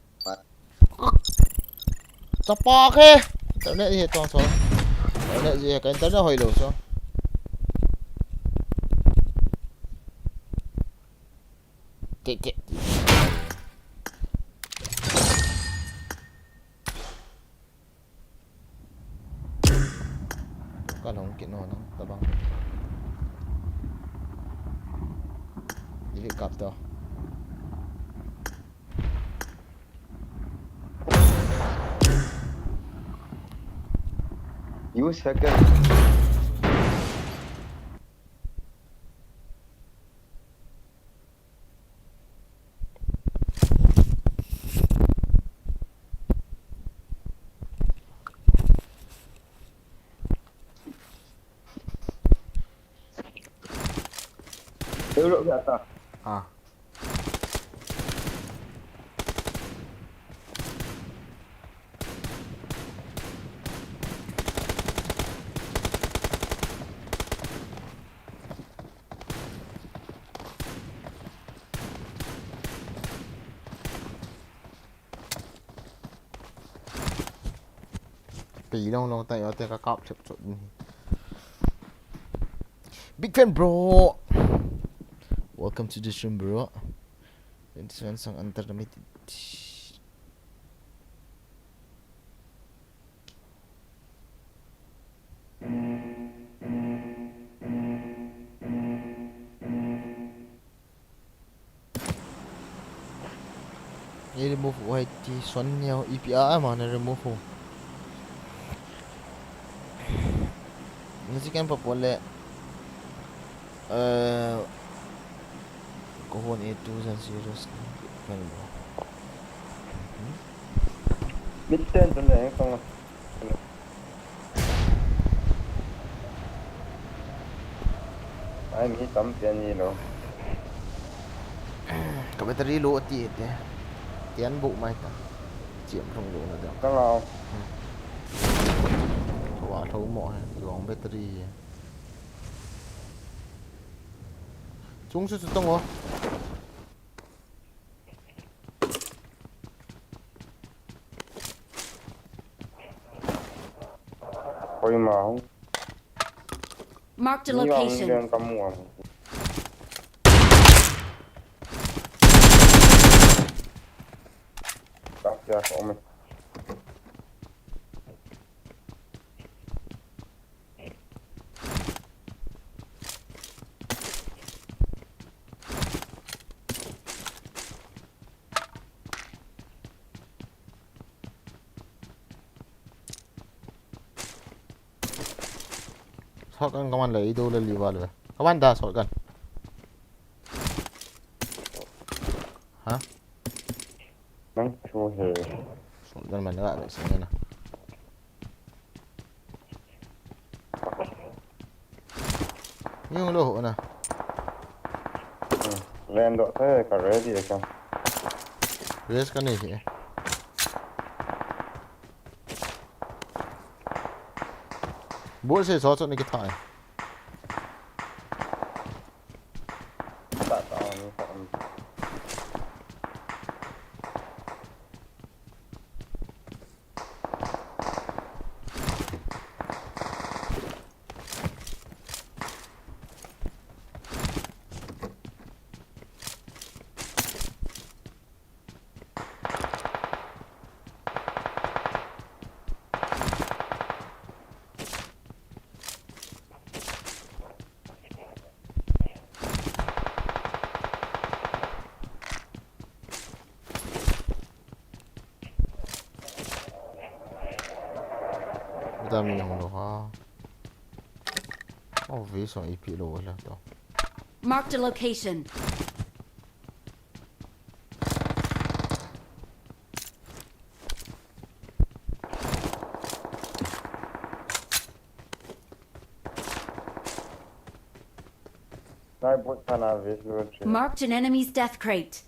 Chapa ke. Internet hi tong so. Internet hi ka internet hoi lo so. Ti, ti. Ka long kit no nang tabang. Ili kap to. Use hacker. Hello, kata. Ah. Pi long long tai, ate ka kap thep chot ni. Big fan, bro. Welcome to the stream, bro. Twenty-seven sang under the mid. Ei remove u hai ti son neo, ipi a ama na remove u. Nasi kan pa pole. Eh, ko hon e tu zan serious kan ba. Hmm? Mid ten tu le ko. Ai, mi tam pian ni lo. Ka battery low ti te. Tian bu mai ta. Chiam thong lo na da. Ka ngau. Hmm. Wa thong mo he. Long battery he. Chung su su tong o. Koima hung. Marked a location. Ni wa hung den kamu am. Tak ya ko me. Shotgun kaman le, ido le liwa le. Kaman da shotgun. Ha? Nang chu he. Shotgun man ga le sene na. Yung lo ho na. Hmm. Len do te ka ready e ka. Rest ka nei hi. Bol se so so ni ki thai. Ta ta ni ta. Dam ni hong lo ha. Oh, vi song ipi lo la to. Marked a location. Nai bot kana ve lo che. Marked an enemy's death crate.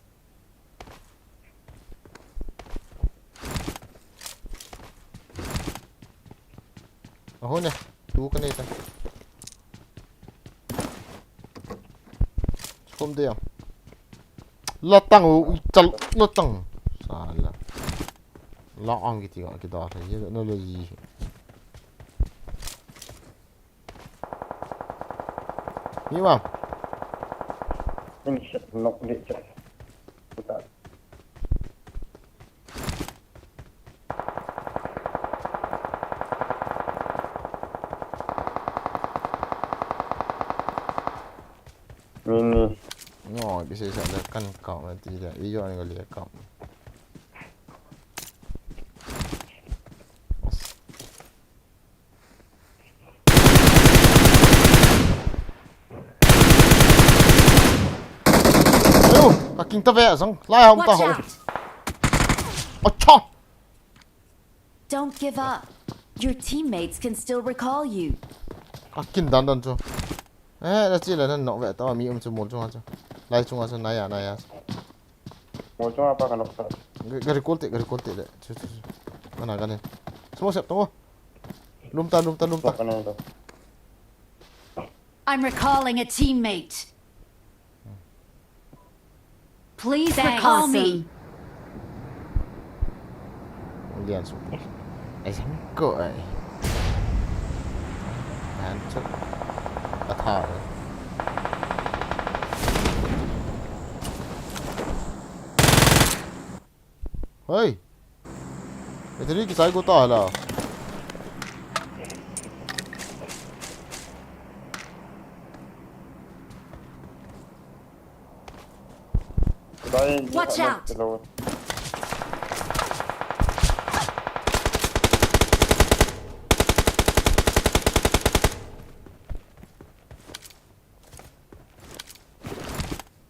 Aho ne. Tu ka nei ta. Sum de. La tang u, i chal, la tang. Sala. La ang kiti ka, kita sa, ye na la yi. Ni ma. Ini set nok di cek. Putar. Ni, ni. No, bisa sa le kan kau na ti da. Iyo ni ko le kau. Ayo, ka king ta ve, zang, lai hom ta Watch ho. Out! Acha! Don't give up. Your teammates can still recall you. Ka kin dan dan chu. Eh, la chi la nan nok ve ta mi um chu mol chu ha chu. Lai chu ha chu naya naya. Mol chu ha pa ka nok ta. Ga, ga recall te, ga recall te le. Chu chu chu. Mana ga ne. Smoke sep to. Lum ta, lum ta, lum ta. Ka nok ta. I'm recalling a teammate. Please recall me. Lian su. Ai sang ko ai. An chu. A tha. Hoi. Battery kisai ko ta la. Watch out!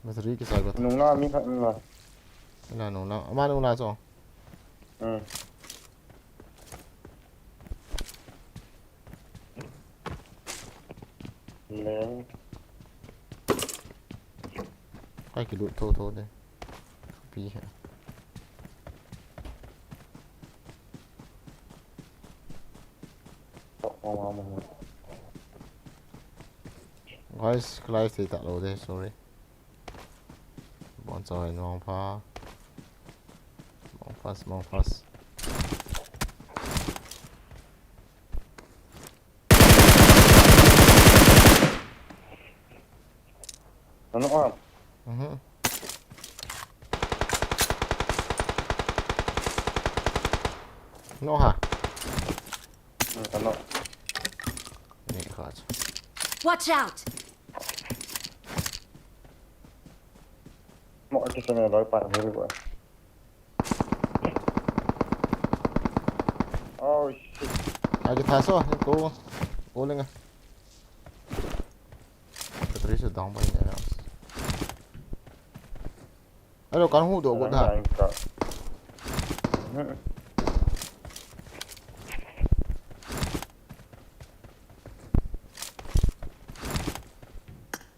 Battery kisai ko ta. Nungna mi khat na. Ina nungna. Ama nungna chu. Hmm. Le. Kai ki lut tho tho de. Pi he. Guys, live thei ta lo de, sorry. Bon choi mong pha. Mong fast, mong fast. Ano ka? Mhm. Ano ha? Hmm, ano? Ini kha. Watch out! Mo ati sa na loy pa hiri ko. Oh shit. Adi paso, ko. Ko lenga. Patri su dong pa ni. Alo, kan hu do go da.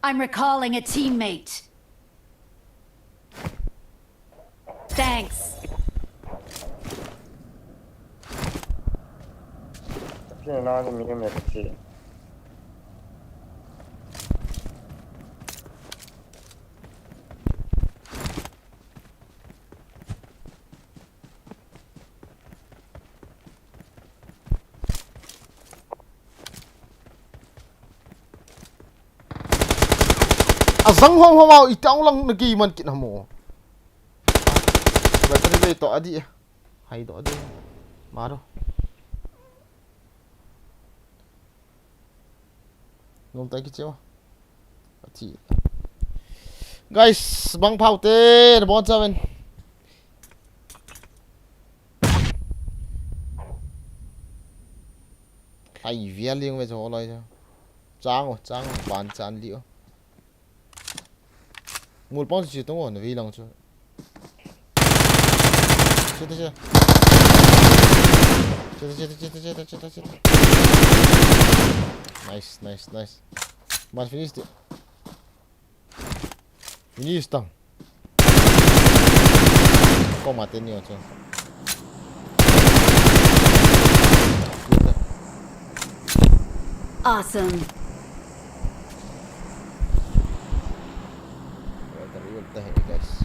I'm recalling a teammate. Thanks. Kina na ni mi me kati. Azang hom hom au, itang lang nagi man kit na mo. Battery le to adi. Hai do adi. Maro. Nom ta kiche ma. Ati. Guys, bang phau te, na bon chaven. Khai via ling ve jo loi jo. Chang o, chang o, ban chan li o. Mul pang chu tong o, na vi lang chu. Che ta che. Che ta che ta che ta che ta che ta che ta. Nice, nice, nice. Man finish de. Finish tang. Ko ma te ni o chu. Awesome. Weather real ta hi, guys.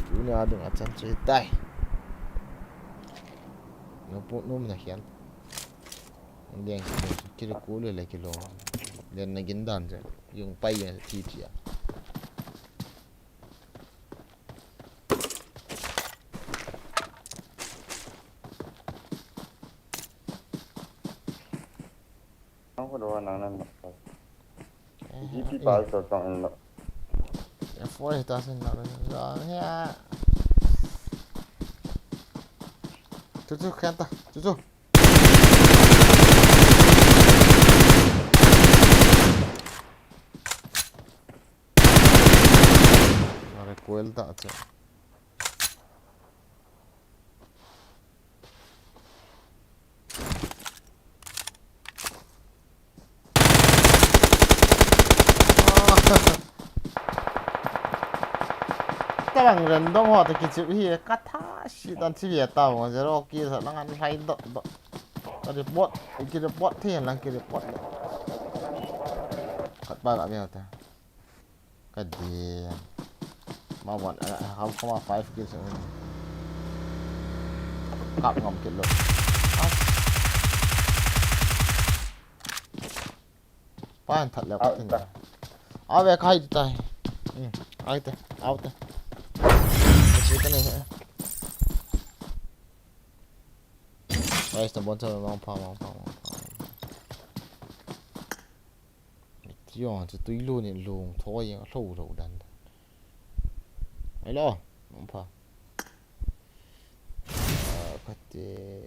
Tuni a ding a chan chu hitai. Napu num na hian. Lian kile kule le kilo. Lian na gin dan je. Yung pai yang ti ti a. Ang ko do nang nan. Eh, G P eh. Pa so tong in lo. Ya, forest ta sin na. Ya, ya. Chu chu, khen ta. Chu chu. Recoil ta che. Tabang random ho ta kichip hi ka tha si dan chi ve ta mo zero kill sa lang an hai dot dot. Ka report, ki report thei lang ki report le. Khat pa ka ve ta. Ka di. Ma wan, a, a, how come five kills? Kap ngam kit lo. Ah. Pa an that le ka tin. Ave khai tai. Hmm, ai te, au te. Ka chi ka nei he. Guys, ta bon ta, mang pa, mang pa, mang pa. Tiang chu tui lu ni lung thoi yang lo lo dan. Ai lo, mang pa. Ah, ka te.